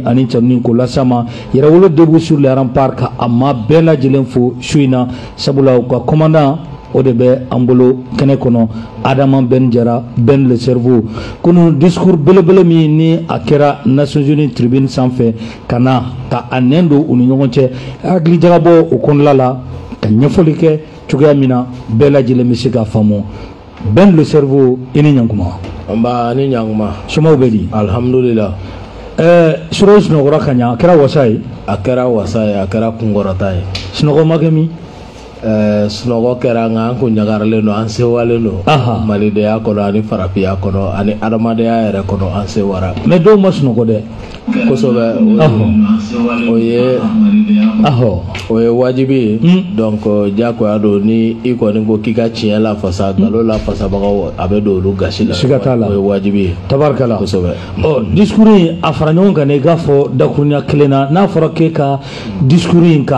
Ani tanuni ko las'a ma Yɛrɛwolo debout sur les remparts, ka a maa bɛɛ lajɛlen fo su in na, sabula u ka commandant o de bɛ an bolo kɛnɛ kɔnɔ, Adama Ben Jara Ben le cerveau. Kunun discours belebele min ni a kɛra Nations Unies tribune sanfɛ, ka na ka a nɛn don u ni ɲɔgɔn cɛ, hakili jagabɔ o kɔnɔla la, ka ɲɛfɔli kɛ cogoya min na bɛɛ lajɛlen bɛ se k'a faamu. Ben le cerveau, i ni ɲankuma. Nba, ni ɲankuma. Somaw bɛ di? Alhamdulillah. Suro sunɔgɔra ka ɲa, a kɛra wasa ye. A kɛra wasa ye, a kɛra kunkɔrɔta ye. Sunɔgɔ ma kɛ min? Sunɔgɔ kɛra, nka an kun ɲagaralen don, an sewalen don malidenya kɔnɔ ani farafinya kɔnɔ ani adamadenya yɛrɛ kɔnɔ, an sewara. Mais dɔw ma sunɔgɔ dɛ. Kosɛbɛ, o ye wajibi ye. Donc diyagoya don, ni i kɔni ko k'i ka tiɲɛ lafasa, nkalon lafasabagaw a bɛ don olu gasi la. Siga t'a la. O ye wajibi ye. Tabarikala. Kosɛbɛ. Ɔ, discours in a fara ɲɔgɔn kan, i k'a fɔ dakurunya kelen na, n'a fɔra k'e ka discours in ka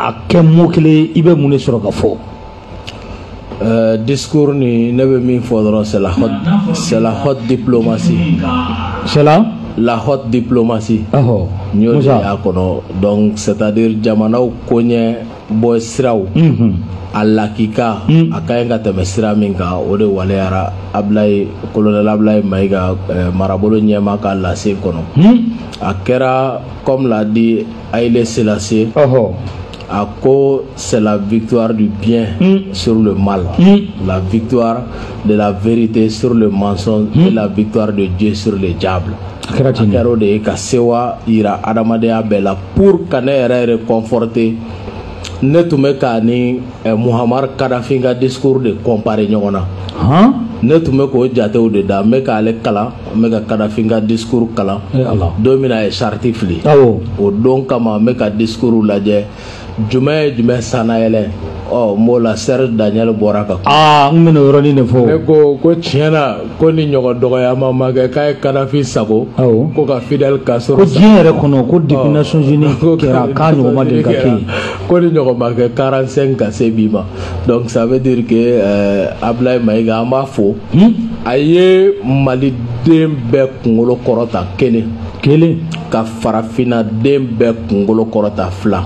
a kɛ mot kelen, i bɛ mun de sɔrɔ ka fɔ? Discours ni ne bɛ min fɔ dɔrɔn, c'est la haute diplomatie. C'est la La haute diplomatie. N y'o de y'a kɔnɔ. Donc c'est-à-dire jamanaw koɲɛ bɔ siraw a lakika, a ka ɲi ka tɛmɛ sira min kan, o de waleyara Ablaye, colonel Ablaye Mayiga, marabolo ɲɛma ka lase kɔnɔ. A kɛra, comme l'a dit Haïlé Sélassié, a ko c'est la victoire du bien sur le mal, la victoire de la vérité sur le mensonge et la victoire de Dieu sur le diable. A kɛra A ten de. Kɛra o de ye ka sewa yira adamadenya bɛɛ la. Pour ka ne yɛrɛ réconforter, ne tun bɛ k'a ni Muhammad Kadhafi ka discours de comparer ɲɔgɔn na. Ne tun bɛ k'o jatew de da, n bɛ k'ale kalan, n bɛ ka Kadhafi ka discours kalan. Eh Ala. Don min na a ye charte fili, o don kama n bɛ ka discours lajɛ, jumɛn ye jumɛn sannayɛlɛ. Ɔ, n b'o la, Serge Daniel bɔra ka kuma. Aa, n bɛna o yɔrɔnin de fɔ. Ne ko ko tiɲɛ na, ko ni ɲɔgɔn dɔgɔyama ma kɛ k'a ye Kadhafi sago, ko ka Fidel Castro Ko diɲɛ yɛrɛ kɔnɔ, ko depuis Nations Unies kɛra, k'a ɲɔgɔn ma deli ka kɛ yen. Ko ni ɲɔgɔn ma kɛ 45 ka se bi ma. Donc ça veut dire que Ablaye Mayiga, an b'a fo, a ye maliden bɛɛ kunkolo kɔrɔta kelen, Kelen. ka farafinna den bɛɛ kunkolo kɔrɔta fila,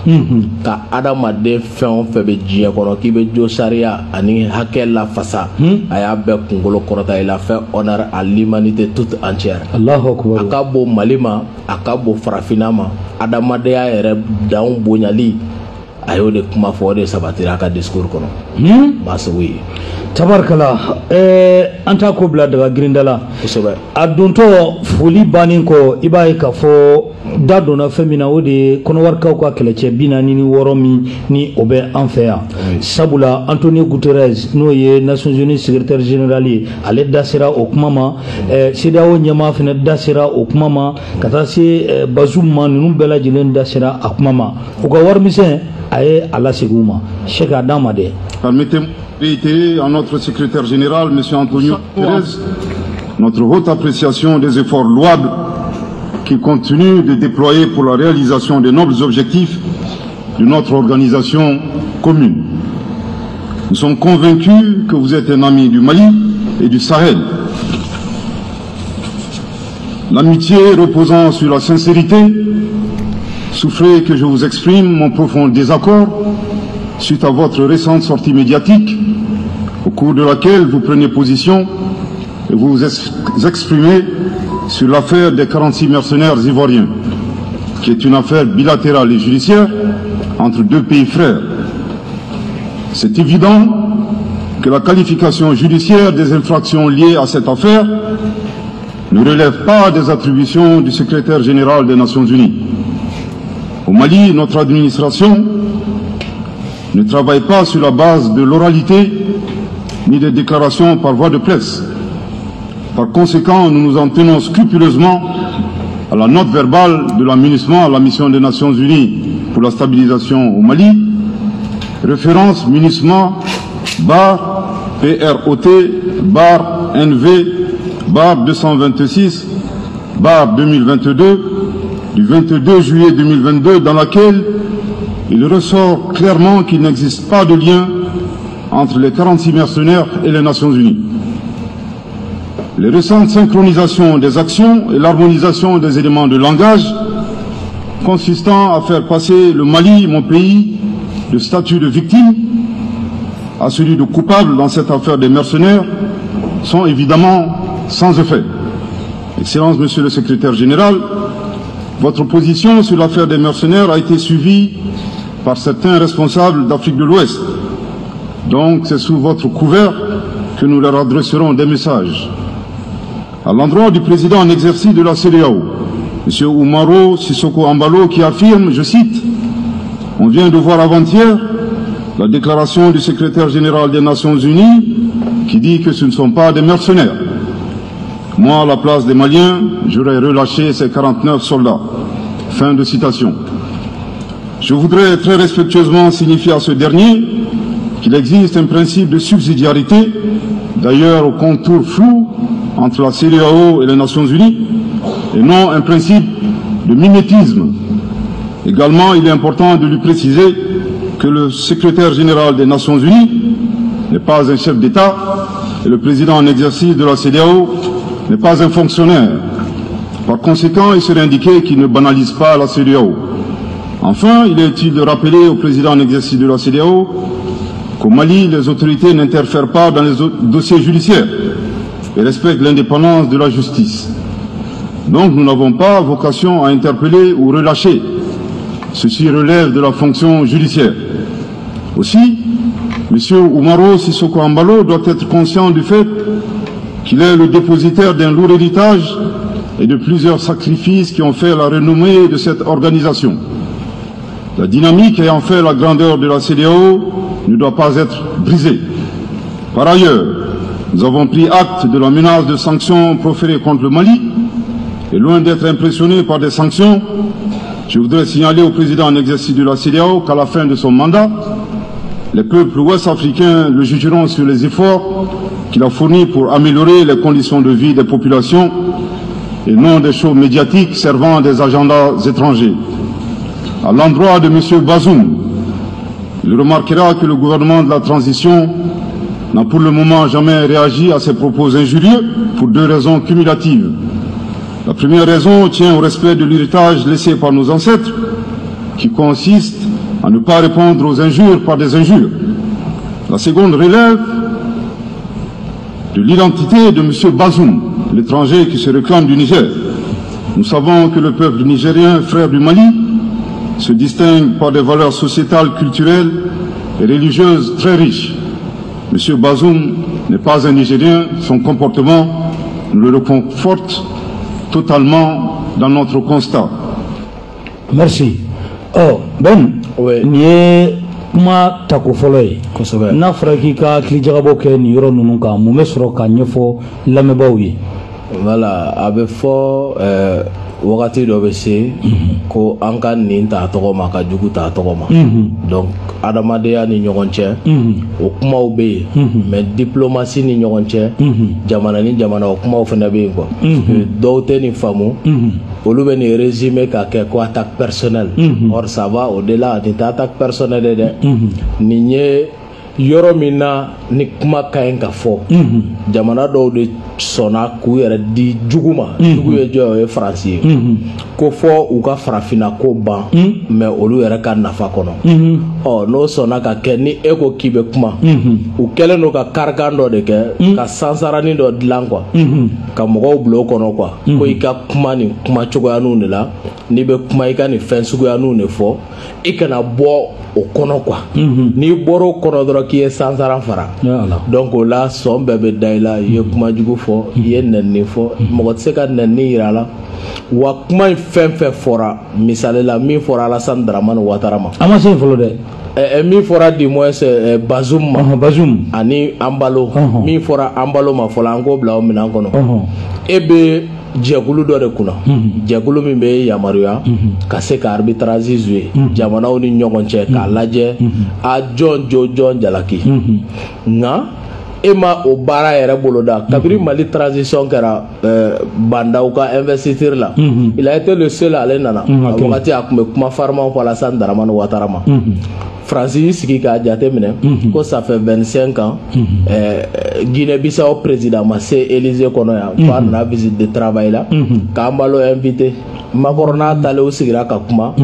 ka adamaden fɛn o fɛn bɛ diɲɛ kɔnɔ k'i bɛ jo sariya ani hakɛ lafasa, a y'a bɛɛ kunkolo kɔrɔta. Il a fait honneur à l'humanité toute entière. Allahu akbar. A ka bon Mali ma, a ka bon farafinna ma, adamadenya yɛrɛ danw bonyali, a y'o de kuma fɔ, o de sabatira a ka discours kɔnɔ. Maa sogo ye. Tabarikala, an t'a ko bila daga girinda la. Kosɛbɛ. A dontɔ foli bannen kɔ, i b'a ye k'a fɔ da donna fɛn min na, o de ye kɔnɔwarikaw ka kɛlɛcɛ 46 min ni o bɛ an fɛ yan, sabula Antonio Guterres, n'o ye Nations Unies secrétaire général ye, ale da sera o kuma ma, CEDEAO ɲɛmaa fana da sera o kuma ma, ka taa se Bazoum ma, ninnu bɛɛ lajɛlen da sera a kuma ma. U ka warimisɛn, a ye a lasegin u ma, sɛ k'a d'a ma dɛ. Permettez-moi de réitérer à notre secrétaire général, M. Antonio Guterres, notre haute appréciation des efforts louables qu'il continue de déployer pour la réalisation des nobles objectifs de notre organisation commune. Nous sommes convaincus que vous êtes un ami du Mali et du Sahel. L'amitié reposant sur la sincérité, souffrez que je vous exprime mon profond désaccord suite à votre récente sortie médiatique, au cours de laquelle vous prenez position et vous vous exprimez sur l'affaire des 46 mercenaires ivoiriens, qui est une affaire bilatérale et judiciaire entre deux pays frères. C'est évident que la qualification judiciaire des infractions liées à cette affaire ne relève pas des attributions du secrétaire général des Nations Unies. Au Mali, notre administration ne travaille pas sur la base de l'oralité ni des déclarations par voie de presse. Par conséquent, nous nous en tenons scrupuleusement à la note verbale de la MINUSMA, la mission des Nations Unies pour la stabilisation au Mali, référence MINUSMA / PROT / NV / 226 / 2022 du 22 juillet 2022, dans laquelle il ressort clairement qu'il n'existe pas de lien entre les 46 mercenaires et les Nations Unies. Les récentes synchronisations des actions et l'harmonisation des éléments de langage consistant à faire passer le Mali, mon pays, de statut de victime à celui de coupable dans cette affaire des mercenaires sont évidemment sans effet. Excellence, Monsieur le Secrétaire général, votre position sur l'affaire des mercenaires a été suivie par certains responsables d'Afrique de l'Ouest. Donc c'est sous votre couvert que nous leur adresserons des messages. À l'endroit du président en exercice de la CEDEAO, M. Umaro Sissoco Embaló, qui affirme, je cite, « On vient de voir avant-hier la déclaration du secrétaire général des Nations Unies qui dit que ce ne sont pas des mercenaires. Moi, à la place des Maliens, j'aurais relâché ces 49 soldats. » Fin de citation. Je voudrais très respectueusement signifier à ce dernier qu'il existe un principe de subsidiarité, d'ailleurs au contour flou entre la CEDEAO et les Nations Unies, et non un principe de mimétisme. Également, il est important de lui préciser que le secrétaire général des Nations Unies n'est pas un chef d'État et le président en exercice de la CEDEAO n'est pas un fonctionnaire. Par conséquent, il serait indiqué qu'il ne banalise pas la CEDEAO. Enfin, il est utile de rappeler au président en exercice de la CEDEAO qu'au Mali, les autorités n'interfèrent pas dans les dossiers judiciaires et respectent l'indépendance de la justice. Donc nous n'avons pas vocation à interpeller ou relâcher. Ceci relève de la fonction judiciaire. Aussi, M. Umaro Sissoco Embaló doit être conscient du fait qu'il est le dépositaire d'un lourd héritage et de plusieurs sacrifices qui ont fait la renommée de cette organisation. La dynamique ayant fait la grandeur de la CEDEAO ne doit pas être brisée. Par ailleurs, nous avons pris acte de la menace de sanctions proférée contre le Mali et loin d'être impressionné par des sanctions, je voudrais signaler au président en exercice de la CEDEAO qu'à la fin de son mandat, les peuples ouest-africains le jugeront sur les efforts qu'il a fournis pour améliorer les conditions de vie des populations et non des shows médiatiques servant des agendas étrangers. À l'endroit de M. Bazoum, il remarquera que le gouvernement de la transition n'a pour le moment jamais réagi à ses propos injurieux pour deux raisons cumulatives. La première raison tient au respect de l'héritage laissé par nos ancêtres, qui consiste à ne pas répondre aux injures par des injures. La seconde relève de l'identité de M. Bazoum, l'étranger qui se réclame du Niger. Nous savons que le peuple nigérien, frère du Mali, se distingue par des valeurs sociétales, culturelles et religieuses très riches. M. Bazoum n'est pas un Nigérien, son comportement nous le réconforte totalement dans notre constat. Merci. Oh, Ben, oui. Ni kuma tako fɔlɔ ye. Kosɛbɛ. N'a fɔra k'i ka hakilijagabɔ kɛ nin yɔrɔ ninnu kan, mun bɛ sɔrɔ ka ɲɛfɔ lamɛnbaaw ye? Voilà, a bɛ fɔ wagati dɔ bɛ se ko an ka nin ta tɔgɔ ma ka jugu ta tɔgɔ ma. Donc adamadenya ni ɲɔgɔn cɛ, o kumaw bɛ yen, mais diplomatie ni ɲɔgɔn cɛ, jamana ni jamana, o kumaw fana bɛ yen quoi. Dɔw tɛ nin faamu, olu bɛ nin résumé ka kɛ ko attaque personnelle. Or ça va au-delà, nin tɛ attaque personnelle ye dɛ. Nin ye yɔrɔ min na ni kuma ka ɲi ka fɔ, jamana dɔw de sɔnna k'u yɛrɛ di jugu ma. Jugu ye jɔn ye? O ye Faransi ye. Ko fɔ u ka farafinna ko ban, mais olu yɛrɛ ka nafa kɔnɔ. Ɔ n'o sɔnna ka kɛ, ni e ko k'i bɛ kuma, u kɛlen don ka karikan dɔ de kɛ ka sansaranin dɔ dilan quoi, ka mɔgɔw bila o kɔnɔ quoi, ko i ka kuma nin kuma cogoyaninw de la, n'i bɛ kuma i ka nin fɛn suguyaninw de fɔ, i kana bɔ o kɔnɔ quoi. N'i bɔra o kɔnɔ dɔrɔn k'i ye sansaran fara. Donc o la sɔn bɛɛ bɛ da i la. I ye kuma jugu fɔ, i ye nɛnini fɔ, mɔgɔ tɛ se ka nɛnini yira a la. Wa kuma in fɛn fɛn fɔra, misali la min fɔra Alassane Dramane Ouattara ma, An ma se yen fɔlɔ dɛ. Min fɔra du moins Bazoum ma, Bazoum ani Embaló, min fɔra Embaló ma fɔlɔ, an k'o bila o minɛn kɔnɔ. E bɛ jɛkulu dɔ de kunna, jɛkulu min bɛ yamaruya ka se ka arbitrage jouer jamanaw ni ɲɔgɔn cɛ k'a lajɛ a jɔn jo jɔn jalaki. Nka E ma o baara yɛrɛ boloda kabini Mali transition kɛra, Bah N'Daw ka investiture la, il a été le seul. Ale nana a wagati, a tun bɛ kuma fariman fɔ Alassane Dramane Ouattara ma. Faransi y'i sigi k'a jate minɛ ko ça fait 25 ans, Guinée-Bissau président ma se Élysée kɔnɔ yan, fo a nana visite de travail la k'an balo invité. Macron n'a talen, u sigira ka kuma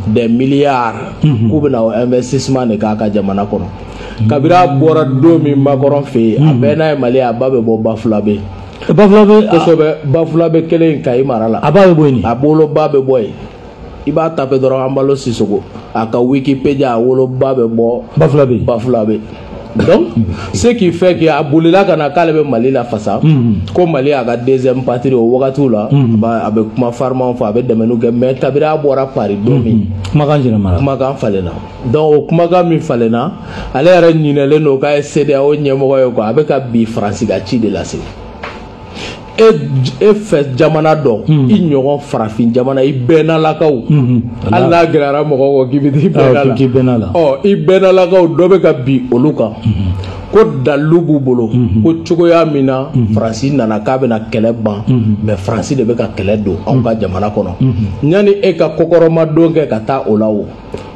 des milliards k'u bɛna o investissement de k'a ka jamana kɔnɔ. Kabini a bɔra don min Macron fɛ yen, a bɛɛ n'a ye Mali ye, a ba bɛ bɔ Bafulabe. Bafulabe? Kosɛbɛ, Bafulabe kelen in, Kayi mara la. A ba bɛ bɔ yen? A bolo ba bɛ bɔ yen. I b'a taper dɔrɔn, Embalo Sissoco, a ka Wikipédia, a woloba bɛ bɔ. Bafulabe. Bafulabe. Donc ce qui fait que a bolila ka na k'ale bɛ Mali la fasa, ko Mali y'a ka deuxième patrie. O wagatiw la, a bɛ kuma farimanw fɔ, a bɛ dɛmɛniw kɛ, mais kabini a bɔra Paris don min, kumakan yɛlɛmana. Kumakan falenna. Donc o kumakan min falenna, ale yɛrɛ ɲinɛlen don k'a ye CEDEAO ɲɛmɔgɔ ye quoi. A bɛ ka bi Faransi ka ci de lase. E fɛ jamana dɔ, i ɲɔgɔn farafin jamana, i bɛnnalakaw, hali n'a gɛlɛyara mɔgɔw kɔ k'i bɛ t'i bɛnna la. K'i bɛnna la. Ɔ, i bɛnnalakaw dɔ bɛ ka bin olu kan ko dalilu b'u bolo, ko cogoya min na Faransi nana k'a bɛna kɛlɛ ban, mais Faransi de bɛ ka kɛlɛ don anw ka jamana kɔnɔ. Yanni e ka kɔkɔrɔma don kɛ ka taa o la, o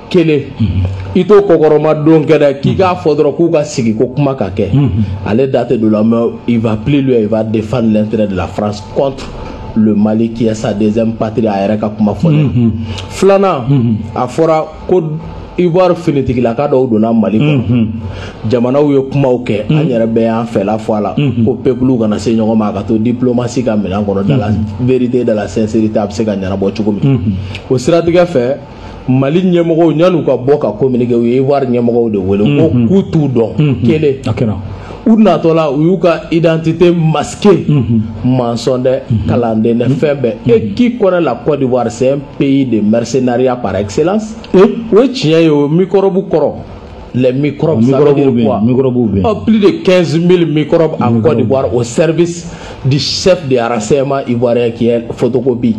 kelen i t'o kɔkɔrɔma don kɛ dɛ, k'i k'a fɔ dɔrɔn k'u ka sigi ko kuma ka kɛ, ale da tɛ don la. Mais il va plus loin, il va défendre l'intérêt de la France contre le Mali qui est sa deuxième patrie, a yɛrɛ ka kuma fɔlen. Filanan, a fɔra ko Ivoire finitigilaka dɔw donna Mali kɔnɔ, jamanaw ye kumaw kɛ, an yɛrɛ bɛɛ y'an fɛla fɔ a la ko peuple kana se ɲɔgɔn ma, a ka to diplomatie ka minɛn kɔnɔ, dans la vérité, dans la sincérité, a bɛ se ka ɲɛnabɔ cogo min. O siratigɛ fɛ, Mali ɲɛmɔgɔw, yan'u ka bɔ ka communiquer, u ye Ivoire ɲɛmɔgɔw de wele ko k'u t'u dɔn. Kelen, a kɛra. U natɔla, u y'u ka identité masquée, maçon dɛ, kalanden dɛ, fɛn bɛɛ. Et qui connaît la Côte d'Ivoire, c'est un pays de mercenariat par excellence. O ye tiɲɛ ye. O microbe kɔrɔ, les microbes, ça veut dire quoi? Microbe bɛ. Oh, plus de 15 000 microbes en Côte d'Ivoire au service du chef de renseignement ivoirien qui est Photocopie,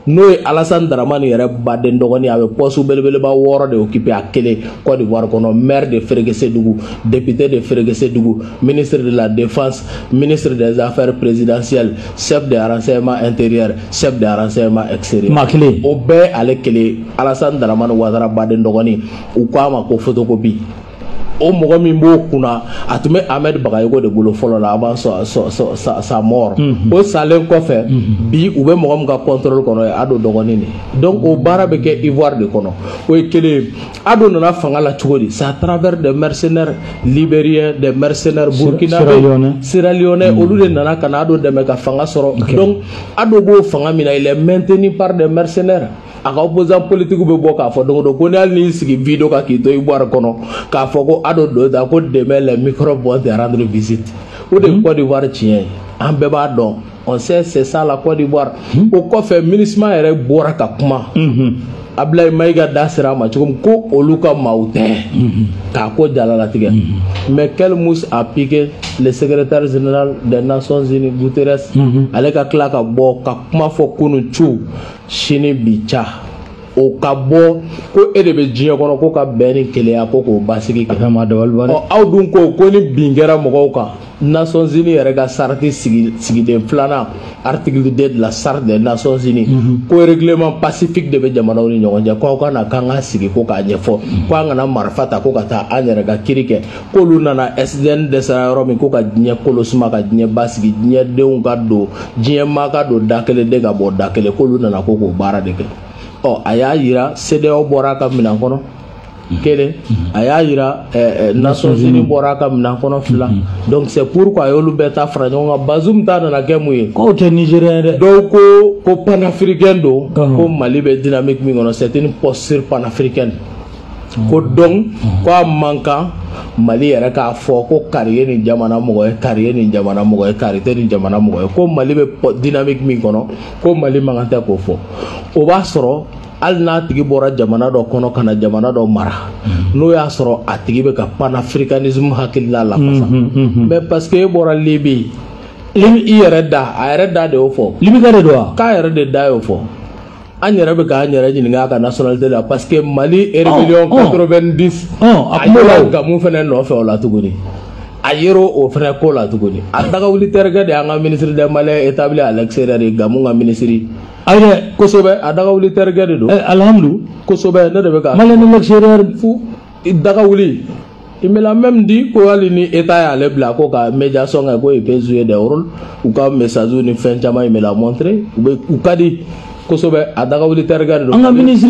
n'o ye Alassane Dramane yɛrɛ baden dɔgɔnin. A bɛ poste belebeleba 6 de occupé a kelen Côte d'Ivoire kɔnɔ: maire de Ferguessédougou, député de Ferguessédougou, ministre de la défense, ministre des affaires présidentielles, chef de renseignement intérieur, chef de renseignement extérieur. Maa kelen. O bɛɛ ale kelen, Alassane Dramane Ouattara baden dɔgɔnin. U ko a ma ko Photocopie. O mɔgɔ min b'o kunna, a tun bɛ Ahmed Bagayogo de bolo fɔlɔ la avant sa mort. O salen kɔfɛ, bi u bɛ mɔgɔ min ka contrôle kɔnɔ, ye Ado dɔgɔnin de. Donc o baara bɛ kɛ Ivoire de kɔnɔ. O ye kelen ye. Ado nana fanga la cogo di? C'est à travers des mercenaires libériens, des mercenaires burkinabé, Sierra Leone. Olu de nana ka na Ado dɛmɛ ka fanga sɔrɔ. Donc Ado b'o fanga min na, il est maintenu par des mercenaires. A ka opposant politique bɛ bɔ k'a fɔ don o don ko ni hali n'i sigi vidéo kan k'i to Ivoire kɔnɔ k'a fɔ ko Ado don ta, ko demain les microbes vont te rendre visite. O de ye Côte d'Ivoire tiɲɛ ye, an bɛɛ b'a dɔn, on sait, c'est ça la Côte d'Ivoire. O kɔfɛ, MINUSMA yɛrɛ bɔra ka kuma. Ablaye Maïga da sera a ma cogo min ko olu ka maaw tɛ k'a ko jalalatigɛ. Mais quelle mouche a piqué le secrétaire général des Nations Unies, Guterres? Ale ka tila ka bɔ ka kuma fɔ kunun cu, sini bi ca, o ka bɔ ko e de bɛ diɲɛ kɔnɔ ko ka bɛn ni kelenya ko k'o basigi kɛ. Ɔ, aw dun ko ko ni bin kɛra mɔgɔw kan, Nations Unies yɛrɛ ka charte sigiden filanan, article 2 de la charte des Nations Unies, ko règlement pacifique de bɛ jamanaw ni ɲɔgɔn cɛ, ko aw ka na k'an ka sigi ko k'a ɲɛfɔ, ko an kana marifa ta ko ka taa an yɛrɛ ka kiiri kɛ, k'olu nana SDN dɛsɛra yɔrɔ min, ko ka diɲɛ kolo suma, ka diɲɛ basigi, diɲɛ denw ka don, diɲɛ maa ka don da kelen, den ka bɔ da kelen, k'olu nana ko k'o baara de kɛ. Ɔ, a y'a yira CEDEAO bɔra a ka minɛn kɔnɔ kelen, a y'a yira Nations Unies bɔra a ka minɛn kɔnɔ fila. Donc c'est pourquoi a y'olu bɛɛ ta fara ɲɔgɔn kan. Bazoum ta nana kɛ mun ye? K'o tɛ Nigérien dɛ. Dɔw ko ko panafricain don, ko Mali bɛ dynamique min kɔnɔ, c'est une posture panafricaine, ko donc ko a man kan Mali yɛrɛ k'a fɔ ko kari ye nin jamana mɔgɔ ye, kari ye nin jamana mɔgɔ ye, kari tɛ nin jamana mɔgɔ ye, ko Mali bɛ dynamique min kɔnɔ, ko Mali man kan tɛ k'o fɔ. O b'a sɔrɔ hali n'a tigi bɔra jamana dɔ kɔnɔ ka na jamana dɔ mara, n'o y'a sɔrɔ a tigi bɛ ka panafricanisme hakilina lafasa. Mais parce que e bɔra Libi, i yɛrɛ da, a yɛrɛ da de y'o fɔ. Libika de don wa? K'a yɛrɛ de da y'o fɔ. An yɛrɛ bɛ k'an yɛrɛ ɲininka a ka nationalité la, parce que Mali rébellion 90, a a yɛrɛ gamu fɛnɛ nɔfɛ o la tuguni. A yer'o o fɛnɛ ko la tuguni. A dagawuli terikɛ de y'an ka ministre des Maliens établi à l'extérieur ye, Gamu ka ministre. Ayi dɛ. Kosɛbɛ, a dagawuli terikɛ de don. Alhamdu. Kosɛbɛ, ne de bɛ ka. Malien de l'extérieur. Fu dagawuli. Il me l'a même dit ko hali ni État y'ale bila ko ka médiation kɛ, ko il peut jouer des rôles, u ka message ni fɛn caman, il me l'a montré. U bɛ u ka di kosɛbɛ, a dagawuli terikɛ de don. An ka ministre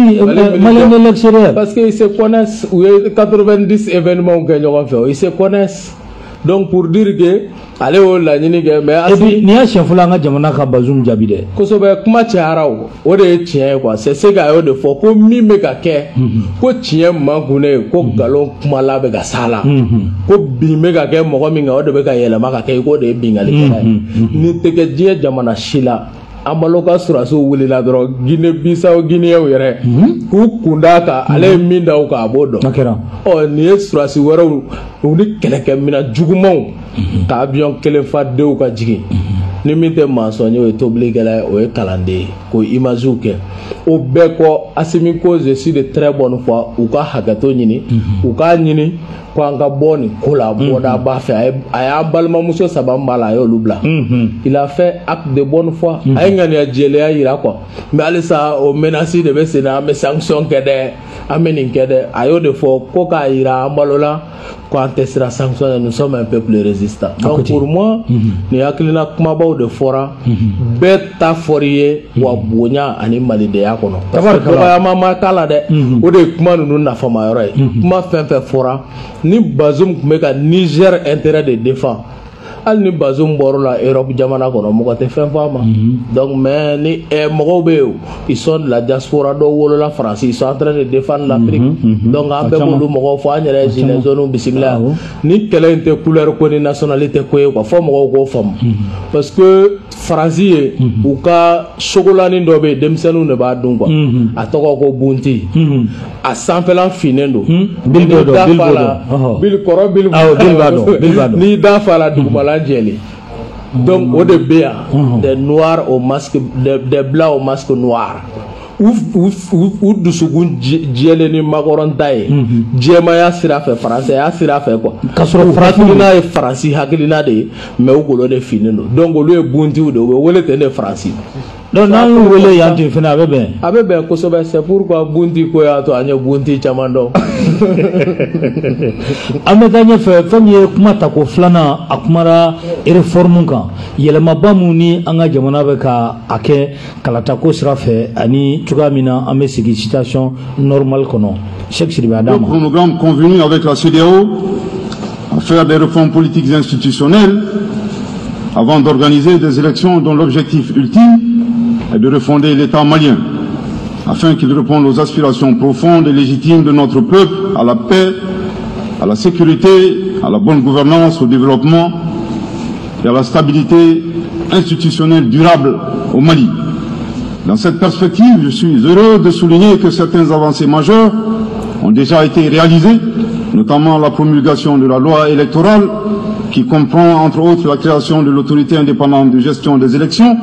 malien de l'extérieur. Parce que ils se connaissent, u ye 90 événements kɛ ɲɔgɔn fɛ, ils se connaissent. Donc pour dire que ale y'o laɲini kɛ, mais. Et puis nin y'a siɲɛ fɔlɔ an ka jamana ka Bazoum jaabi dɛ. Kosɛbɛ, kuma cayara, o de ye tiɲɛ ye quoi. C'est ce que a y'o de fɔ ko min bɛ ka kɛ, ko tiɲɛ man kun ne ye, ko nkalon kumala bɛ ka s'a la, ko bin bɛ ka kɛ mɔgɔ min kan, o de bɛ ka yɛlɛma ka kɛ i k'o de ye binkannikɛla ye. Nin tɛ kɛ diɲɛ jamana si la. Amalo ka sɔrɔdasiw wulila dɔrɔn, Guinée Bissau Guinéenw yɛrɛ k'u kun d'a kan, ale ye min da u kan, a b'o dɔn. A kɛra. Ɔ, nin ye sɔrɔdasi wɛrɛw, u ni kɛlɛkɛminɛn jugumanw ka avion kelen fa denw ka jigin. Ni min tɛ maçon ye, o ye tobilikɛla ye, o ye kalanden ye, k'o image kɛ. O bɛɛ kɔ, Assimi ko je suis de très bonne foi, u ka hakɛto ɲini, u k'a ɲini ko an ka bɔ nin ko la bɔda ba fɛ. A y'an balimamuso saba min b'a la, a y'olu bila. Il a fait acte de bonne foi, a ye ŋaniya jɛlenya yira quoi. Mais halisa o menace de bɛ sen na, an bɛ sanction kɛ dɛ, an bɛ nin kɛ dɛ. A y'o de fɔ ko k'a yira an balola ko an tɛ siran sanction ɲɛ, nous sommes un peuple résistant. Donc pour moi, nin hakilina kumabaw de fɔra, bɛɛ ta fɔr'i ye wa bonya ani malidenya kɔnɔ. Parce que dɔgɔyama ma k'a la dɛ, o de ye kuma ninnu nafama yɔrɔ ye. Kuma fɛn fɛn fɔra, ni Bazoum tun bɛ ka Niger intérêt de défend, hali ni Bazoum bɔr'o la Europe jamana kɔnɔ, mɔgɔ tɛ fɛn fɔ a ma. Donc mais ni mɔgɔw bɛ yen, ils sont de la diaspora, dɔw wolola France, ils sont en train de défendre l'Afrique. Donc an bɛɛ b'olu mɔgɔw fɔ, an yɛrɛ ye gilets jaunes bisimila. Ni kɛlɛ in tɛ couleur ko ni nationalité ko ye quoi, fɔ mɔgɔw k'o faamu. Parce que Faransi ye, u ka sogolanin dɔ bɛ yen, denmisɛnninw de b'a dun quoi. A tɔgɔ ko bunti. A sanfɛla finnen don. Bil b'o dɔn, Bil b'o dɔn. Bil kɔrɔ Bil. Awɔ, Bil b'a dɔn, Bil b'a dɔn. N'i da fa la, dugumala jɛlen. Donc o de bɛ yan, des noirs au masque, des blancs au masque noir. U dusukun jɛlen ni makɔrɔn ta ye, jɛmaya sira fɛ, faransɛya sira fɛ quoi. K'a sɔrɔ farafin hakilina ye Faransi hakilina de ye, mais u golo de finnen don. Donc olu ye buntiw de ye, u bɛ wele ten de Faransi. Donc n'an y'u wele yan ten fɛnɛ, a bɛ bɛn. A bɛ bɛn kosɛbɛ, c'est pourquoi bunti ko y'a to an ye bunti caman dɔn. An bɛ taa ɲɛfɛ. Fɛn min ye kuma tako filanan, a kumara réforme kan, yɛlɛmaba mun ni an ka jamana bɛ ka a kɛ kalatako sira fɛ, ani cogoya min na an bɛ sigi situation normale kɔnɔ. Cheikh Sidibe, a d'a Le ma. chronogramme convenu avec la CEDEAO à faire des réformes politiques et institutionnelles avant d'organiser des élections dont l'objectif ultime est de refonder l'État malien afin qu'il réponde aux aspirations profondes et légitimes de notre peuple à la paix, à la sécurité, à la bonne gouvernance, au développement et à la stabilité institutionnelle durable au Mali. Dans cette perspective, je suis heureux de souligner que certaines avancées majeures ont déjà été réalisées, notamment la promulgation de la loi électorale qui comprend entre autres la création de l'autorité indépendante de gestion des élections,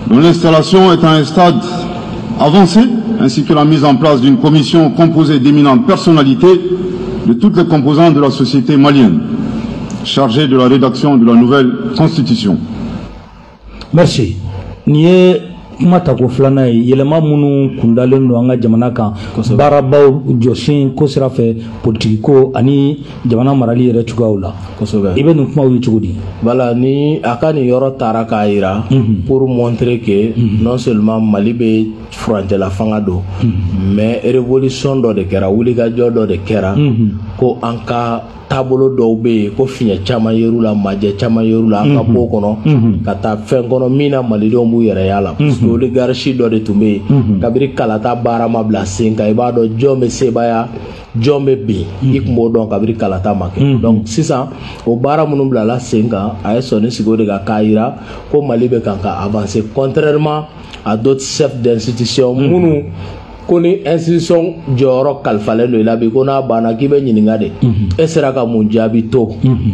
dont l'installation est à un stade avancé, ainsi que la mise en place d'une commission composée d'éminentes personnalités de toutes les composantes de la société malienne, chargée de la rédaction de la nouvelle constitution. Merci. Nin ye kuma tako filanan ye, yɛlɛma minnu kundalen don an ka jamana kan, baarabaw jɔsen ko sira fɛ, politiki ko ani jamana marali yɛrɛ cogoyaw la. I bɛ nin kumaw ye cogo di? Voilà, ni a ka nin yɔrɔ taara k'a yira pour montrer que non seulement Mali bɛ furancɛla fanga don, mais révolution dɔ de kɛra, wulikajɔ dɔ de kɛra, ko an ka taabolo dɔw bɛ yen, ko fiɲɛ caman yer'u la, majɛ caman yer'u la, an ka bɔ o kɔnɔ ka taa fɛn kɔnɔ min na malidenw b'u yɛrɛ y'a la. Parce que oligarchie dɔ de tun bɛ yen kabiri kalata baara ma bila sen kan, i b'a dɔn jɔn bɛ sebaaya, jɔn bɛ bin, i tun b'o dɔn kabiri kalata ma kɛ. Donc sisan o baara minnu bilala sen kan, a ye sɔnni sigi o de kan k'a yira ko Mali bɛ kan ka avancer, contrairement à d'autres chefs d'institution minnu Ko ni institution jɔyɔrɔ kalifalen don i la bi, ko n'a banna, k'i bɛ ɲininka de, e sera ka mun jaabi to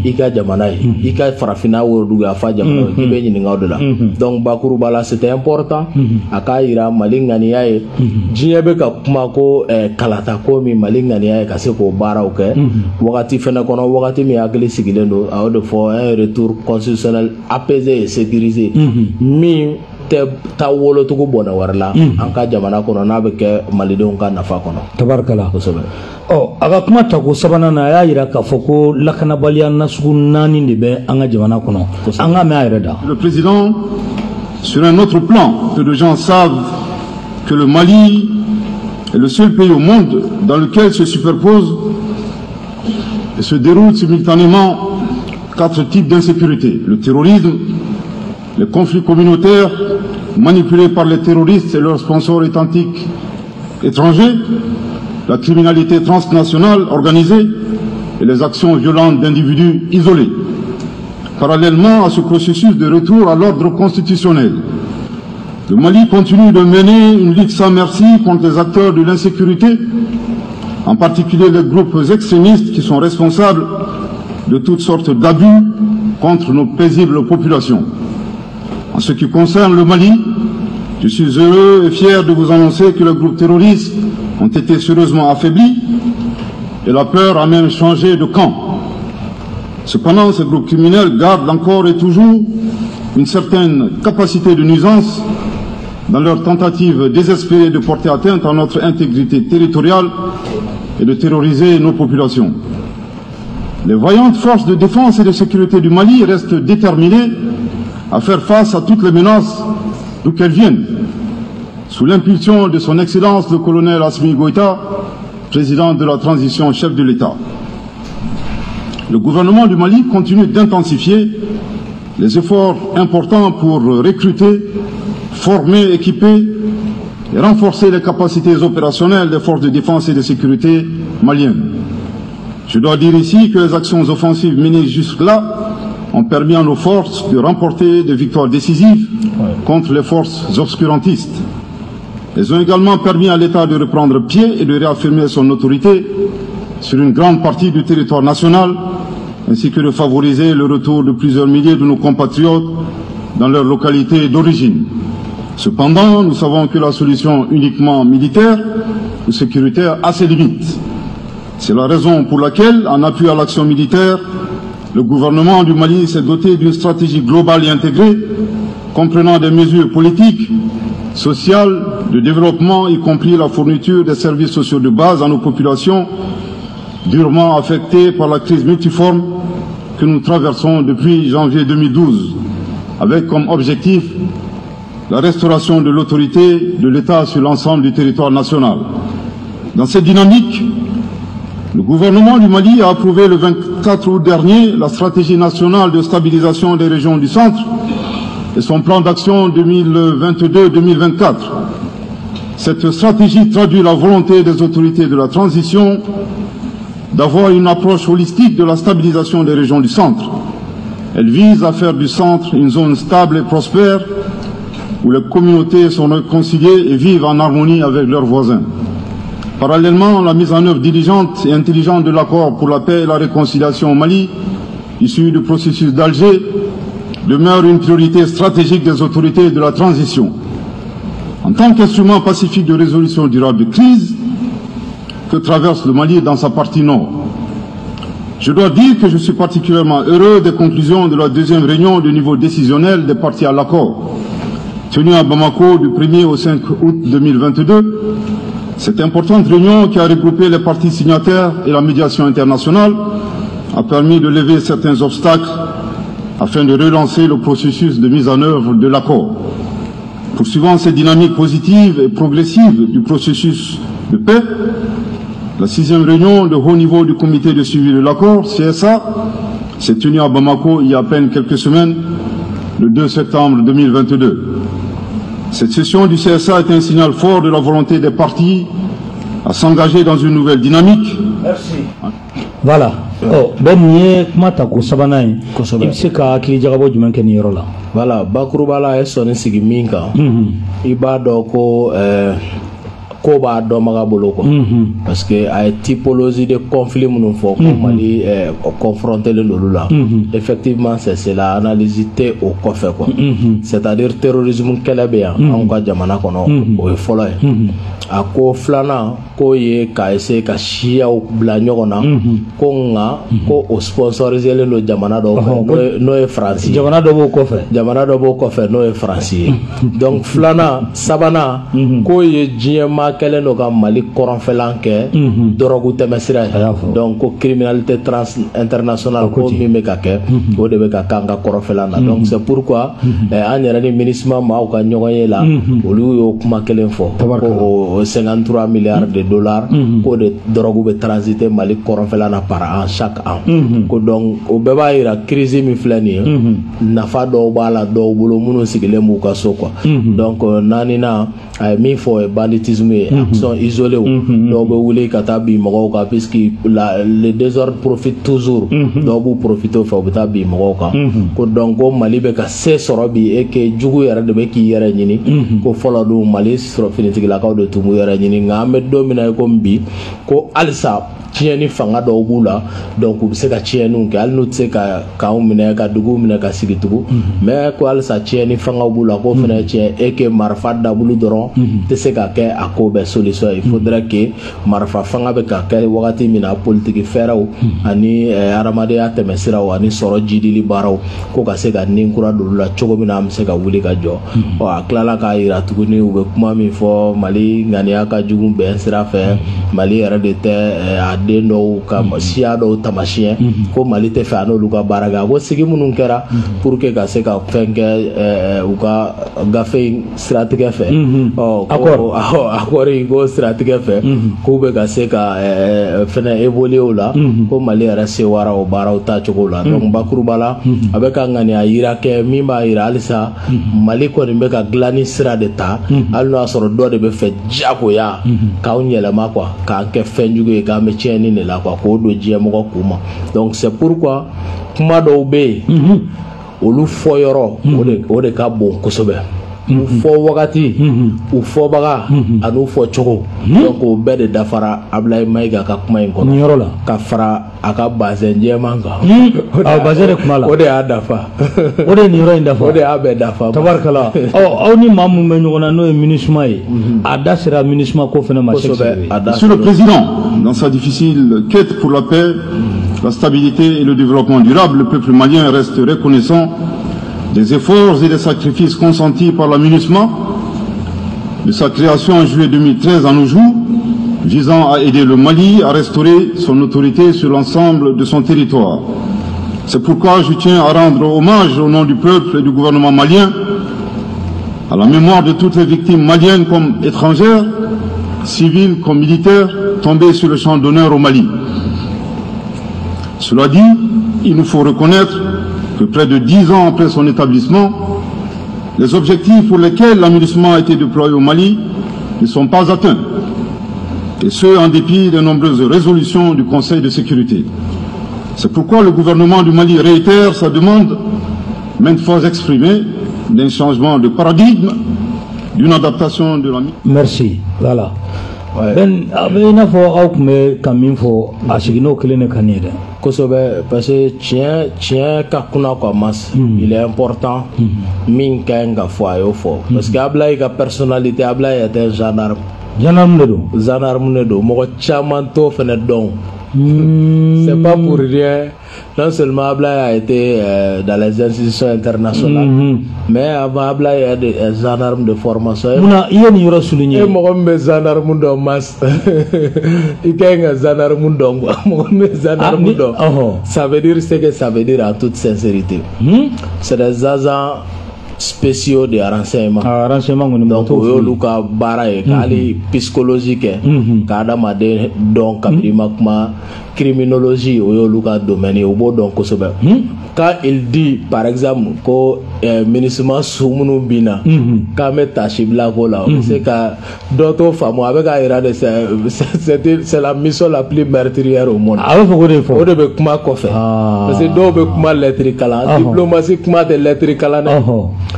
i ka jamana ye, i ka farafinna woroduguyanfan jamana ye, k'i bɛ ɲininka o de la. Donc bakuruba la, c'était important a k'a yira Mali ŋaniya ye. Diɲɛ bɛ ka kuma ko kalata ko min, Mali ŋaniya ye ka se k'o baaraw kɛ wagati fɛnɛ kɔnɔ, wagati min hakili sigilen don. A y'o de fɔ, un retour constitutionnel apaisé et sécurisé min tɛ taa wolotugu bɔnɛ wɛrɛ la an ka jamana kɔnɔ, n'a bɛ kɛ malidenw ka nafa kɔnɔ. Tabarikala. Kosɛbɛ. Ɔ, a ka kuma tako sabanan na, a y'a yira k'a fɔ ko lakanabaliya nasugu naani de bɛ an ka jamana kɔnɔ. An k'a mɛn a yɛrɛ da. Le président, sur un autre plan, peu de gens savent que le Mali est le seul pays au monde dans lequel se superposent et se déroulent simultanément quatre types d'insécurité. Le terrorisme, les conflits communautaires manipulés par les terroristes et leurs sponsors étatiques étrangers, la criminalité transnationale organisée et les actions violentes d'individus isolés. Parallèlement à ce processus de retour à l'ordre constitutionnel, le Mali continue de mener une lutte sans merci contre les acteurs de l'insécurité, en particulier les groupes extrémistes qui sont responsables de toutes sortes d'abus contre nos paisibles populations. En ce qui concerne le Mali, je suis heureux et fier de vous annoncer que les groupes terroristes ont été sérieusement affaiblis et la peur a même changé de camp. Cependant, ces groupes criminels gardent encore et toujours une certaine capacité de nuisance dans leur tentative désespérée de porter atteinte à notre intégrité territoriale et de terroriser nos populations. Les vaillantes forces de défense et de sécurité du Mali restent déterminées à faire face à toutes les menaces d'où qu'elles viennent. Sous l'impulsion de son Excellence le colonel Assimi Goïta, président de la transition, chef de l'État. Le gouvernement du Mali continue d'intensifier les efforts importants pour recruter, former, équiper et renforcer les capacités opérationnelles des forces de défense et de sécurité maliennes. Je dois dire ici que les actions offensives menées jusque-là ont permis à nos forces de remporter des victoires décisives contre les forces obscurantistes. Elles ont également permis à l'État de reprendre pied et de réaffirmer son autorité sur une grande partie du territoire national, ainsi que de favoriser le retour de plusieurs milliers de nos compatriotes dans leur localité d'origine. Cependant, nous savons que la solution uniquement militaire ou sécuritaire a ses limites. C'est la raison pour laquelle, en appui à l'action militaire, le gouvernement du Mali s'est doté d'une stratégie globale et intégrée, comprenant des mesures politiques, sociales, de développement, y compris la fourniture des services sociaux de base à nos populations durement affectées par la crise multiforme que nous traversons depuis janvier 2012, avec comme objectif la restauration de l'autorité de l'État sur l'ensemble du territoire national. Dans cette dynamique, le gouvernement du Mali a approuvé le 24 août dernier la stratégie nationale de stabilisation des régions du centre et son plan d'action 2022-2024. Cette stratégie traduit la volonté des autorités de la transition d'avoir une approche holistique de la stabilisation des régions du centre. Elle vise à faire du centre une zone stable et prospère où les communautés sont réconciliées et vivent en harmonie avec leurs voisins. Parallèlement, la mise en œuvre diligente et intelligente de l'accord pour la paix et la réconciliation au Mali, issu du processus d'Alger, demeure une priorité stratégique des autorités de la transition. En tant qu'instrument pacifique de résolution durable de crise que traverse le Mali dans sa partie nord. Je dois dire que je suis particulièrement heureux des conclusions de la deuxième réunion de niveau décisionnel des parties à l'accord, tenue à Bamako du 1er au 5 août 2022. Cette importante réunion qui a regroupé les parties signataires et la médiation internationale a permis de lever certains obstacles afin de relancer le processus de mise en œuvre de l'accord. Poursuivant cette dynamique positive et progressive du processus de paix, la 6e réunion de haut niveau du comité de suivi de l'accord, CSA, s'est tenue à Bamako il y a à peine quelques semaines, le 2 septembre 2022. Cette session du CSA est un signal fort de la volonté des partis à s'engager dans une nouvelle dynamique. Merci. Voilà. Oh, ben nin ye kuma ta ko sabanan ye. I bɛ se ka hakili jagabɔ jumɛn kɛ nin yɔrɔ la? Voilà, bakuruba la, a ye sɔnni sigi min kan, i b'a dɔn ko ko b'a dɔnbaga bolo quoi. Parce que a ye typologie de conflit minnu fɔ ko Mali confronté len olu la, effectivement c'est cela, analyse tɛ o kɔfɛ quoi. C'est-à-dire terrorisme kɛlɛ bɛ yan anw ka jamana kɔnɔ, o ye fɔlɔ ye. A ko filanan k'o ye ka essayer ka siyaw bila ɲɔgɔn na, ko nka ko o sponsorisé len don jamana dɔw fɛ, n'o ye Faransi ye. Jamana dɔ b'o kɔfɛ. Jamana dɔ b'o kɔfɛ, n'o ye Faransi ye. Donc filanan, sabanan k'o ye diɲɛmaa kɛlen don ka Mali kɔrɔnfɛlan kɛ dɔrɔgu tɛmɛsira ye. Donc ko criminalité trans internationale ko min bɛ ka kɛ, o de bɛ ka k'an ka kɔrɔnfɛlan na. Donc c'est pourquoi an yɛrɛ ni MINUSMA maaw ka ɲɔgɔn ye la, olu y'o kuma kelen fɔ ko o 53 milliards de dollars ko de dɔrɔgu bɛ transiter Mali kɔrɔnfɛlan na par an, chaque an. Ko donc o bɛɛ b'a yira crise min filɛ nin ye, nafa dɔw b'a la dɔw bolo minnu sigilen b'u ka so quoi. Donc naaninan, a ye min fɔ, o ye banditisme ye, action isolée, dɔw bɛ wuli ka taa bin mɔgɔw kan, puisque le désordre profite toujours, dɔw b'u profiter o fɛ, u bɛ taa bin mɔgɔw kan. Ko donc ko Mali bɛ ka se sɔrɔ bi et que jugu yɛrɛ de bɛ k'i yɛrɛ ɲini. Ko fɔlɔ dun, Mali sɔrɔ finitigilakaw de tun b'u yɛrɛ ɲini, nka an bɛ don min na i komi bi, ko halisa tiɲɛni fanga dɔw b'u la. Donc u bɛ se ka tiɲɛniw kɛ hali n'u tɛ se ka k'anw minɛ, ka duguw minɛ, ka sigi tugun, mais ko halisa tiɲɛni fangaw b'u la, k'o fana ye tiɲɛ et que marifa dabulu dɔrɔn tɛ se ka kɛ a ko bɛɛ solution. Il faudrait que marifa fanga bɛ ka kɛ wagati min na, politiki fɛɛrɛw ani hadamadenya tɛmɛsiraw ani sɔrɔ jidili baaraw, ko ka se ka nin kura don olu la cogo min na an bɛ se ka wuli ka jɔ. Ɔ, a tilala k'a yira tuguni, u bɛ kuma min fɔ, Mali ŋaniya ka jugu bɛn sira fɛ, Mali yɛrɛ de tɛ a den dɔw ka siya dɔw tamasiyɛn ko Mali tɛ fɛ a n'olu ka baara kɛ. A ko sigi minnu kɛra pour que ka se ka fɛn kɛ u ka gafe in siratigɛ fɛ, ɔ ko accord in ko siratigɛ fɛ, k'u bɛ ka se ka fɛnɛ évoluer o la, ko Mali yɛrɛ sewara o baaraw taacogo la. Donc bakuruba la, a bɛ ka ŋaniya yira kɛ min b'a yira halisa Mali kɔni bɛ ka dilanni sira de ta, hali n'o y'a sɔrɔ dɔ de bɛ fɛ diyagoya k'anw yɛlɛma quoi, k'an kɛ fɛn jugu ye, k'an bɛ tiɲɛni de la quoi, k'o don diɲɛmɔgɔ kun ma. Donc c'est pourquoi kuma dɔw bɛ yen, olu fɔ yɔrɔ o de ka bon kosɛbɛ, u fɔ wagati, u fɔbaga ani u fɔ cogo. Donc o bɛɛ de dafara Abulayi Mayiga ka kuma in kɔnɔ. Nin yɔrɔ la. Ka fara a ka bazɛn jɛman kan. A bazɛn de kuma la. O de y'a dafa. O de ye nin yɔrɔ in dafa. O de y'a bɛɛ dafa. Tabarikala. Ɔ, aw ni maa mun bɛ ɲɔgɔn na, n'o ye MINUSMA ye, a da sera MINUSMA ko fana ma. Kosɛbɛ, a da. Monsieur le Président, dans sa difficile quête pour la paix, la stabilité et le développement durable, le peuple malien reste reconnaissant des efforts et des sacrifices consentis par la MINUSMA de sa création en juillet 2013 à nos jours, visant à aider le Mali à restaurer son autorité sur l'ensemble de son territoire. C'est pourquoi je tiens à rendre hommage au nom du peuple et du gouvernement malien à la mémoire de toutes les victimes maliennes comme étrangères, civiles comme militaires, tombées sur le champ d'honneur au Mali. Cela dit, il nous faut reconnaître que près de 10 ans après son établissement, les objectifs pour lesquels la MINUSMA a été déployée au Mali ne sont pas atteints, et ce, en dépit de nombreuses résolutions du Conseil de sécurité. C'est pourquoi le gouvernement du Mali réitère sa demande, maintes fois exprimée, d'un changement de paradigme, d'une adaptation de la Merci. Voilà. Ben, a bɛ i n'a fɔ aw tun bɛ ka min fɔ, a seginn'o kelen de kan nin ye dɛ. Kosɛbɛ, parce que tiɲɛ tiɲɛ ka kunna quoi. Mas il est important, min ka ɲi ka fɔ, a y'o fɔ, parce que Ablaye ka personnalité, Ablaye était un gendarme. Gendarme de don. Gendarme de don, mɔgɔ caman t'o fɛnɛ dɔn. C'est pas pour rien. Non seulement Ablaye a été dans les institutions internationales, mais avant, Ablaye est gendarme de formation. Munna i ye nin yɔrɔ souligner? E mɔgɔ min bɛ gendarme dɔn, mas i ka ɲi ka gendarme dɔn quoi. Mɔgɔ min bɛ gendarme dɔn, ça veut dire ce que ça veut dire en toute sincérité. C'est des agents spéciaux de renseignement. Ah, renseignement kɔni. Donc o y'olu ka baara ye, ka hali psychologie kɛ, ka adamaden dɔn kabini i ma kuma, criminologie, o y'olu ka domaine ye, u b'o dɔn kosɛbɛ. Quand il dit par exemple ko MINUSMA su minnu binna k'an bɛ tasi bila ko la, o bɛ se ka dɔ t'o faamu. A bɛ k'a yira de c'est la mission la plus meurtrière au monde. A bɛ fɔ k'o de fɔ. O de bɛ kuma kɔfɛ, parce que dɔw bɛ kuma lɛtiri kalan, diplomatie kuma tɛ lɛtiri kalan dɛ.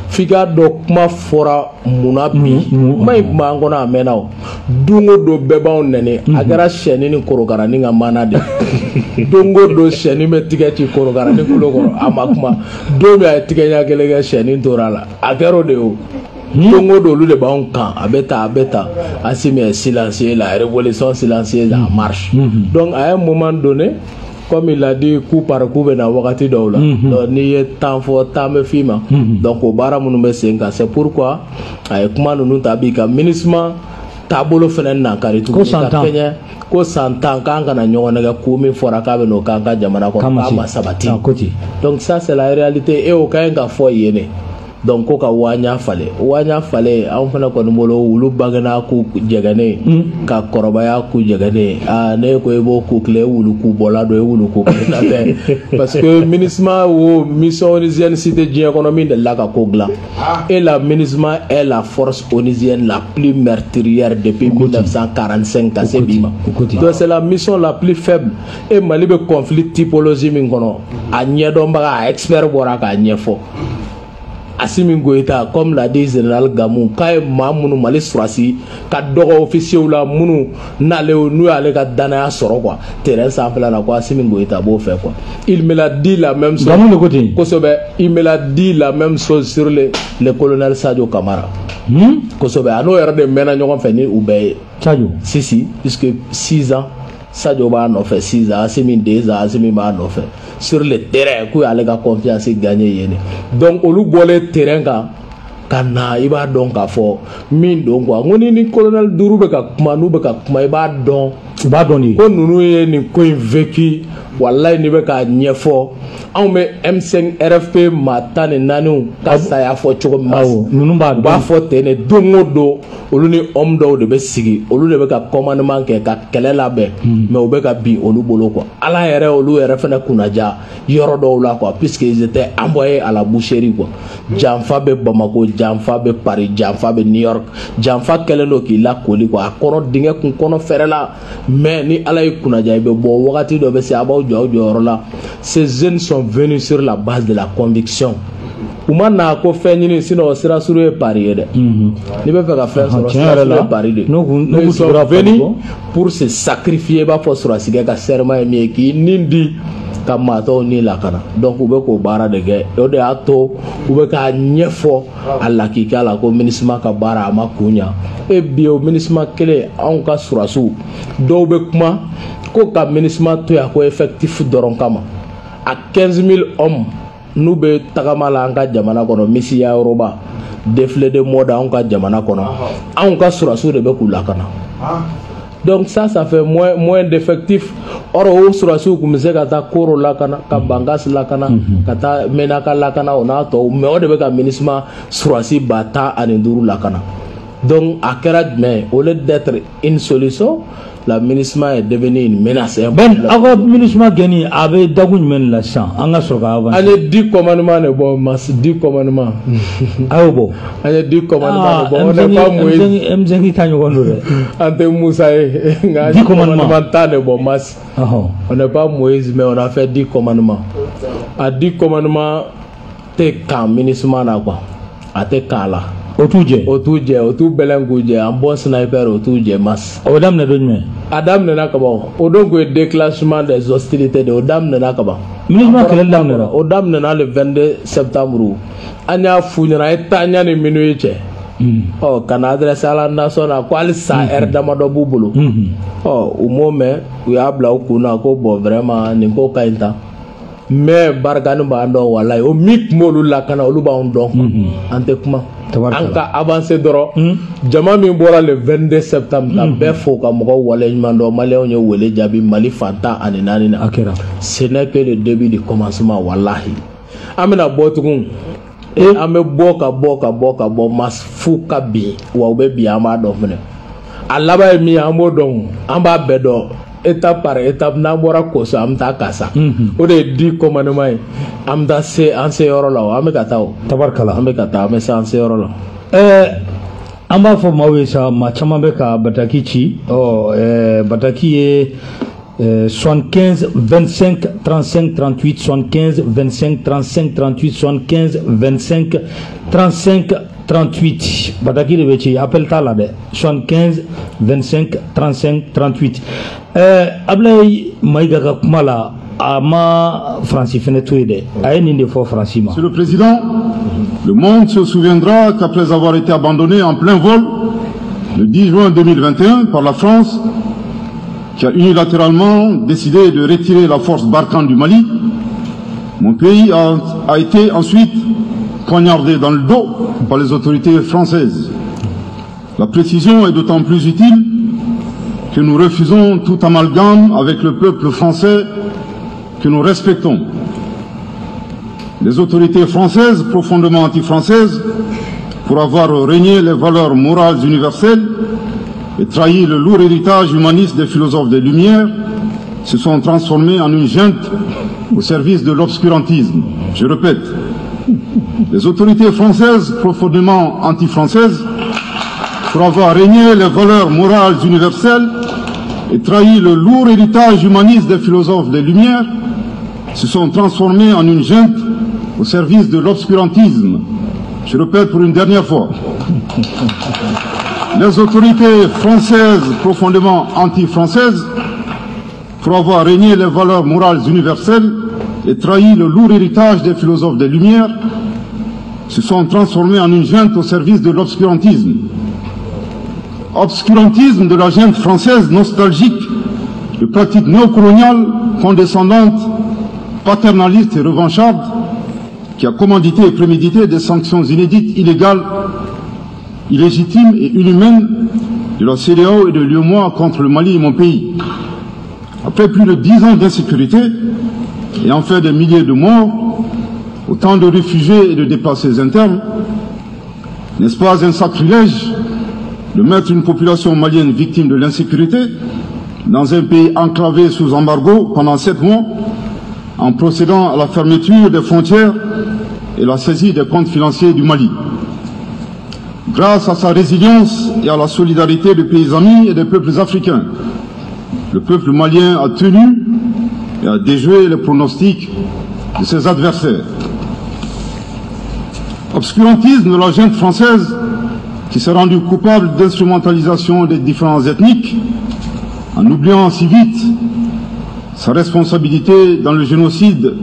F'i k'a dɔn kuma fɔra mun na bi. Kuma in tun b'an kɔnɔ a mɛnna o. Don o don bɛɛ b'anw nɛni, a kɛra sɛni ni korokaranin ka maana de. Don o don sɛni bɛ tigɛ ci korokaranin kulo kɔrɔ, a ma kuma. Don min a ye tigɛ ɲɛ kelen kɛ, sɛni tora a la, a kɛra o de ye o. Don o don olu de b'anw kan, a bɛ tan a bɛ tan. Assimi est silencieux, la révolution silencieuse en marche. Donc à un moment donné, comme il a dit, coup par coup bɛ na wagati dɔw la. Donc n'i ye tan fɔ, tan bɛ f'i ma. Donc o baara minnu bɛ sen kan, c'est pourquoi a ye kuma ninnu ta bi ka MINUSMA taabolo fɛnɛ nankari tuguni ka kɛɲɛ ko san 10 k'an kana ɲɔgɔn nɛgɛ, ko min fɔra k'a bɛ n'o k'an ka jamana kɔnɔ k'a ma sabati. Donc ça c'est la réalité, et o ka ɲi ka fɔ yen de. Donc ko ka waɲa falen, waɲa falen anw fana kɔni bolo, wulu bangena ku jɛgɛnnen ka kɔrɔbaya ku jɛgɛnnen. Aa, ne ko i b'o ku tile wulu ku bɔla don, e wulu ku kelenna tɛ, parce que MINUSMA wo mission onusienne si tɛ diɲɛ kɔnɔ min delila ka ko dilan. Et la MINUSMA est la force onusienne la plus meurtrière depuis 1945 ka se bi ma. Donc c'est la mission la plus faible. Et Mali bɛ conflit typologie min kɔnɔ, a ɲɛdɔnbaga, a expert bɔra k'a ɲɛfɔ. Assimi Goïta, comme l'a dit général Gamou, k'a ye maa minnu Mali surasi ka dɔgɔ officier la minnu n'ale n'u y'ale ka danaya sɔrɔ quoi terrain sanfɛla la, ko Assimi Goïta b'o fɛ quoi. Il me l'a dit la même chose. Gamou de ko ten. Kosɛbɛ, il me l'a dit la même chose sur le colonel Sadio Camara. Kosɛbɛ, a n'o yɛrɛ de mɛnna ɲɔgɔn fɛ ni u bɛɛ ye. Sadio. Si si, puisque 6 ans Sadio b'a nɔfɛ, 6 ans, Assimi 2 ans, Assimi b'a nɔfɛ sur le terrain, k'u y'ale ka confiance gagné yen de. Donc olu bɔlen terrain kan ka na, i b'a dɔn k'a fɔ min don quoi. N ko ni colonel 5 bɛ ka kuma, n'u bɛ ka kuma, i b'a dɔn. I b'a dɔn de. Ko ninnu ye nin ko in vécu, walayi n'i bɛ k'a ɲɛfɔ. Anw bɛ M5 RFP maa 14 ka saya fɔ cogo min. Awɔ, ninnu b'a dɔn. U b'a fɔ ten de don o don, olu ni homme dɔw de bɛ sigi, olu de bɛ ka commandement kɛ ka kɛlɛ labɛn, mais u bɛ ka bin olu bolo quoi. Ala yɛrɛ olu yɛrɛ fɛnɛ kunnaja yɔrɔ dɔw la quoi, puisqu'ils étaient envoyés à la boucherie quoi. Janfa bɛ Bamako, janfa bɛ Paris, janfa bɛ New York, janfa kɛlen don k'i lakoli quoi. A kɔnɔ dingɛ kun kɔnɔ fɛrɛ la, mais ni Ala y'i kunnaja i bɛ bɔ wagati dɔ bɛ se, a b'aw jɔ aw jɔyɔrɔ la. Ces jeunes sont venus sur la base de la conviction. U ma na ko fɛn ɲini, sinon sira suru ye Paris ye dɛ. N'i bɛ fɛ ka fɛn sɔrɔ, sira suru ye Paris de. Ils sont venus pour se sacrifier, i b'a fɔ sɔrɔdasikɛ ka serment ye min ye, k'i nin di ka maa tɔw ni lakana. Donc u bɛ k'o baara de kɛ, o de y'a to u bɛ k'a ɲɛfɔ a lakika la ko MINUSMA ka baara a ma kun ɲa. E bi o MINUSMA kelen, anw ka sɔrɔdasiw dɔw bɛ kuma ko ka MINUSMA to yan ko effectif dɔrɔn kama. A 15 000 hommes n'u bɛ tagama la an ka jamana kɔnɔ, misiya yɔrɔba défilé de mode anw ka jamana kɔnɔ, anw ka sɔrɔdasiw de bɛ k'u lakana. Donc ça fait moins d'effectifs. Or o sɔrɔdasiw tun bɛ se ka taa Koro lakana, ka Bankas lakana, ka taa Menaka lakana, o n'a tɔw, mais o de bɛ ka MINUSMA sɔrɔdasi 15 000 lakana. Donc a kɛra jumɛn, au lieu d'être une solution, la MINUSMA est devenue une menace. Ben, aw ka MINUSMA gɛnni a bɛ dakun jumɛn de la sisan, an ka sɔrɔ ka avancer? An ye 10 commandements de bɔ, mas 10 commandements. A y'o bɔ. An ye 10 commandements de bɔ. On n'est pas Moïse. M5 ta ɲɔgɔn don dɛ. An tɛ Musa ye, nka an ye commandement 10 de bɔ, mas. On n'est pas Moïse, mais on a fait 10 commandements. A 10 commandements tɛ kan MINUSMA na quoi. A tɛ kan la. O t'u jɛ. O t'u jɛ, o t'u bɛlɛn k'u jɛ. En bon sniper, o t'u jɛ, mas. O bɛ daminɛ don jumɛn? A daminɛna kaban. O don kun ye déclenchement des hostilités de, o daminɛna kaban. MINUSMA kɛlɛli daminɛna. O daminɛna le 22 septembre. An y'a f'u ɲɛna, a ye taa ɲɛ ni minuit cɛ. Ɔ ka na adressé à la nation na ko hali sa heure damadɔ b'u bolo. Ɔ u m'o mɛn, u y'a bila u kun na ko bon vraiment nin ko ka ɲi tan. Mais barikani b'an dɔn, walayi o min tun b'olu lakana, olu b'anw dɔn. An tɛ kuma. An ka avancer dɔrɔn. Jama min bɔra le 22 septembre ka bɛɛ fo ka mɔgɔw waleɲuman dɔn, maliyɛnw ye wele jaabi Mali fan 14 na. A kɛra. Ce n'est que le début du commencement, walahi. An bɛna bɔ tugun. An bɛ bɔ ka bɔ ka bɔ ka bɔ mas fu ka bin, wa u bɛ bin, an b'a dɔn fɛnɛ. A laban ye min ye, an b'o dɔn, an b'a bɛɛ dɔn. Étape par étape, n'an bɔra Koso, an bɛ taa Kasa. O de ye 10 commandement ye. An bɛ taa se an se yɔrɔ la o, an bɛ ka taa o. Tabarikala. An bɛ ka taa, an bɛ se an se yɔrɔ la. An b'a fɔ maaw ye sa, maa caman bɛ ka bataki ci. Ɔ, bataki ye 75 25 35 38, 75 25 35 38, 75 25 35 38. Bataki de bɛ ci, appel t'a la dɛ. 75 25 35 38. Ablaye Maïga ka kuma la, a ma Faransi fɛnɛ to yen dɛ, a ye nin de fɔ Faransi ma. Monsieur le Président, le monde se souviendra qu'après avoir été abandonné en plein vol le 10 juin 2021 par la France, qui a unilatéralement décidé de retirer la force Barkhane du Mali, mon pays a été ensuite poignardé dans le dos par les autorités françaises. La précision est d'autant plus utile que nous refusons tout amalgame avec le peuple français que nous respectons. Les autorités françaises, profondément anti-françaises, pour avoir renié les valeurs morales universelles et trahi le lourd héritage humaniste des philosophes des Lumières, se sont transformées en une junte au service de l'obscurantisme. Je répète, les autorités françaises, profondément anti-françaises, pour avoir renié les valeurs morales universelles et trahi le lourd héritage humaniste des philosophes des Lumières, se sont transformées en une junte au service de l'obscurantisme. Je répète pour une dernière fois. Les autorités françaises, profondément anti-françaises, pour avoir renié les valeurs morales universelles et trahi le lourd héritage des philosophes des Lumières, se sont transformées en une junte au service de l'obscurantisme. Obscurantisme de la junte française nostalgique de pratiques néocoloniales, condescendantes, paternalistes et revanchardes, qui a commandité et prémédité des sanctions inédites, illégales, illégitimes et inhumaines de la CEDEAO et de l'UEMOA contre le Mali et mon pays. Après plus de 10 ans d'insécurité et en fait des milliers de morts, autant de réfugiés et de déplacés internes, n'est-ce pas un sacrilège de mettre une population malienne victime de l'insécurité dans un pays enclavé sous embargo pendant 7 mois, en procédant à la fermeture des frontières et la saisie des comptes financiers du Mali? Grâce à sa résilience et à la solidarité des pays amis et des peuples africains, le peuple malien a tenu et a déjoué les pronostics de ses adversaires. Obscurantisme de la junte française qui s'est rendue coupable d'instrumentalisation des différences ethniques en oubliant si vite sa responsabilité dans le génocide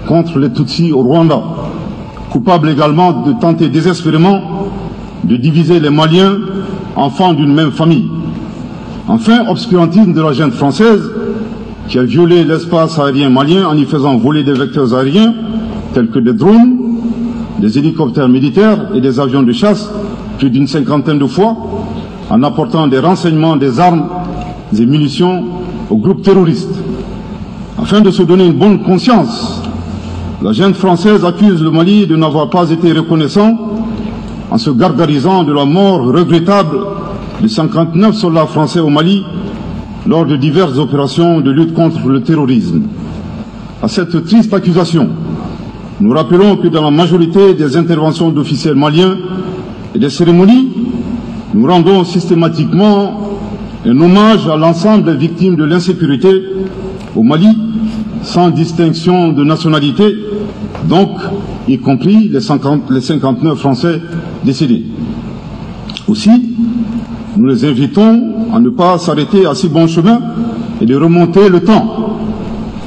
contre les Tutsis au Rwanda, coupable également de tenter désespérément de diviser les Maliens, enfants d'une même famille. Enfin, obscurantisme de la junte française qui a violé l'espace aérien malien en y faisant voler des vecteurs aériens tels que des drones, des hélicoptères militaires et des avions de chasse plus d'une 50aine de fois, en apportant des renseignements, des armes et munitions aux groupes terroristes. Afin de se donner une bonne conscience, la junte française accuse le Mali de n'avoir pas été reconnaissant en se gargarisant de la mort regrettable de 59 soldats français au Mali lors de diverses opérations de lutte contre le terrorisme. À cette triste accusation, nous rappelons que dans la majorité des interventions d'officiels maliens et des cérémonies, nous rendons systématiquement un hommage à l'ensemble des victimes de l'insécurité au Mali, sans distinction de nationalité, donc y compris les 59 Français décédés. Aussi, nous les invitons à ne pas s'arrêter à si bon chemin et de remonter le temps,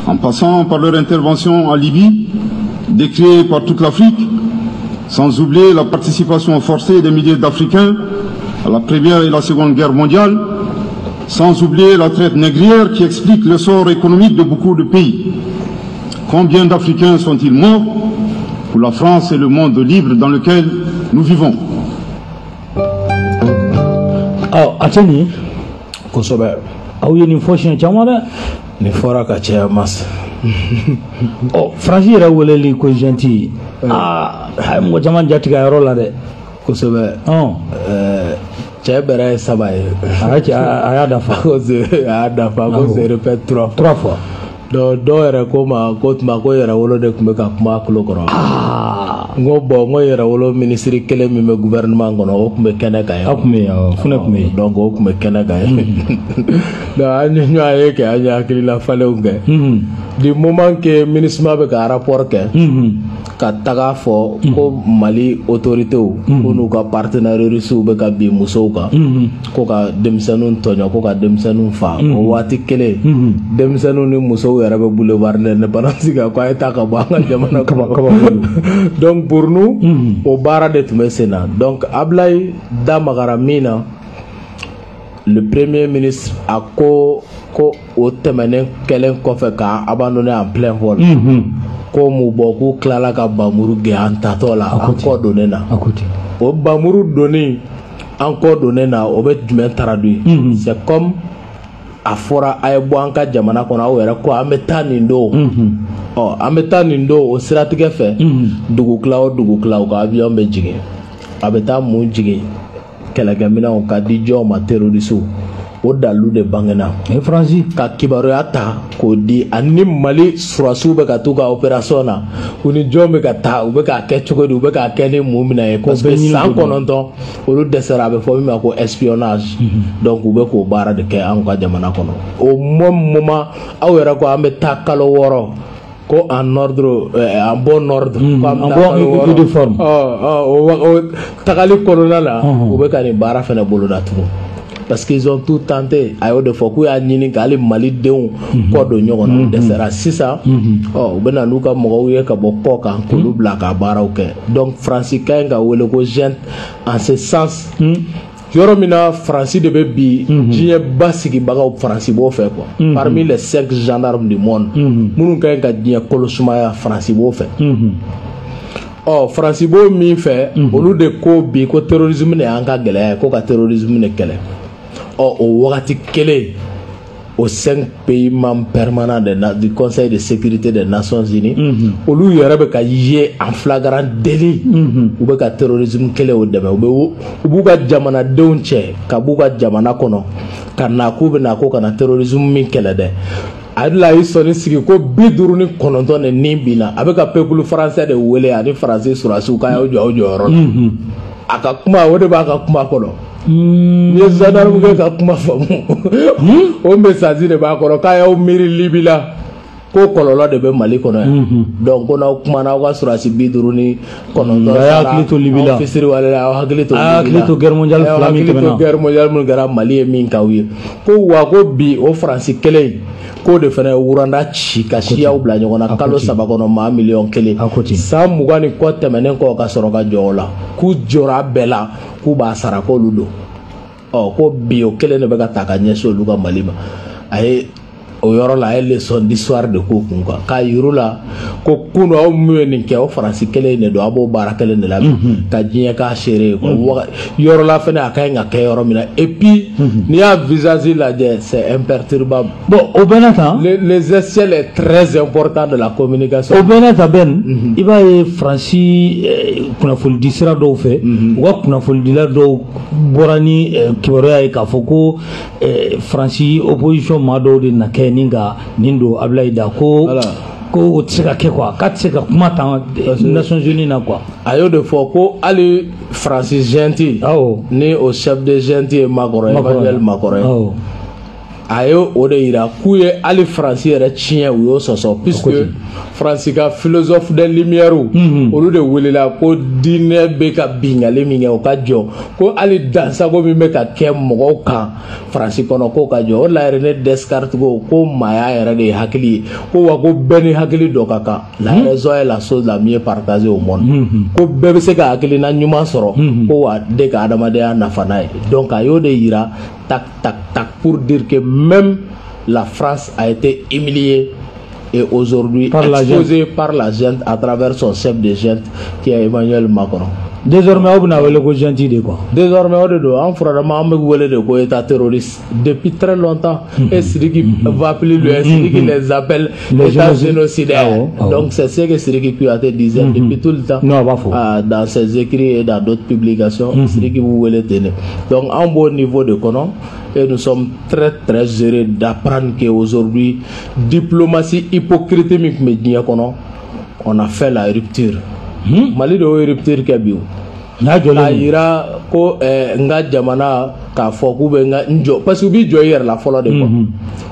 en passant par leur intervention en Libye, décriée par toute l'Afrique, sans oublier la participation forcée des milliers d'Africains à la Première et la Seconde Guerre mondiale, sans oublier la traite négrière qui explique le sort économique de beaucoup de pays. Combien d'Africains sont-ils morts pour la France et le monde libre dans lequel nous vivons? Ɔ, a tɛ nin. Kosɛbɛ. Aw ye nin fɔ siɲɛ caman dɛ. Nin fɔra ka caya mas. Ɔ, Faransi yɛrɛ weleli ko junte, aa, a ye mɔgɔ caman jatigɛ a yɔrɔ la dɛ. Kosɛbɛ. Ɔn. Ɛɛ. Cɛ bɛrɛ ye 3 ye. A y'a dafa. A y'a dafa ko se répète 3 fois. 3 fois. Donc dɔw yɛrɛ ko ma ko tuma ko Yɛrɛwolo de tun bɛ ka kuma a tulo kɔrɔ. N ko bon n ko Yɛrɛwolo minisiri kelen min bɛ gouvernement kɔnɔ o tun bɛ kɛnɛ kan yen. A tun bɛ yen awɔ Funɛ tun bɛ yen. Donc o tun bɛ kɛnɛ kan yen. Donc an ye ɲɔgɔn ye kɛ an ye hakilila falenw kɛ. Du moment que MINUSMA bɛ ka rapport kɛ. Ka taga fɔ ko Mali autorités ko n'u ka partenaires russes bɛ ka bin musow kan. Ko ka denmisɛnninw tɔɲɔ ko ka denmisɛnninw fa. O waati kelen denmisɛnninw ni musow yɛrɛ bɛ boulevard l'Indépendance kan ko a ye taa ka bɔ an ka jamana kɔnɔ. Donc pour nous o baara de tun bɛ sen na. Donc Ablaye da magara min na, le premier ministre a ko o tɛmɛnen kɛlen kɔfɛ k'an abandonné en plein vol. Ko mu bɔ k'u tilala ka bamuru gɛn an tatɔ la an kɔ donnen na. O bamuru donni an kɔ donnen na o bɛ jumɛn traduit? C'est comme a fɔra a ye bɔ an ka jamana kɔnɔ aw yɛrɛ ko an bɛ taa nin don. Ɔ an bɛ taa nin don o siratigɛ fɛ dugukila o dugukila u ka avion bɛ jigin. A bɛ taa mun jigin? Kɛlɛkɛminɛnw ka di jɔn ma terroriste. O dalu de bangena. Faransi ka kibaruya ta k'o di ani Mali surasiw bɛ ka t'u ka opération na u ni jɔn bɛ ka taa u bɛ k'a kɛ cogo di u bɛ k'a kɛ ni mun minɛ ye parce que san 9 olu dɛsɛra a bɛ fɔ min ma ko espionnage. Donc u bɛ k'o baara de kɛ anw ka jamana kɔnɔ. Au même moment aw yɛrɛ ko an bɛ taa kalo 6 ko en ordre en bon ordre en bon uniforme. O tagali kɔnɔna la u bɛ ka nin baara fana boloda tugun. Parce qu'ils ont tout tenté. A y'o de fɔ k'u y'a ɲini k'ale Malidenw kɔ don ɲɔgɔn na u dɛsɛra sisan. Ɔ u bɛ na n'u ka mɔgɔw ye ka bɔ kɔ kan k'olu bila ka baaraw kɛ. Donc Faransi ka ɲi ka wele ko junte en ce sens. Yɔrɔ min na Faransi de bɛ bi diɲɛ basigibagaw Faransi b'o fɛ quoi. Parmi les 5 gendarmes du monde minnu ka ɲi ka diɲɛ kolo sumaya Faransi b'o fɛ. Ɔ Faransi b'o min fɛ olu de ko bi ko terrorisme de y'an ka gɛlɛya ye ko ka terrorisme de kɛlɛ. Ɔ o wagati kelen o 5 pays membres permanents du Conseil de sécurité des Nations Unies olu yɛrɛ bɛ ka ye en flagrant délit. U bɛ ka terrorisme kɛlɛ o dɛmɛ u b'u ka jamanadenw cɛ ka b'u ka jamana kɔnɔ ka na k'u bɛ na ko ka na terrorisme min kɛlɛ dɛ. A la y'i sɔnni sigi ko 59 de nin binna a bɛ ka peuple français de wele ani Faransi sɔrɔdasiw k'a y'aw jɔ aw jɔyɔrɔ la. A ka kuma o de b'a ka kuma kɔnɔ. Ni ye gendarme kɛ ka kuma faamu o message de b'a kɔrɔ k'a y'aw miiri Libi la ko kɔlɔlɔ de bɛ Mali kɔnɔ yan. Donc ko n'aw kumana aw ka sɔrɔdasi 59 sara hakili to Libi la. Fisiri wale la aw hakili to Libi la. Hakili to guerre mondiale fila min tɛmɛna. Hakili to guerre mondiale min kɛra Mali ye min k'aw ye. Ko wa ko bi o Faransi kelen k'o de fana ye Rwanda ci ka siyaw bila ɲɔgɔn na kalo 3 kɔnɔ maa 1 miliyɔn. San 20 ni kɔ tɛmɛnen kɔ ka sɔrɔ ka jɔ o la k'u jɔra a bɛɛ la k'u b'a sara k'olu don. Ɔ ko bi o kelen de bɛ ka ta ka ɲɛsin olu ka Mali ma. A ye o yɔrɔ la a ye leçon d'histoire de k'o kun kan k'a yir'u la ko kunun aw min ye nin kɛ o Faransi kelen de don a b'o baara kelen de la ka diɲɛ k'a seere ye yɔrɔ la fɛnɛ a ka ɲi ka kɛ yɔrɔ min na. Et puis n'i y'a visage lajɛ c'est imperturbable. Bon o bɛɛ n'a ta l'essentiel est très important de la communication. O bɛɛ n'a ta Ben i b'a ye Faransi kunnafonidi sira dɔw fɛ u ka kunnafonidila dɔw bɔra ni kibaruya ye k'a fɔ ko Faransi opposition maa dɔw de na kɛ ni ka nin don Ablaye da ko ko o tɛ se ka kɛ quoi k'a tɛ se ka kuma tan Nations Unies na quoi. A y'o de fɔ ko hali Faransi junte ni o chef de junte ye Macron Emmanuel Macron ye a ye o de yira k'u ye hali Faransi yɛrɛ tiɲɛ u y'o sɔsɔ puisque Faransi ka philosophe des Lumières olu de welela ko diinɛ bɛ ka bingali min kɛ o ka jɔ ko hali dansago min bɛ ka kɛ mɔgɔw kan Faransi kɔnɔ k'o ka jɔ. O la yɛrɛ ne Descartes ko maaya yɛrɛ de ye hakili ye ko wa ko bɛɛ ni hakili dɔ ka kan. La raison est la chose la mieux partagée au monde. Ko bɛɛ bɛ se ka hakilina ɲuman sɔrɔ ko wa de ka adamadenya nafa n'a ye. Donc a y'o de yira tac tac tac pour dire que même la France a été humiliée et aujourd'hui exposée par la junte à travers son chef de junte qui est Emmanuel Macron. Désormais aw bɛna wele ko gentil de quoi. Désormais o de don, an furadama an bɛ wele de ko état terroriste depuis très longtemps. Et Sidiki va plus loin, Sidiki les appelle état génocidaire. Donc c'est ce que Sidiki Kouyaté disait depuis tout le temps. Non, a b'a fɔ. Dans ses écrits et dans d'autres publications, Sidiki b'u wele ten de. Donc an b'o niveau de kɔnɔ. Et nous sommes très très heureux d'apprendre qu'aujourd'hui, diplomatie hypocrite min tun bɛ diɲɛ kɔnɔ, on a fait la rupture. Mali de y'o rupture kɛ bi o. N'a jɔlen K'a yira ko n ka jamana k'a fɔ k'u bɛ n ka n jɔ, parce que u b'i jɔ i yɛrɛ la fɔlɔ de quoi.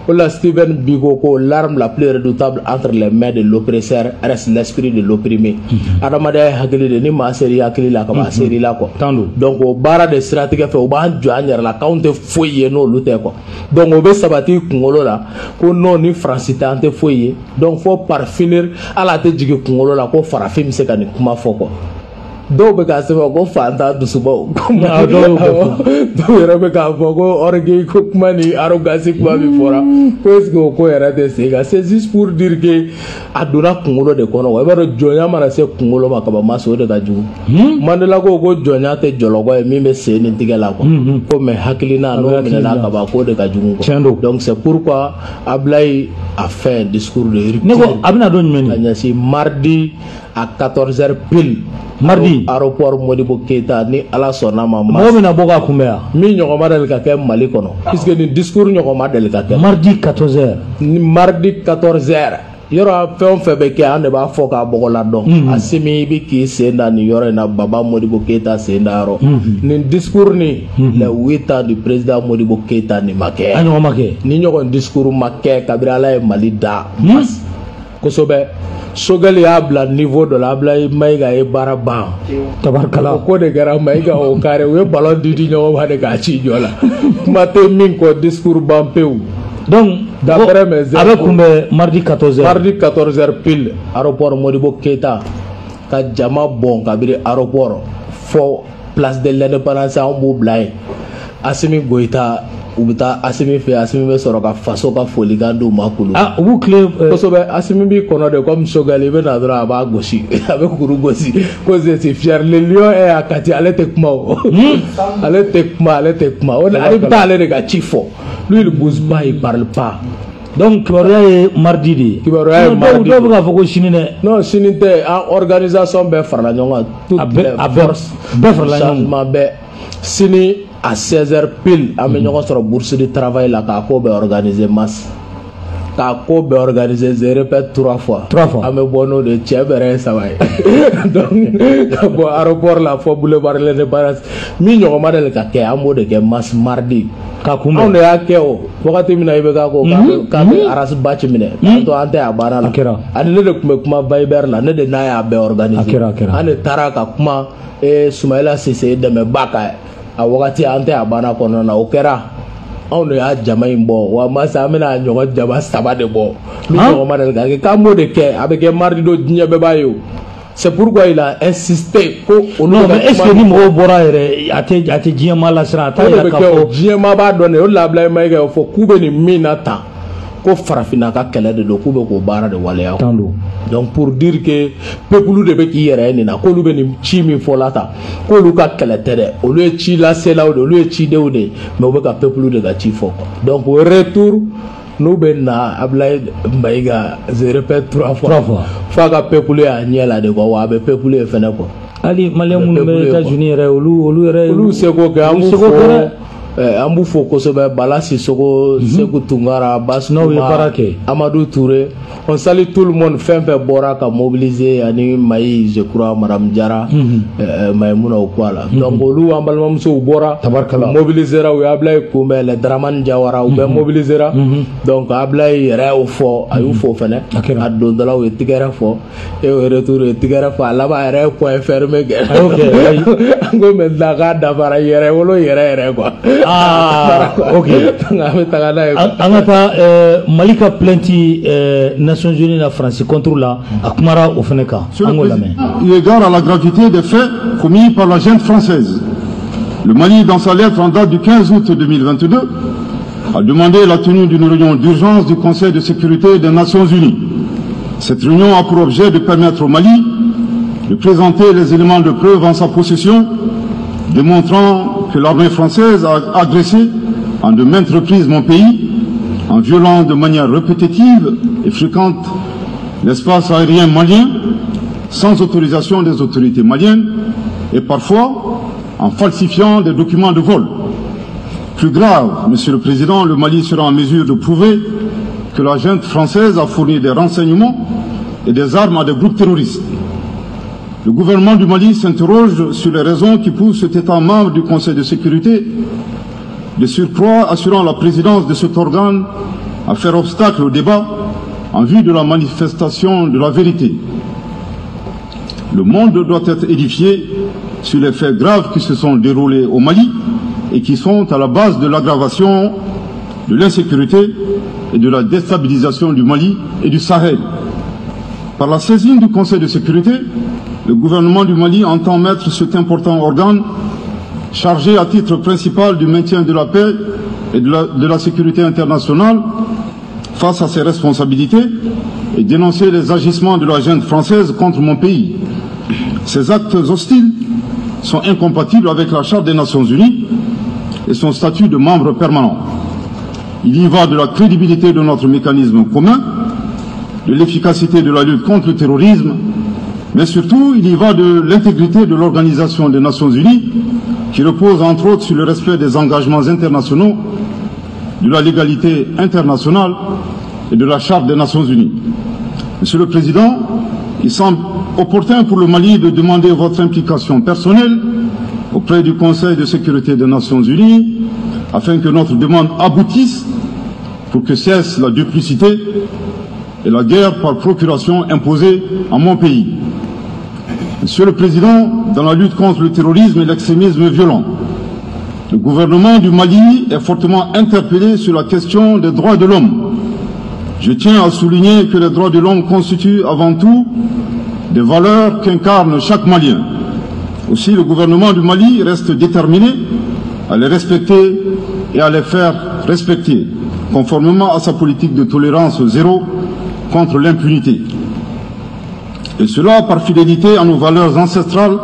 O la Steven Biko ko l'arme la plus redoutable entre les mains de l'oppresseur reste l'esprit de l'opprimé. Adamadenya ye hakili de, ni maa ser'i hakili la ka ban, a ser'i la quoi. Tan don. Donc o baara de siratigɛ fɛ, u b'an jɔ an yɛrɛ la k'anw tɛ foyi ye n'olu tɛ quoi. Donc o bɛ sabati i kunkolo la ko non, ni Faransi tɛ an tɛ foyi ye. Donc fo par finir, hali a tɛ jigin kunkolo la ko farafin bɛ se ka nin kuma fɔ quoi. Dɔw bɛ k'a sɛbɛn ko fantan dusubaw. Dɔw yɛrɛ bɛ k'a fɔ ko orgueil ko kuma ni arrogance kuma min fɔra, ko est ce que o ko yɛrɛ tɛ sen kan. C'est juste pour dire que a donna kunkolo de kɔnɔ. I b'a dɔn, jɔnya mana se kunkolo ma kaban, ma o de ka jugu. Mandela ko ko jɔnya tɛ jɔlɔkɔ ye min bɛ sen ni tigɛ la quoi, ko mais hakilina n'o minɛna kaban, k'o de ka jugu quoi. Tiɲɛ don. Donc c'est pourquoi Ablaye a fait un discours de rupture. Ne ko a bɛna don jumɛn? Ka ɲɛsin mardi à 14h pile. Mardi aéroport Modibo Keita, ni Ala sɔnna ma. Mɔgɔ bɛna bɔ k'a kunbɛn yan. Min ɲɔgɔn ma deli ka kɛ Mali kɔnɔ, puisque nin discours ɲɔgɔn ma deli ka kɛ. Mardi 14h. Ni mardi 14h, yɔrɔ fɛn o fɛn bɛ kɛ, an de b'a fɔ k'a bɔgɔ la dɔn. Asimi i bɛ k'i sen da nin yɔrɔ in na, Baba Modibo Keita sen da yɔrɔ. Nin discours ni les 8 ans du président Modibo Keita, nin ma kɛ. A ɲɔgɔn ma kɛ. Ni ɲɔgɔn discours ma kɛ kabini Ala ye Mali da. Kosɛbɛ. Choguel y'a bila niveau dɔ la, Ablaye Mayiga ye baara ban. Tabarikala. O ko de kɛra Mayiga o carré, u ye ballon di di ɲɔgɔn ma de k'a ci jɔ la. Kuma tɛ min kɔ, discours ban pewu. Donc d'après mes a bɛ kunbɛn mardi 14h. Mardi 14h pile, aéroport Modibo Keita, ka jama bɔn kabini aéroport fɔ place de l'Indépendance, anw b'u bila yen. Asimi Goïta, u bɛ taa Asimi fɛ, Asimi bɛ sɔrɔ ka faso ka folikan d'u ma kulu. Ah, u b'u tile. Kosɛbɛ, Asimi b'i kɔnɔ de comme Choguel, i bɛ na dɔrɔn a b'a gosi, a bɛ kuru gosi ko je suis fier, le lion est à Kati. Ale tɛ kuma o, ale tɛ kuma, ale tɛ kuma o, ale bɛ taa ale de ka ci fɔ. Lui, il bouge pas, il parle pas. Donc kibaruya ye mardi de ye. Kibaruya ye mardi. Dɔw bɛ k'a fɔ ko sini dɛ. Non, sini tɛ, an organisation bɛɛ farala ɲɔgɔn kan. Toutes les forces, bɛɛ farala ɲɔgɔn kan. Changement bɛɛ sini à 16h pile, an bɛ ɲɔgɔn sɔrɔ bourse de travail la k'a ko bɛɛ organiser, masse k'a ko bɛɛ organiser. Je répète trois fois. Trois fois. An bɛ bɔ n'o de cɛ bɛrɛ ye saba ye. Donc ka bɔ aéroport la fɔ boulevard l'Indépendance, min ɲɔgɔn ma deli ka kɛ, an b'o de kɛ masse mardi. K'a kunbɛn. Anw de y'a kɛ o wagati min na, i bɛ k'a ko k'a bɛ Ras Bath minɛ k'an to an tɛ a baara la. A kɛra. Ani ne de tun bɛ kuma Viber la, ne de n'a y'a bɛɛ organiser. A kɛra, a kɛra. An de taara ka kuma Sumayila Sise dɛmɛba kan a wagati, an tɛ a baara kɔnɔna na, o kɛra. Anw de y'a jama in bɔ wa masa, an bɛna a ɲɔgɔn jama saba de bɔ min ɲɔgɔn ma deli ka kɛ, k'an b'o de kɛ. A bɛ kɛ mardi don, diɲɛ bɛɛ b'a ye o. C'est pourquoi il a insisté ko olu. Non, mais est-ce que ni mɔgɔw bɔra yɛrɛ, a tɛ diɲɛ maa lasiran, a t'a O de yira bɛ k'a kɛ o, fɔ. diɲɛ maa b'a dɔn de. O de la Ablaye Mayiga y'o fɔ k'u bɛ nin min na tan, ko farafinna ka kɛlɛ de don, k'u bɛ k'o baara de waleya. Tan don. Donc pour dire que peuple de bɛ k'i yɛrɛ ye nin na, k'olu bɛ nin ci min fɔ la tan, k'olu ka kɛlɛ tɛ dɛ, olu ye ci laselaw de, olu ye cidenw de ye, mais u bɛ ka peuple de ka ci fɔ quoi. Donc au retour, n'u bɛ na Ablaye Mayiga, je répète trois fois. Trois fois. F'a ka peuple y'a ɲɛ la de quoi, wa a bɛ peuple ye fɛnɛ quoi. Hali malien minnu bɛ États-Unis yɛrɛ, olu yɛrɛ. Olu seko kɛ, an olu b'u seko fo kɛ dɛ. An b'u fo kosɛbɛ, Bala Sisoko, Seku Tunkara, Basu. N'aw ye baara kɛ. Amadou Touré, on salue tout le monde, fɛn fɛn bɔra ka mobiliser, ani Mayi, je crois madame Jara, Mayimuna o ko la. Donc olu an balimamusow bɔra. Tabarikala. U mobilisera, u ye Ablaye kunbɛn, les Dramane Jawara, u bɛɛ mobilisera. Donc Ablaye yɛrɛ y'o fɔ, a y'u fo fɛnɛ. A kɛra. A dontɔla u ye tigɛrɛ fɔ et au retour u ye tigɛrɛ fɔ, a laban a yɛrɛ ye point fermé kɛ. A y'o kɛ, ayi. An ko maintenant k'a dafara yɛrɛ wolo yɛrɛ yɛrɛ quoi. Ah, ok. Donc an bɛ taga n'a ye. An ka taa Mali ka plainte Nations Unies na France contre la, a kumara o fɛnɛ kan. Monsieur An le k'o lamɛn. Président, eu égard à la gravité des faits commis par la junte française, le Mali, dans sa lettre en date du 15 août 2022, a demandé la tenue d'une réunion d'urgence du Conseil de sécurité des Nations Unies. Cette réunion a pour objet de permettre au Mali de présenter les éléments de preuve en sa possession, démontrant que l'armée française a agressé en de maintes reprises mon pays, en violant de manière répétitive et fréquente l'espace aérien malien, sans autorisation des autorités maliennes, et parfois en falsifiant des documents de vol. Plus grave, Monsieur le Président, le Mali sera en mesure de prouver que la junte française a fourni des renseignements et des armes à des groupes terroristes. Le gouvernement du Mali s'interroge sur les raisons qui poussent cet État membre du Conseil de sécurité, de surcroît assurant la présidence de cet organe, à faire obstacle au débat en vue de la manifestation de la vérité. Le monde doit être édifié sur les faits graves qui se sont déroulés au Mali et qui sont à la base de l'aggravation de l'insécurité et de la déstabilisation du Mali et du Sahel. Par la saisine du Conseil de sécurité, le gouvernement du Mali entend mettre cet important organe, chargé à titre principal du maintien de la paix et de la sécurité internationale, face à ses responsabilités et dénoncer les agissements de la junte française contre mon pays. Ces actes hostiles sont incompatibles avec la Charte des Nations Unies et son statut de membre permanent. Il y va de la crédibilité de notre mécanisme commun, de l'efficacité de la lutte contre le terrorisme, mais surtout il y va de l'intégrité de l'Organisation des Nations Unies, qui repose entre autres sur le respect des engagements internationaux, de la légalité internationale et de la Charte des Nations Unies. Monsieur le Président, il semble opportun pour le Mali de demander votre implication personnelle auprès du Conseil de sécurité des Nations Unies afin que notre demande aboutisse pour que cesse la duplicité et la guerre par procuration imposée à mon pays. Monsieur le Président, dans la lutte contre le terrorisme et l'extrémisme violent, le gouvernement du Mali est fortement interpellé sur la question des droits de l'homme. Je tiens à souligner que les droits de l'homme constituent avant tout des valeurs qu'incarne chaque Malien. Aussi, le gouvernement du Mali reste déterminé à les respecter et à les faire respecter, conformément à sa politique de tolérance zéro contre l'impunité. Et cela par fidélité à nos valeurs ancestrales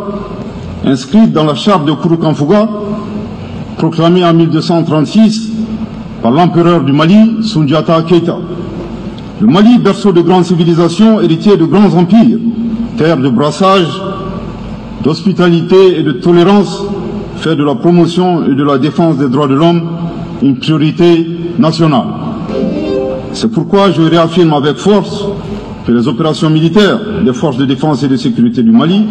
inscrites dans la charte de Kurukanfuga, proclamée en 1236 par l'empereur du Mali, Soundiata Keïta. Le Mali, berceau de grandes civilisations, héritier de grands empires, terre de brassage, d'hospitalité et de tolérance, fait de la promotion et de la défense des droits de l'homme une priorité nationale. C'est pourquoi je réaffirme avec force que les opérations militaires des forces de défense et de sécurité du Mali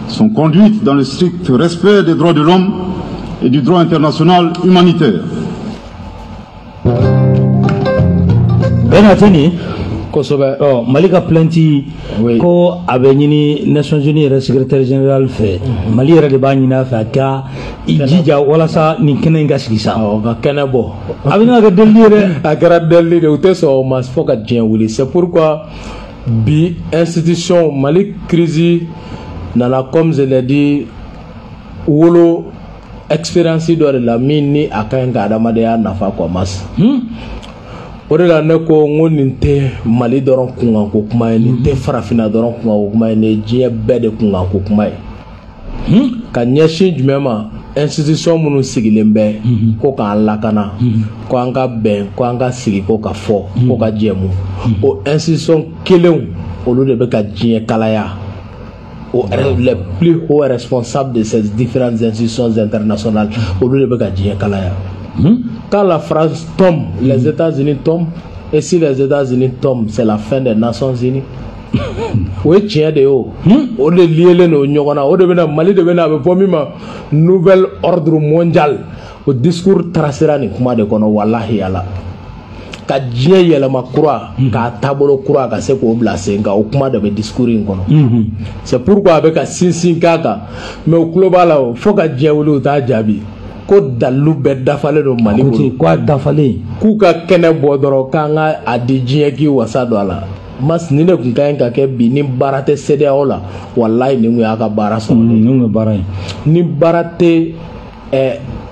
sont conduites dans le strict respect des droits de l'homme et du droit international humanitaire. Kosɛbɛ. Ɔ, Mali ka plainte ko a bɛ ɲini Nations Unies yɛrɛ secrétaire général fɛ, Mali yɛrɛ de b'a ɲini a fɛ a ka i jija walasa nin kɛnɛ in ka sigi sa. Awɔ, ka kɛnɛ bɔ. A bɛ ka kɛ delili ye dɛ. A kɛra delili de, u tɛ sɔn o ma fo ka diɲɛ wuli. C'est pourquoi bi institution Mali crise nana, comme je l'ai dit, wolo expérience dɔ de la min ni a ka ɲi ka adamadenya nafa quoi mas. O de la ne ko n ko nin tɛ Mali dɔrɔn kunkanko kuma ye, nin tɛ farafinna dɔrɔn kunkanko kuma ye, nin ye diɲɛ bɛɛ de kunkanko kuma ye. Ka ɲɛsin jumɛn ma? Institution minnu sigilen bɛ ko k'an lakana, ko an ka bɛn, ko an ka sigi, ko ka fɔ, ko ka jɛmu, o institution kelenw olu de bɛ ka diɲɛ kalaya. O les plus hauts responsables de ces différentes institutions internationales, olu de bɛ ka diɲɛ kalaya. Quand la France tombe, les États-Unis tombent. Et si les États-Unis tombent, c'est la fin des Nations Unies. O ye tiɲɛ de ye. O o de liélen don ɲɔgɔn na. O de bɛna Mali de bɛna, a bɛ fɔ min ma nouvel ordre mondial, o discours tracera nin kuma de kɔnɔ. Walahi ala ka diɲɛ yɛlɛma kura k'a taabolo kura ka se k'o bila sen kan, o kuma de bɛ discours in kɔnɔ. C'est pourquoi a bɛ ka sinsin k'a kan, mais u tulo b'a la o, fo ka diɲɛ wuli u t'a jaabi ko dalilu bɛɛ dafalen don Mali bolo. Ko a dafalen. K'u ka kɛnɛ bɔ dɔrɔn k'an ka a di diɲɛ k'i wasa don a la. Mas ni ne kun ka ɲi ka kɛ bi ni baara tɛ CEDEAO la, walayi nin kun y'a ka baara sɔrɔ. Nin kun ye baara ye. Ni baara tɛ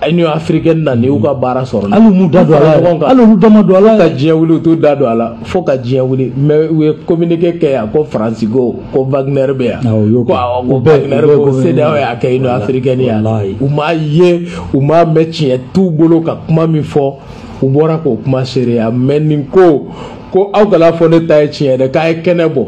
Union africaine na ni y'u ka baara sɔrɔ. Hali m'u da don a la, hali olu da ma don a la. Ka diɲɛ wuli, u t'u da don a la fo ka diɲɛ wuli. Mais u ye communiqué kɛ yan ko Faransi ko Wagner bɛ yan, ko awɔ ko Wagner ko CEDEAO y'a kɛ Union africaine yan. U m'a ye, u m'a mɛn, tiɲɛ t'u bolo ka kuma min fɔ, u bɔra k'o kuma seereya. Mais nin ko aw kana fɔ ne ta ye tiɲɛ dɛ, k'a ye kɛnɛ bɔ,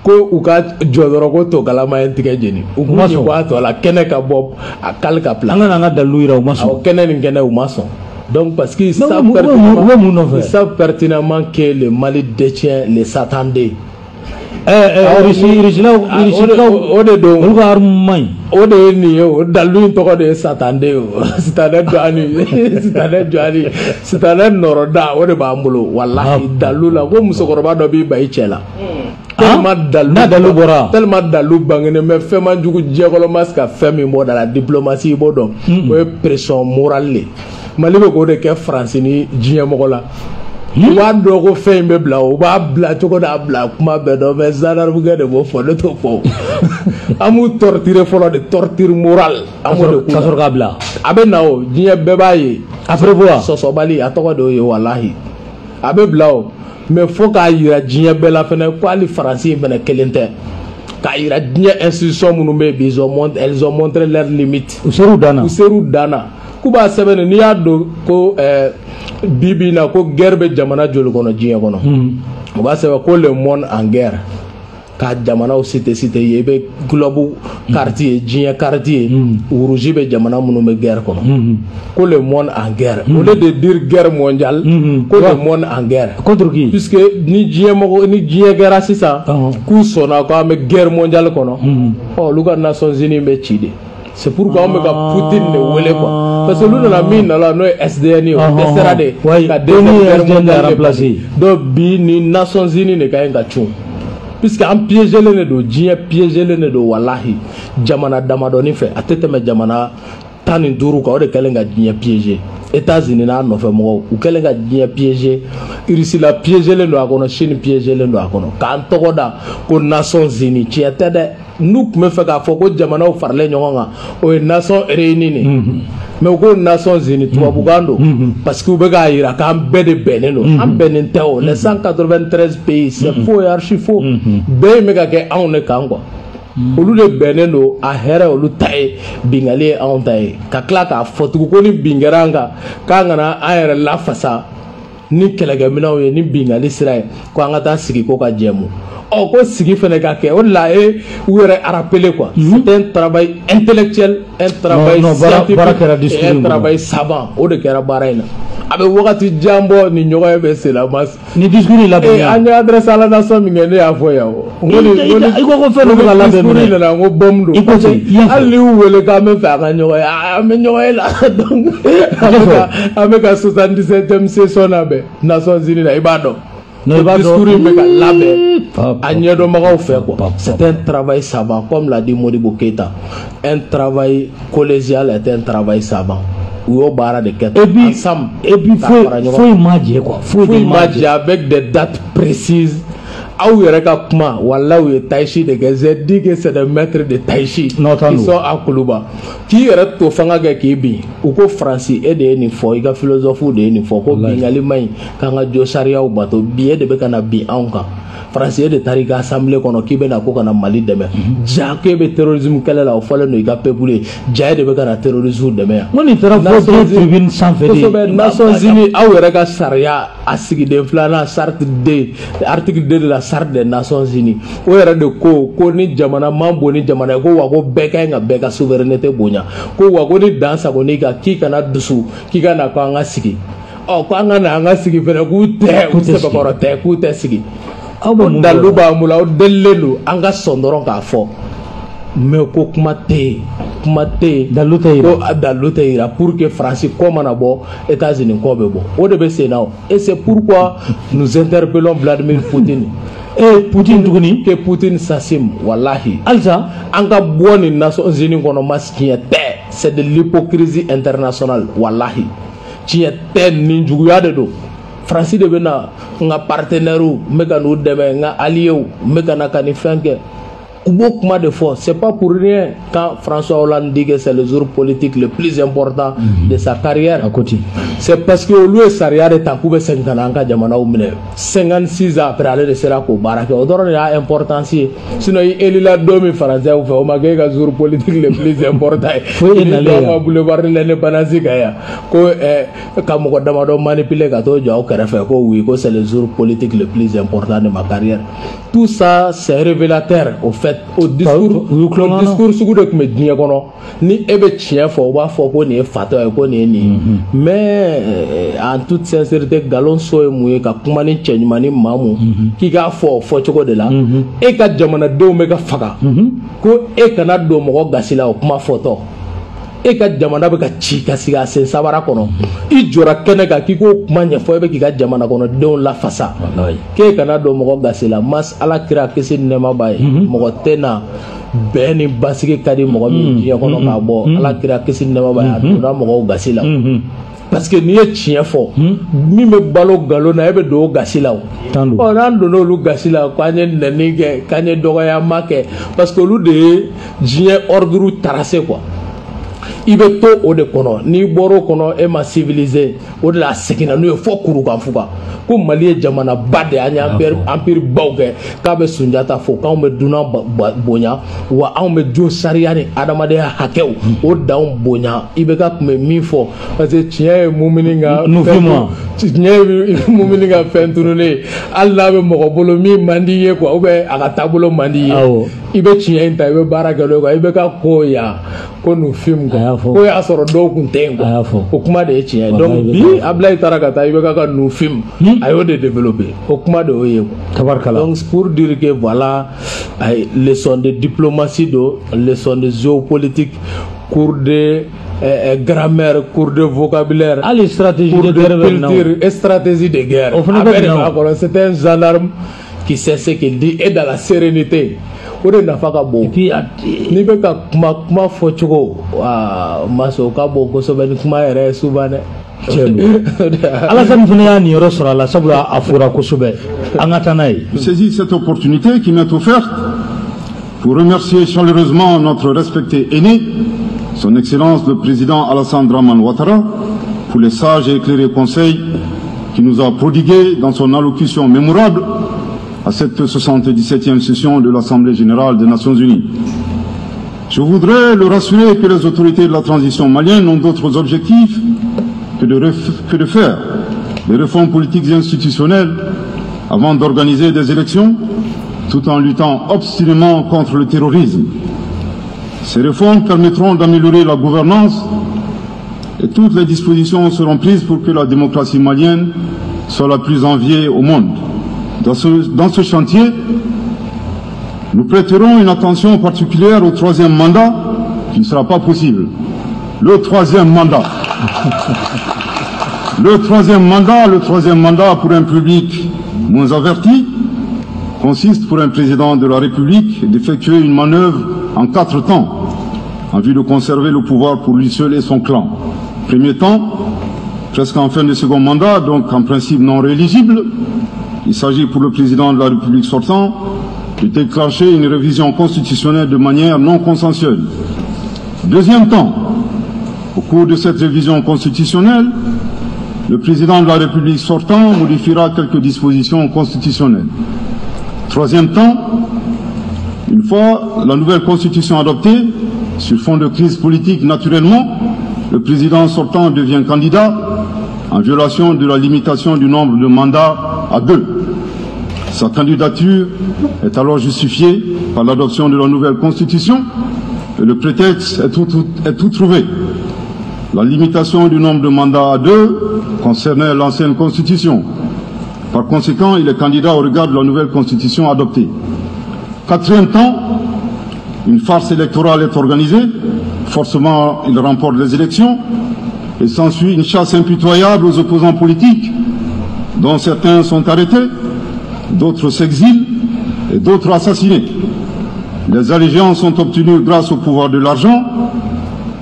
ko u ka jɔ dɔrɔn ko to kalama ye tigɛ jeni, u k'u ɲɛ bɔ a tɔ la, kɛnɛ ka bɔ a kali ka bila. An ka n'an ka dalilu yira, u ma sɔn. Awɔ, kɛnɛ ni kɛnɛ u ma sɔn. Donc parce qu'ils savent pertinemment, ils savent pertinemment que le Mali détient les Satan D. Rusilaw o de don, olu ka arme man ɲi. O de ye nin ye, o dalilu in tɔgɔ de ye Satan D o. Sitanɛ jɔni, sitanɛ jɔni, sitanɛ nɔrɔda, o de b'an bolo walahi. Dalilu la ko musokɔrɔba dɔ b'i ba i cɛ la. Tellement dalu n'a dalu bɔra, tellement dalu bangenen mais fɛn man jugu diɲɛ kɔnɔ ma se ka fɛn min bɔ da la, diplomatie i b'o dɔn, o ye pression morale de. Mali bɛ k'o de kɛ Faransi ni diɲɛ mɔgɔ la. U b'a dɔn ko fɛn in bɛ bila, u b'a bila cogo d'a bila kuma bɛɛ dɔn, mais gendarme de b'o fɔ, ne t'o fɔ. An b'u torturer fɔlɔ de, torture morale. An b'o de k'u la. Ka sɔrɔ k'a bila. A bɛ na o, diɲɛ bɛɛ b'a ye. A prévoir. Sɔsɔbali a tɔgɔ de y'o ye walahi. A bɛ bila o. Mais fo k'a yira diɲɛ bɛɛ la fɛnɛ ko hali Faransi in fɛnɛ kelen tɛ. K'a yira diɲɛ institution minnu bɛ yen bi, elles ont montré leurs limites. U ser'u dan na. U ser'u dan na. K'u b'a sɛbɛn n'i y'a don ko bi bi in na ko guerre bɛ jamana joli kɔnɔ diɲɛ kɔnɔ. U b'a sɛbɛn ko le monde en guerre. Ka jamanaw cité ye, i bɛ globe carte ye, diɲɛ carte ye, rouge bɛ jamana minnu bɛ guerre kɔnɔ. Ko le monde en guerre. Au lieu de dire guerre mondiale, ko le monde en guerre. Contre qui? Puisque ni diɲɛ mɔgɔ ni diɲɛ kɛra sisan, k'u sɔnna ko an bɛ guerre mondiale kɔnɔ, ɔ olu ka Nations Unies bɛ ci de. C'est pourquoi an bɛ ka Poutine de wele quoi. Parce que olu nana min nana n'o ye SDN ye, o dɛsɛra de ka guerre mondiale remplacer. Donc bi ni Nations Unies de ka ɲi ka cun. Puisque an piégelen de don, diɲɛ piégelen de don walahi, jamana damadɔni fɛ, a tɛ tɛmɛ jamana 15 kan, o de kɛlen ka diɲɛ piéger. États-Unis n'a nɔfɛ mɔgɔw, u kɛlen ka diɲɛ piéger. Russie la piégelen don a kɔnɔ, Chine piégelen don a kɔnɔ. K'an tɔgɔ da ko Nations Unies, tiɲɛ tɛ dɛ. N'u tun bɛ fɛ k'a fɔ ko jamanaw faralen ɲɔgɔn kan, o ye Nations Réunies de. Mais u ko Nations Unies tubabukan don, parce que u bɛ k'a yira k'an bɛɛ de bɛnnen don. An bɛnnen tɛ o, les 193 pays, c'est faux et archi faux. Bɛɛ in bɛ ka kɛ anw de kan quoi. Olu de bɛnnen don, a hɛrɛ olu ta ye, bingali ye anw ta ye. Ka tila k'a fɔ tugun ko ni bin kɛra an kan, k'an kana an yɛrɛ lafasa ni kɛlɛkɛminɛnw ye, ni bingali sira ye, ko an ka taa sigi ko ka jɛmu. Ɔ ko sigi fɛnɛ ka kɛ, o de la e u yɛrɛ rappelé quoi. C'est un travail intellectuel, un travail scientifique et un travail savant. O de kɛra baara in na. A bɛ wagati jan bɔ ni ɲɔgɔn ye bɛ sen na ma. Ni discours in labɛn. An ye adresse à la nation min kɛ, ne y'a fɔ yan o. I ko ko fɛn dɔ bɛ ka labɛn minɛ. Discours in nana n ko bombe don. I ko ten. Hali n'i y'u wele k'an bɛ fɛ a ka ɲɔgɔn ye, an bɛ ɲɔgɔn ye la. Donc an bɛ ka 77e session labɛn Nations Unies na, i b'a dɔn. Non, discours in bɛ ka labɛn a ɲɛdɔnbagaw fɛ quoi. C'est un travail savant, comme l'a dit Modibo Keïta. Un travail collégial est un travail savant. U y'o baara de kɛ ensemble. Et puis foyi ma jɛ quoi. Foyi ma jɛ avec des dates précises. Aw yɛrɛ ka kuma, walahi u ye tai chi de kɛ. J'ai dit que c'est des maîtres de tai chi qui sont à Kuluba. K'i yɛrɛ to fanga kɛ k'i bin. U ko Faransi e de ye nin fɔ, i ka philosophe de ye nin fɔ, ko bingali man ɲi, k'an ka jo sariyaw bato. Bi e de bɛ ka na bin anw kan. Faransi e de taara i ka assemblée kɔnɔ k'i bɛna ko ka na Mali dɛmɛ. Ja k'e bɛ terrorisme kɛlɛ la, o fɔlen don i ka peuple ye. Ja e de bɛ ka na terrorisme dɛmɛ yan. N ko nin taara fɔ diɲɛ tribune sanfɛ de. Kosɛbɛ, Nations Unies aw yɛrɛ ka sariya a sigiden filanan charte D, article 2 de la charte des Nations Unies, o yɛrɛ de ko ni jamana man bon ni jamana ye, ko wa ko bɛɛ ka ɲi ka bɛɛ ka souveraineté bonya, ko wa ko ni dan sago n'i kan k'i kana dusu, k'i ka na ko an ka sigi. Ɔ ko an ka na an ka sigi fɛnɛ, k'u tɛ, u sɛbɛkɔrɔ tɛ, k'u tɛ sigi. Aw bɛ mun dalu b'an bolo, aw delilen don an ka sɔn dɔrɔn k'a fɔ. Mais ko kuma tɛ yen, kuma tɛ yen. Dalu tɛ yira. Ko dalu tɛ yira pour que Faransi kɔ mana bɔ, États-Unis kɔ bɛ bɔ. O de bɛ sen na o. Et c'est pourquoi nous interpellons Vladimir Poutine. Eh Poutine tuguni. Que Poutine s'assume walahi. Halisa. An ka bɔ nin Nations Unies kɔnɔ ma tiɲɛ tɛ. C'est de l'hypocrisie internationale walahi. Tiɲɛ tɛ, nin juguya de don. Faransi de bɛ na n ka partenaires n bɛ ka n'u dɛmɛ, n ka alliés n bɛ ka na ka nin fɛn kɛ. U b'o kuma de fɔ. C'est pas pour rien quand François Hollande dit que c'est le jour politique le plus important de sa carrière. À côté. C'est parce que olu ye sariya de ta k'u bɛ segin ka na an ka jamanaw minɛ. 56 ans après, ale de sera k'o baara kɛ. O dɔrɔn de y'a importance ye. Sinon i élila don min français fɛ, o ma kɛ e ka jour politique le plus important ye. Fo e nalen yan. Ka boulevard de l'Indépendance kan yan ko ka mɔgɔ damadɔ manipuler ka t'o jɔ aw kɛrɛfɛ ko oui, ko c'est le jour politique le plus important de ma carrière. Tout ça, c'est révélateur au fait, au discours, au discours sugu de tun bɛ diɲɛ kɔnɔ. Ni e bɛ tiɲɛ fɔ, u b'a fɔ ko nin ye fatɔ ye, ko nin ye nin ye. Mais en toute sincérité, nkalon so ye mun ye? Ka kuma ni cɛ ɲuman ni maa mun k'i k'a fɔ o fɔcogo de la. E ka jamanadenw bɛ ka faga, ko e kana don mɔgɔ gasi la o kuma fɔtɔ. E ka jamana bɛ ka ci ka sigi a sen sabara kɔnɔ, i jɔra kɛnɛ kan k'i k'o kuma ɲɛfɔ, e bɛ k'i ka jamana kɔnɔdenw lafasa, k'e kana don mɔgɔ gasi la. Mas Ala kira kisi ni nɛɛma b'a ye, mɔgɔ tɛ na bɛn ni basigi ka di mɔgɔ min diɲɛ kɔnɔ k'a bɔ Ala kira kisi ni nɛɛma b'a ye, a donna mɔgɔw gasi la. Parce que n'i ye tiɲɛ fɔ, min bɛ balo nkalon na, e bɛ don o gasi la o. Ɔ, n'an donna olu gasi la, k'an ye nɛni kɛ, k'an ye dɔgɔyama kɛ, parce que olu de ye diɲɛ ordre tracé quoi. I bɛ to o de kɔnɔ, n'i bɔra o kɔnɔ, e ma civilisé. O de la a seginna n'u ye fɔ kurukanfuga ko Mali ye jamanaba de ye, an ye empire baw kɛ, k'a bɛ Sunjata fo, k'anw bɛ dunan bonya, wa anw bɛ jo sariya ni adamadenya hakɛw o danw bonya. I bɛ ka tun bɛ min fɔ, parce que tiɲɛ ye mumini ka tiɲɛ ye mumini ka fɛn tununnen ye. Hali n'a bɛ mɔgɔ bolo min man di i ye quoi, ou bien a ka taabolo man di i ye, i bɛ tiɲɛ in ta, i bɛ baara kɛ n'o ye quoi. I bɛ ka ko yan ko nous filme quoi, ko y'a sɔrɔ dɔw kun tɛ yen quoi. O kuma de ye tiɲɛ ye. Donc bi Ablaye taara ka taa, i bɛ ka nous filme, a y'o de développer, o kuma de y'o ye quoi. Tabarikala. Donc pour dire que voilà, leçon de diplomatie don, leçon de géopolitique, cours de grammaire, cours de vocabulaire, hali stratégie de guerre bɛ na, culture et stratégie de guerre. O fana bɛ na. C'est un gendarme qui sait ce qu'il dit et dans la sérénité. O de nafa ka bon. N'i bɛ ka kuma, kuma fɔcogo, ma sɔn o ka bon kosɛbɛ ni kuma yɛrɛ ye souvent dɛ. Tiɲɛ don. Alassane fana y'a niyɔrɔ sɔrɔ a la, sabula a fora kosɛbɛ. An ka taa n'a ye. Je saisis cette opportunité qui m'est offerte pour remercier chaleureusement notre respecté aîné, son Excellence le Président Alassane Dramane Ouattara, pour les sages et éclairés conseils qu'il nous a prodigués dans son allocution mémorable à cette 77e session de l'Assemblée générale des Nations unies. Je voudrais le rassurer que les autorités de la transition malienne n'ont d'autres objectifs que de faire des réformes politiques et institutionnelles avant d'organiser des élections, tout en luttant obstinément contre le terrorisme. Ces réformes permettront d'améliorer la gouvernance et toutes les dispositions seront prises pour que la démocratie malienne soit la plus enviée au monde. Dans ce chantier, nous prêterons une attention particulière au troisième mandat, qui ne sera pas possible. Le troisième mandat. Le troisième mandat pour un public moins averti consiste pour un président de la République d'effectuer une manœuvre en 4 temps en vue de conserver le pouvoir pour lui seul et son clan. Premier temps, presque en fin de second mandat, donc en principe non rééligible, il s'agit pour le président de la République sortant de déclencher une révision constitutionnelle de manière non consensuelle. Deuxième temps, au cours de cette révision constitutionnelle, le président de la République sortant modifiera quelques dispositions constitutionnelles. Troisième temps, une fois la nouvelle constitution adoptée, sur fond de crise politique naturellement, le président sortant devient candidat en violation de la limitation du nombre de mandats à 2. Sa candidature est alors justifiée par l'adoption de la nouvelle constitution et le prétexte est tout trouvé. La limitation du nombre de mandats à 2 concernait l'ancienne constitution. Par conséquent, il est candidat au regard de la nouvelle constitution adoptée. Quatrième temps, une farce électorale est organisée. Forcément, il remporte les élections et s'ensuit une chasse impitoyable aux opposants politiques, dont certains sont arrêtés, d'autres s'exilent et d'autres assassinés. Les allégeances sont obtenues grâce au pouvoir de l'argent,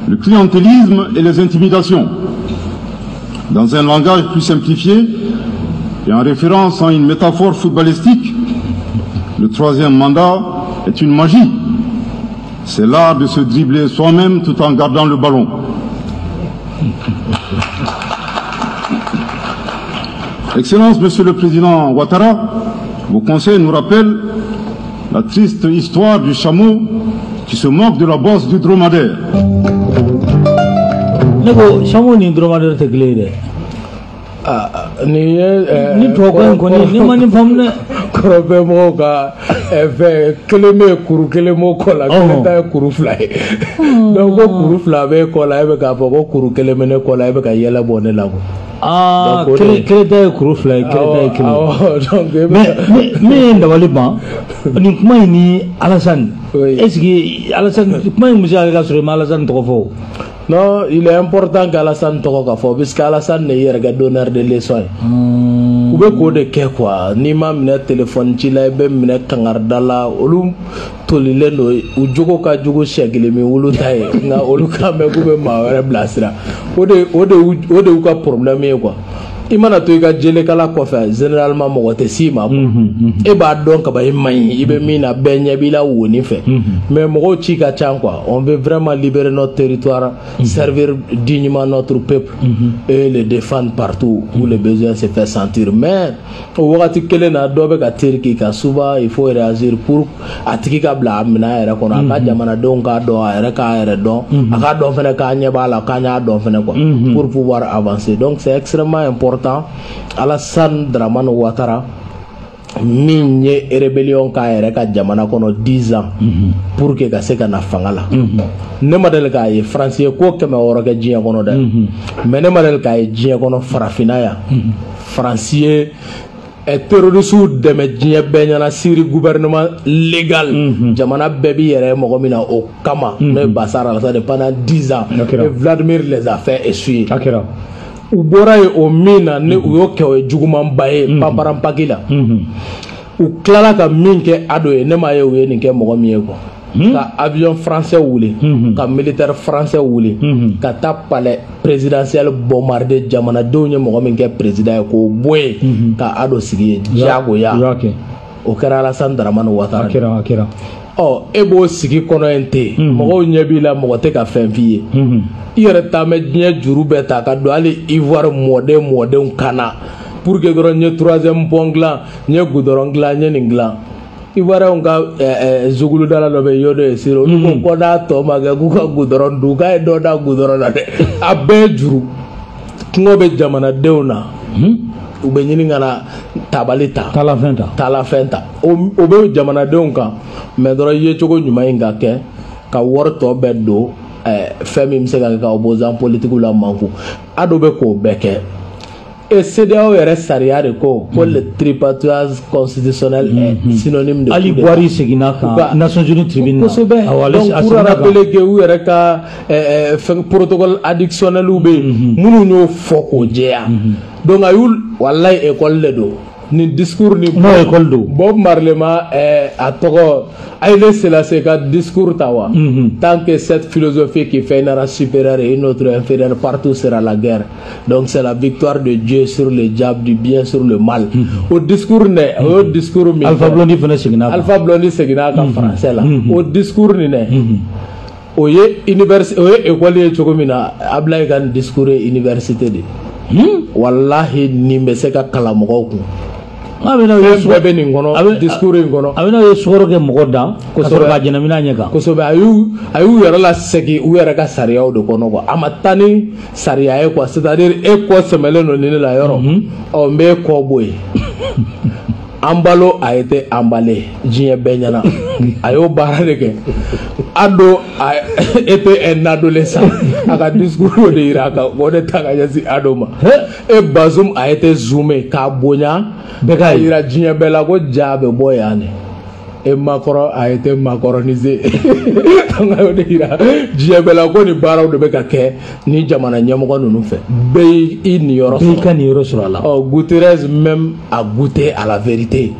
le clientélisme et les intimidations. Dans un langage plus simplifié et en référence à une métaphore footballistique, le troisième mandat est une magie. C'est l'art de se dribbler soi-même tout en gardant le ballon. Excellence, Monsieur le Président Ouattara, vos conseils nous rappellent la triste histoire du chameau qui se moque de la bosse du dromadaire. Ne chameau ni dromadaire tɛ kelen ye dɛ. Nin ye ni tubabukan in kɔni ne ma nin faamu dɛ. Kɔrɔbɛ mɔgɔw ka fɛn kelen bɛ yen, kuru kelen b'o kɔ la, kelen ta ye kuru fila ye. Donc ko kuru fila bɛ e kɔ la, e bɛ k'a fɔ ko kuru kelen bɛ ne kɔ la, e bɛ ka yɛlɛ bɔ ne la quoi. Aa, kelen ta ye kuru fila ye, kelen ta ye kelen ye. Mais min ye n dabali ban, nin kuma in ni Alassane, est ce que Alassane kuma in bɛ se ka kɛ ka sɔrɔ i ma Alassane tɔgɔ fɔ o? Non, il est important que Alassane tɔgɔ ka fɔ, puisque Alassane de y'i yɛrɛ kɛ donneur de leçon ye. U bɛ k'o de kɛ quoi. N'i ma minɛ téléphone ci la, i bɛ minɛ kangarida la. Olu tolilen don, u jogo ka jugu sɛ kelen min wulu ta ye, nka olu k'a mɛn k'u bɛ maa wɛrɛ bilasira. O de y'u ka problème ye quoi. I mana to i ka jelekala kɔfɛ, généralement mɔgɔ tɛ s'i ma quoi. E b'a dɔn kaba i man ɲi, i bɛ min na, bɛɛ ɲɛ b'i la woni fɛ. Mais mɔgɔw ci ka ca quoi. On veut vraiment libérer notre territoire, servir dignement notre peuple et le défendre partout où le besoin se fait sentir. Mais o wagati kelen na, dɔ bɛ ka teri k'i kan, souvent il faut réagir pour a tigi ka bila a minɛn yɛrɛ kɔnɔ, a ka jamanadenw k'a dɔn, a yɛrɛ k'a yɛrɛ dɔn, a k'a dɔn fɛnɛ k'a ɲɛ b'a la, k'an y'a dɔn fɛnɛ quoi, pour pouvoir avancer. Donc c'est extrêmement important. Alassane Dramane Ouattara min ye rébellion k'a yɛrɛ ka jamana kɔnɔ 10 ans pour que ka se ka na fanga la, ne ma deli k'a ye Faransi ye ko 600 kɛ diɲɛ kɔnɔ dɛ, mais ne ma deli k'a ye diɲɛ kɔnɔ farafinna yan, Faransi ye terroriste dɛmɛ diɲɛ bɛɛ ɲɛna, Syrie gouvernement légal, jamana bɛɛ b'i yɛrɛ mɔgɔ min na o kama, n'o ye Bachar al-Assad, pendant 10 ans, et Vladimir les a fait essuyer. U bɔra yen o min na ni u y'o kɛ, o ye jugumanba ye panparanpaki la. U tilala ka min kɛ Ado ye, ne m'a ye u ye nin kɛ mɔgɔ min ye quoi. Ka avion français wuli, ka militaire français wuli, ka taa palais présidentiel bombarder, jamanadenw ye mɔgɔ min kɛ président ye k'o bɔ yen ka Ado sigi yen diyagoya, o kɛra Alassane Dramane Ouattara. Ɔ, e b'o sigi kɔnɔ yen ten, mɔgɔw ɲɛ b'i la, mɔgɔ tɛ ka fɛn f'i ye. I yɛrɛ taa mɛ diɲɛ juru bɛɛ ta ka don hali Ivoire mɔden mɔdenw kan na pour que dɔrɔn n ye troisième pont dilan, n ye goudron dilan, n ye nin dilan. Ivoirien ka zuguludala dɔ bɛ yen, y'o de ye siri, olu ko ko n'a tɔ ma kɛ k'u ka goudron dun, k'a ye dɔ da goudron na dɛ. A bɛɛ ye juru. Kɔngɔ bɛ jamanadenw na, u bɛ ɲini ka na tabali ta, taalafɛn ta, taalafɛn ta, o bɛ jamanadenw kan. Mais dɔrɔn yecogo ɲuman in ka kɛ ka wari tɔ bɛɛ don fɛn min bɛ se ka kɛ ka opposant politique la manku. Ado bɛ k'o bɛɛ kɛ. Et CEDEAO yɛrɛ sariya de ko ko le tripatouillage constitutionnel est synonyme de hali Buhari seginna kan Nations Unies tribune na. Kosɛbɛ. Donc pour rappeler que u yɛrɛ ka fɛn protocole additionnel bɛ yen minnu y'o fɔ k'o jɛya. Donc a y'u, walayi, école de don nin discours ni. Non, école don. Bob Marley ma a tɔgɔ Haïlé Sélassié ka discours ta wa. Tant que cette philosophie qui fait une race supérieure et une autre inférieure, partout sera la guerre. Donc c'est la victoire de Dieu sur le diable, du bien sur le mal. O discours nɛ, o y'o discours min. Alpha Blondy fana seginna kan. Alpha Blondy seginna a kan français la. O discours nin dɛ, o ye université, o ye école ye cogo min na, Ablaye ka nin discours ye université de. Walahi, nin bɛ se ka kalan mɔgɔw kun. A bɛ fɛn bɛɛ bɛ nin kɔnɔ, discours in kɔnɔ. A bɛna ye sukaro kɛ mɔgɔ da ka sɔrɔ ka jɛnɛminɛ ɲɛ kan. Kosɛbɛ. A y'u yɛrɛ lasegin u yɛrɛ ka sariyaw de kɔnɔ quoi. A ma taa ni sariya ye quoi, c'est à dire e kɔ sɛmɛlen don ni ne la yɔrɔ, ɔ n b'e kɔ bɔ yen. Embalo a été emballé diɲɛ bɛɛ ɲɛna, a y'o baara de kɛ. Ado a été un adolescent, a ka discours y'o de yira, ka o de ta ka ɲɛsin Ado ma. Et Bazoum a été zoomé k'a bonya bɛɛ k'a k'a yira diɲɛ bɛɛ la ko ja bɛ bɔ yan de. Et Macron a été macronisé. Donc a y'o de yira diɲɛ bɛɛ la ko nin baaraw de bɛ ka kɛ ni jamana ɲɛmɔgɔ ninnu fɛ, bɛɛ y'i niyɔrɔ bɛɛ sɔrɔ. Ka niyɔrɔ sɔrɔ a la. Ɔ, Guterres même a goûté à la vérité,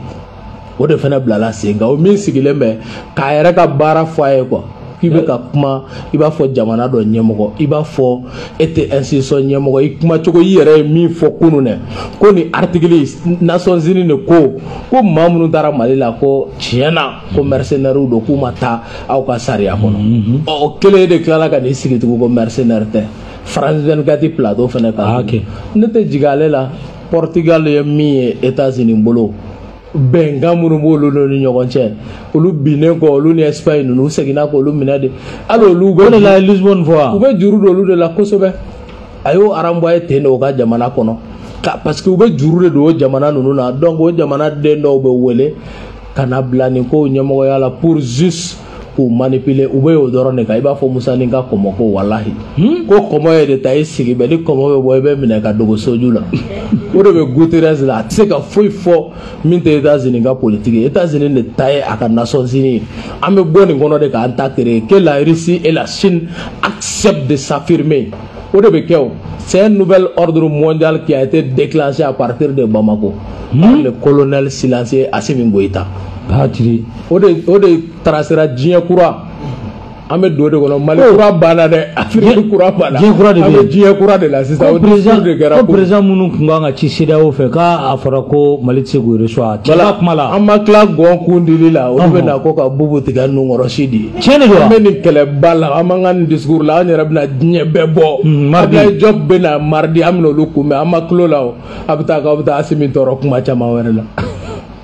o de fana bilala sen kan. O min sigilen bɛ k'a yɛrɛ ka baara fɔ a ye quoi. K'i bɛ ka kuma, i b'a fɔ jamana dɔ ɲɛmɔgɔ, i b'a fɔ e tɛ institution ɲɛmɔgɔ, i kuma cogo, i yɛrɛ ye min fɔ kunun dɛ, ko nin article Nations Unies de ko maa minnu taara Mali la, ko tiɲɛ na ko mercenaires don, k'u ma taa aw ka sariya kɔnɔ. Ɔ, o kelen de tilala ka n'i sigi tugun ko mercenaire tɛ. France 24 plateau fana kan. Ne tɛ jigin ale la. Portugal ye min ye États-Unis bolo, bɛnkan minnu b'olu ni ɲɔgɔn cɛ, olu binnen kɔ, olu ni Espagne ninnu, u seginna k'olu minɛ de. Hali olu bɛ o de la Lisbonne fɔ, u bɛ juru don olu de la kosɛbɛ. A y'o renvoyer ten de u ka jamana kɔnɔ, parce que u bɛ juru de don o jamana ninnu na. Donc o jamana den dɔw bɛ wele ka na bila nin kow ɲɛmɔgɔya la pour juste k'u manipuler. U bɛ o dɔrɔn de kan. I b'a fɔ Musa ni ka kɔmɔ ko, walahi, ko kɔmɔ ye de ta i sigi bɛ, ni kɔmɔ bɛ bɔ, i bɛ minɛ ka dogo soju la. O de bɛ Guterres la. A tɛ se ka foyi fɔ min tɛ États-Unis ka politique ye. États-Unis de ta ye a ka Nations Unies ye. An bɛ bɔ nin kɔnɔ de k'an ta créer, que la Russie et la Chine acceptent de s'affirmer. O de bɛ kɛ o. C'est un nouvel ordre mondial qui a été déclenché à partir de Bamako par le colonel silencieux Assimi Goïta. Patri. O de tracera diɲɛ kura. An bɛ don o de kɔnɔ. Mali kura banna dɛ, Afiriki kura banna. Diɲɛ kura de bɛ yen. An bɛ diɲɛ kura de la sisan. O discours de kɛra. Ko président minnu tun kan ka ci CEDEAO fɛ, k'a fɔra ko Mali tɛ se k'u reçoit. Cɛ ka kuma la. An ma tila gɔn kun dili la, olu bɛ na ko ka bubu tigɛ nun kɔrɔ si di. Tiɲɛ de don wa? An bɛ nin kɛlɛba la, an b'an ka nin discours la, an yɛrɛ bɛna diɲɛ bɛɛ bɔ. Mardi. Abdoulaye Diop bɛ na mardi, an bɛna olu kunbɛn. An ma tulo la o. A bɛ taa k'aw bɛ taa Assimi tɔɔrɔ kuma caman wɛrɛ la.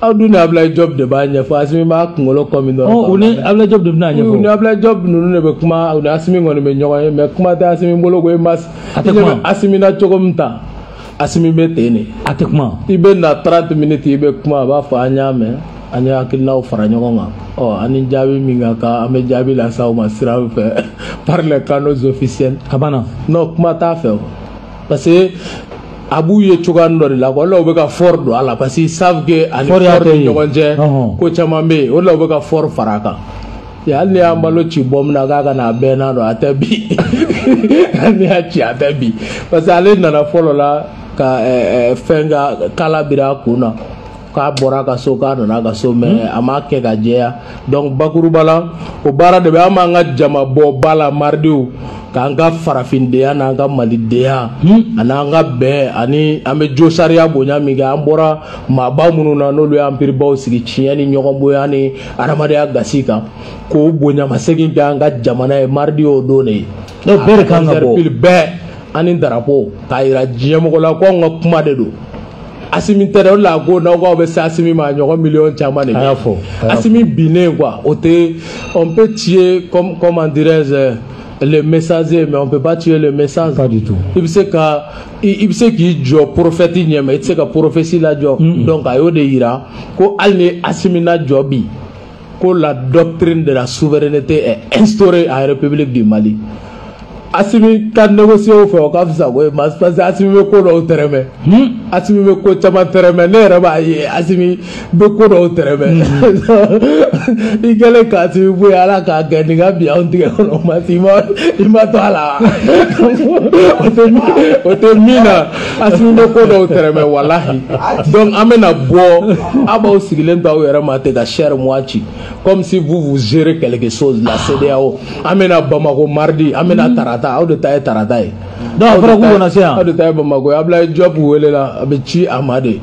Aw dun ni Abdoulaye Diop de b'a ɲɛfɔ. Assimi b'a kunkolo kɔmi dɔrɔn. U ni Abdoulaye Diop de bɛna ɲɛfɔ. U ni Abdoulaye Diop ninnu de bɛ kuma, u ni Assimi kɔni bɛ ɲɔgɔn ye, mais kuma tɛ Assimi bolo ko i ma. A tɛ kuma. Assimi na cogo min ta, Assimi bɛ ten de. A tɛ kuma. I bɛ na 30 minutes, i bɛ kuma, a b'a fɔ an y'a mɛn, an ye hakilinaw fara ɲɔgɔn kan. Ɔ, an ni jaabi min ka kan, an bɛ jaabi lase aw ma sira fɛ par les canaux officiels. A banna. Non, kuma t'a fɛ o, parce que a b'u ye cogoya dɔ de la quoi. O de la u bɛ ka fort don a la, parce qu'ils savent que ani Fort y'a fort ni kɛ ye. ɲɔgɔn cɛ ko caman bɛ yen. O de la u bɛ ka fort fara a kan. Hali ni y'an balo ci bɔ min na k'a ka na a bɛɛ n'a dɔn, a tɛ bi. Hali ni y'a ci, a tɛ bi, parce que ale nana fɔlɔ la ka fɛn ka kala biri a kun na k'a bɔra a ka so, k'a nana a ka so, mais a m'a kɛ ka jɛya. Donc bakuruba la, o baara de bɛ an b'an ka jama bɔ ba la mardiw, k'an ka farafindenya n'an ka malidenya ani an ka bɛn ani an bɛ jo sariya bonya min kɛ, an bɔra maaba minnu na, n'olu ye empire baw sigi tiɲɛ ni ɲɔgɔn bonya ni adamadenya gasi kan, k'o bonyamasegin kɛ an ka jamana ye. Mardi y'o don de ye. Donc bɛɛ de kan ka bɔ. Bɛɛ ani drapeau k'a yira diɲɛmɔgɔ la ko anw ka kuma de don. Assimi tɛ dɛ. O de la ko n'aw k'aw bɛ se Assimi ma, a ɲɔgɔn miliyɔn caman de bɛ. A y'a fɔ. Assimi binnen quoi, o tɛ. On peut tuer comme, comment dirais-je, le messager, mais on peut pas tuer le message. Pas du tout. I bɛ se ka i bɛ se k'i jɔ prophète ɲɛma, i tɛ se ka prophétie lajɔ. Donc a y'o de yira ko hali ni Assimi na jɔ bi, ko la doctrine de la souveraineté est instaurée en République du Mali. Assimi ka négocier o fɛ, o ka fisa ko ye, parce que Assimi bɛ ko dɔw tɛrɛmɛ. Assimi bɛ ko caman tɛrɛmɛ. Ne yɛrɛ b'a ye, Assimi bɛ ko dɔw tɛrɛmɛ. I kɛlen ka Assimi bɔ yen, Ala k'a kɛ nin ka bi anw tigɛ kɔnɔ, parce que i ma to a la, o tɛ min na. Assimi bɛ ko dɔw tɛrɛmɛ, walahi. Donc an bɛna bɔ, aw b'aw sigilen to aw yɛrɛ ma ten ka chair moi ci, comme si vous vous gérez quelque chose, la CEDEAO. An bɛna Bamako mardi, an bɛna tarata, aw de ta ye tarata ye. Donc a fɔra k'u kana se yan. Aw de ta ye Bamako ye. Abdoulaye Diop wele la, a bɛ ci a ma de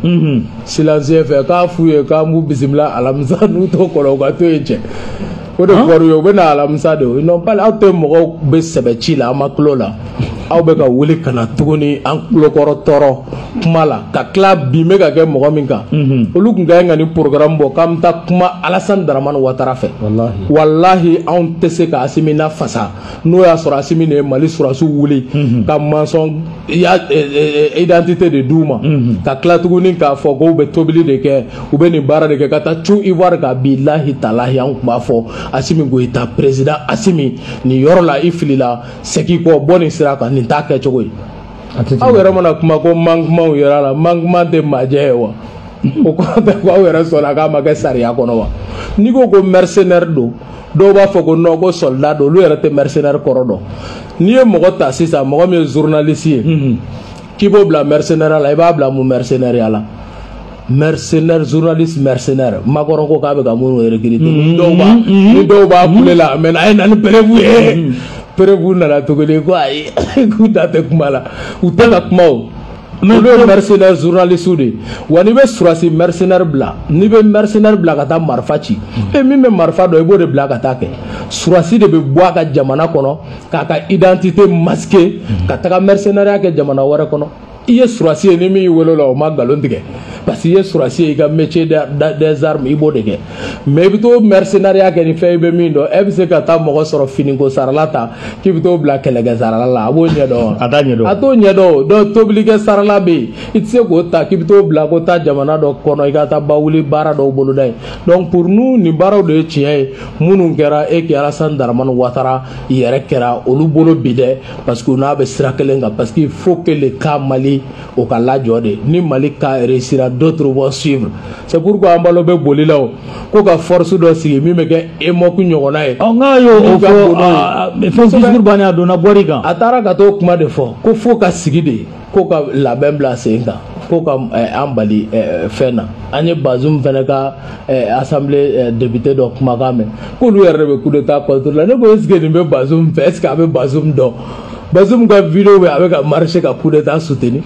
silencieux fɛ, k'a f'u ye k'an b'u bisimila alamisa, n'u t'o kɔnɔ, u ka to yen cɛ. O de fɔr'u ye, u bɛ na alamisa de. Ils n'ont pas, aw tɛ mɔgɔw bɛ sɛbɛ ci la, an ma tulo la. Aw bɛ ka wuli ka na tuguni an tulokɔrɔ tɔɔrɔ kuma la, ka tila bin bɛ ka kɛ mɔgɔ min kan. Olu tun ka ɲi ka nin programme bɔ k'an bɛ taa kuma Alassane Dramane Ouattara fɛ. Walahi, anw tɛ se ka Assimi na fasa, n'o y'a sɔrɔ Assimi de ye Mali sɔrɔdasiw wuli ka mensonge ya identité de d'u ma, ka tila tuguni k'a fɔ k'u bɛ tobili de kɛ, u bɛ nin baara de kɛ ka taa cu Ivoire kan. Bilahi talahi, an tun b'a fɔ Assimi Goïta, président Assimi, nin yɔrɔ la i filila, segin kɔ, bɔ nin sira kan, nin t'a kɛcogo ye. Aw yɛrɛ mana kuma ko manquement yɛrɛ la, manquement tɛ majɛ ye wa? O kɔrɔ tɛ ko aw yɛrɛ sɔnna k'a ma kɛ sariya kɔnɔ wa? N'i ko ko mercenaire don, dɔw b'a fɔ ko non, ko soldat don. Olu yɛrɛ tɛ mercenaire kɔrɔ dɔn. N'i ye mɔgɔ ta sisan, mɔgɔ min ye journaliste ye, k'i b'o bila mercenaire la, i b'a bila mun mercenaire la? Mercenaire, journaliste mercenaire. Macron ko k'a bɛ ka minnu recruter. Ni dɔw b'a kule la, mais a ye na ni preuve ye. Preuve nana tuguni ko ayi, k'u da tɛ kuma la. U tɛ ka kuma o. Olu ye mercenaire journaliste de ye. Wa n'i bɛ surasi mercenaire bila, n'i bɛ mercenaire bila ka taa marifa ci, e min bɛ marifa dɔn, i b'o de bila ka taa kɛ. Surasi de bɛ bɔ a ka jamana kɔnɔ k'a ka identité masquer ka taga mercenariat kɛ jamana wɛrɛ kɔnɔ. I ye surasi ye, ni min y'i wele o la, o ma nkalon tigɛ, parce que i ye surasi ye, i ka métier des armes i b'o de kɛ. Mais i bɛ t'o mercenariat kɛ ni fɛn i bɛ min dɔn, e bɛ se ka taa mɔgɔ sɔrɔ finiko sarala ta k'i bɛ t'o bila kɛlɛkɛ sarala la, a b'o ɲɛdɔn wa? A t'a ɲɛdɔn. A t'o ɲɛdɔn. Donc tobilikɛ sarala bɛ yen, i tɛ se k'o ta k'i bɛ t'o bila ko taa jamana dɔ kɔnɔ i ka taa bawuli baara dɔw boloda yen. Donc pour nous, nin baaraw de ye tiɲɛ ye minnu kɛra e kɛ Alassane Dramane Ouattara yɛrɛ kɛra olu bolo bi dɛ, parce que n'a bɛ sira kelen kan, parce que il faut que le cas Mali o ka lajɔ de. Ni Mali ka réussira, d'autres vont suivre. C'est pourquoi an balo bɛ boli la o ko ka force dɔ sigi min bɛ kɛ EMOC ɲɔgɔnna ye. Ɔ nka y'o fɔ fɛn discours bannen, a donna bɔri kan. A taara ka t'o kuma de fɔ ko fo ka sigi de, ko ka labɛn bila sen kan, ko ka an bali fɛn na. An ye Bazoum fɛnɛ ka assemblée député dɔ kumakan mɛn k'olu yɛrɛ de bɛ coup d'état contre la. Ne ko est ce que nin bɛ Bazoum fɛ, est ce que a bɛ Bazoum dɔn? Bazoum ka vidéo bɛ a bɛ ka marcher ka coup d'état soutenir.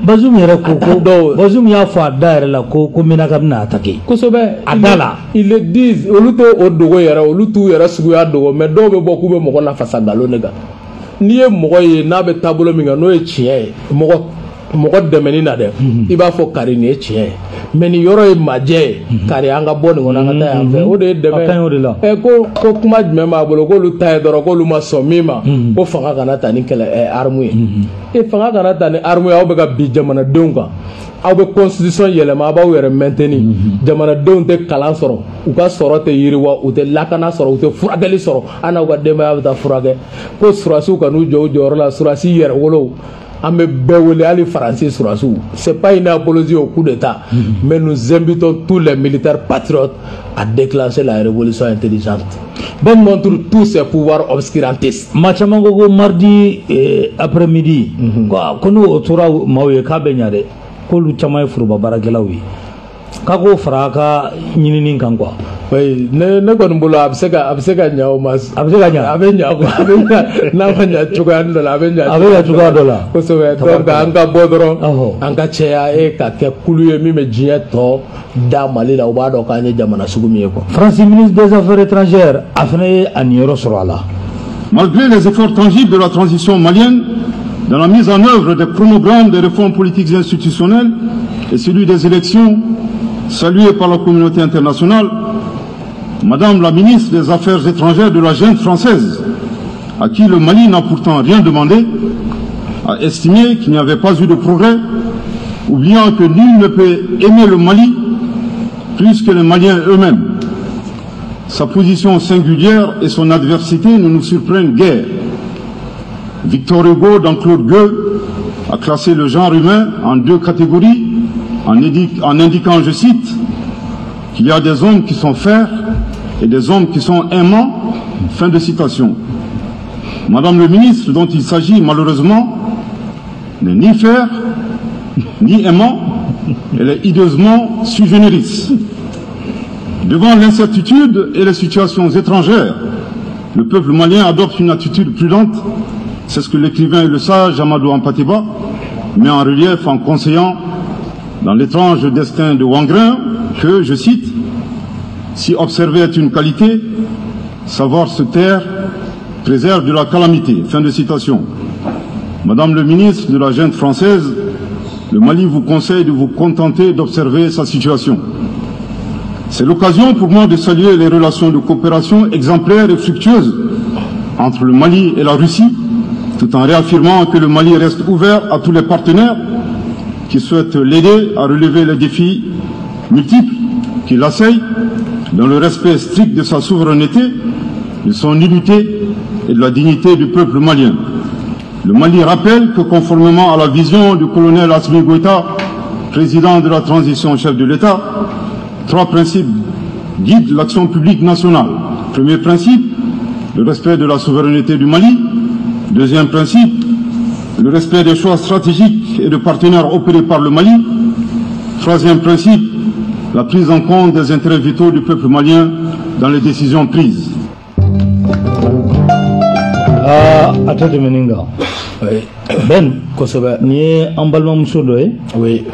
Bazoum yɛrɛ ko Bazoum y'a fɔ a da yɛrɛ la ko Menaka bɛna attaquer. Kosɛbɛ. A da la. Ils le disent, olu t'o o dogo yɛrɛ, olu t'u yɛrɛ suguya dogo, mais dɔw bɛ bɔ k'u bɛ mɔgɔ lafasa nkalon de kan. N'i ye mɔgɔ ye n'a bɛ taabolo min kan n'o ye tiɲɛ ye, mɔgɔ dɛmɛni na dɛ, i b'a fɔ kari nin ye tiɲɛ ye, mais nin yɔrɔ ye majɛ ye, kari an ka bɔ nin kɔnɔ an ka taa yan fɛ, o de ye dɛmɛ ye. Ko kuma jumɛn b'a bolo k'olu ta ye dɔrɔn, k'olu ma sɔn min ma, ko fanga kana ta ni kɛlɛ arme ye. E fanga kana ta ni arme ye, aw bɛ ka bin jamanadenw kan, aw bɛ constitution yɛlɛma, aw b'aw yɛrɛ maintenir, jamanadenw tɛ kalan sɔrɔ, u ka sɔrɔ tɛ yiriwa, u tɛ lakana sɔrɔ, u tɛ furakɛli sɔrɔ, an n'aw ka denbaya bɛ taa furakɛ. Ko surasiw ka n'u jɔ u jɔyɔrɔ la, surasi yɛrɛwolow an bɛ bɛɛ wele, hali Faransi surasiw. C'est pas une apologie au coup d'état, mais nous invitons tous les militaires patriotes à déclencher la révolution intelligente contre tous ces pouvoirs obscurantistes. Maa caman ko mardi après-midi ko n'o tora maaw ye k'a bɛ ɲa dɛ, k'olu caman ye foroba baarakɛlaw ye, k'a k'o fara a ka ɲinini kan quoi. Oui, ne kɔni bolo a bɛ se ka ɲa o ma. A bɛ se ka ɲa. A bɛ ɲa quoi, a bɛ ɲa n'a ma ɲa cogoya dɔ la, a bɛ ɲa. A bɛ ɲa cogoya dɔ la. Kosɛbɛ. Donc an ka bɔ dɔrɔn, an ka cɛya e ka kɛ kulu ye min bɛ diɲɛ tɔ da Mali la, u b'a dɔn k'an ye jamana sugu min ye quoi. France ministre des Affaires étrangères a fana ye a niyɔrɔ sɔrɔ a la. Malgré les efforts tangibles de la transition malienne dans la mise en œuvre des chronogrammes des réformes politiques et institutionnelles et celui des élections saluées par la communauté internationale, Madame la ministre des Affaires étrangères de la junte française, à qui le Mali n'a pourtant rien demandé, a estimé qu'il n'y avait pas eu de progrès, oubliant que nul ne peut aimer le Mali plus que les Maliens eux-mêmes. Sa position singulière et son adversité ne nous surprennent guère. Victor Hugo, dans Claude Gueux, a classé le genre humain en deux catégories, en indiquant, je cite, qu'il y a des hommes qui sont fers et des hommes qui sont aimants. Fin de citation. Madame le ministre, dont il s'agit malheureusement, n'est ni fer, ni aimant, elle est hideusement sui generis. Devant l'incertitude et les situations étrangères, le peuple malien adopte une attitude prudente. C'est ce que l'écrivain et le sage Amadou Hampâté-Bâ met en relief en conseillant dans l'étrange destin de Wangrin que, je cite, si observer est une qualité, savoir se taire préserve de la calamité. Fin de citation. Madame le ministre de la junte française, le Mali vous conseille de vous contenter d'observer sa situation. C'est l'occasion pour moi de saluer les relations de coopération exemplaires et fructueuses entre le Mali et la Russie, tout en réaffirmant que le Mali reste ouvert à tous les partenaires qui souhaitent l'aider à relever les défis multiples qui l'assaillent, dans le respect strict de sa souveraineté, de son unité et de la dignité du peuple malien. Le Mali rappelle que, conformément à la vision du colonel Assimi Goïta, président de la transition chef de l'État, trois principes guident l'action publique nationale. Premier principe, le respect de la souveraineté du Mali. Deuxième principe, le respect des choix stratégiques et de partenaires opérés par le Mali. Troisième principe, la prise en compte des intérêts vitaux du peuple malien dans les décisions prises. Ah, attends meninga. Oui. Ben, kosɛbɛ. Nin ye an balimamuso dɔ ye. Oui.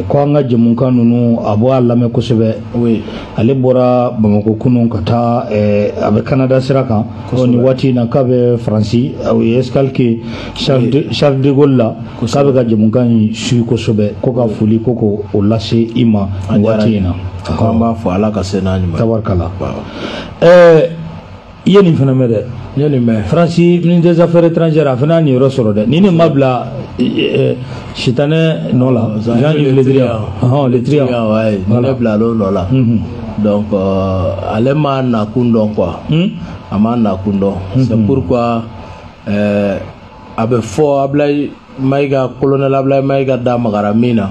Ko an ka jɛmukan ninnu, a bɔ a lamɛn kosɛbɛ. Oui. Ale bɔra Bamakɔ kunun ka taa, a bɛ Canada sira kan. Nin waati in na k'a bɛ Faransi, o ye escale kɛ Charles de Gaulle la, k'a bɛ ka jɛmukan in suit kosɛbɛ, ko ka foli ko k'o lase i ma nin waati in na. An b'a fɔ Ala ka se n'a ɲuman. Tabarikala. I ye nin fana mɛn dɛ. N ye nin mɛn. Faransi ministre des Affaires étrangères, a fana y'a niyɔrɔ sɔrɔ dɛ. Ni ne ma bila sitanɛ nɔ la, Jean-Yves Le Drian. Ɔhɔn, Le Drian. Ouais, ni ne bila l'o nɔ la. Donc ale ma nakun dɔn quoi. A ma nakun dɔn. C'est pourquoi a bɛ fɔ Ablaye Mayiga, colonel Ablaye Mayiga da magara min na.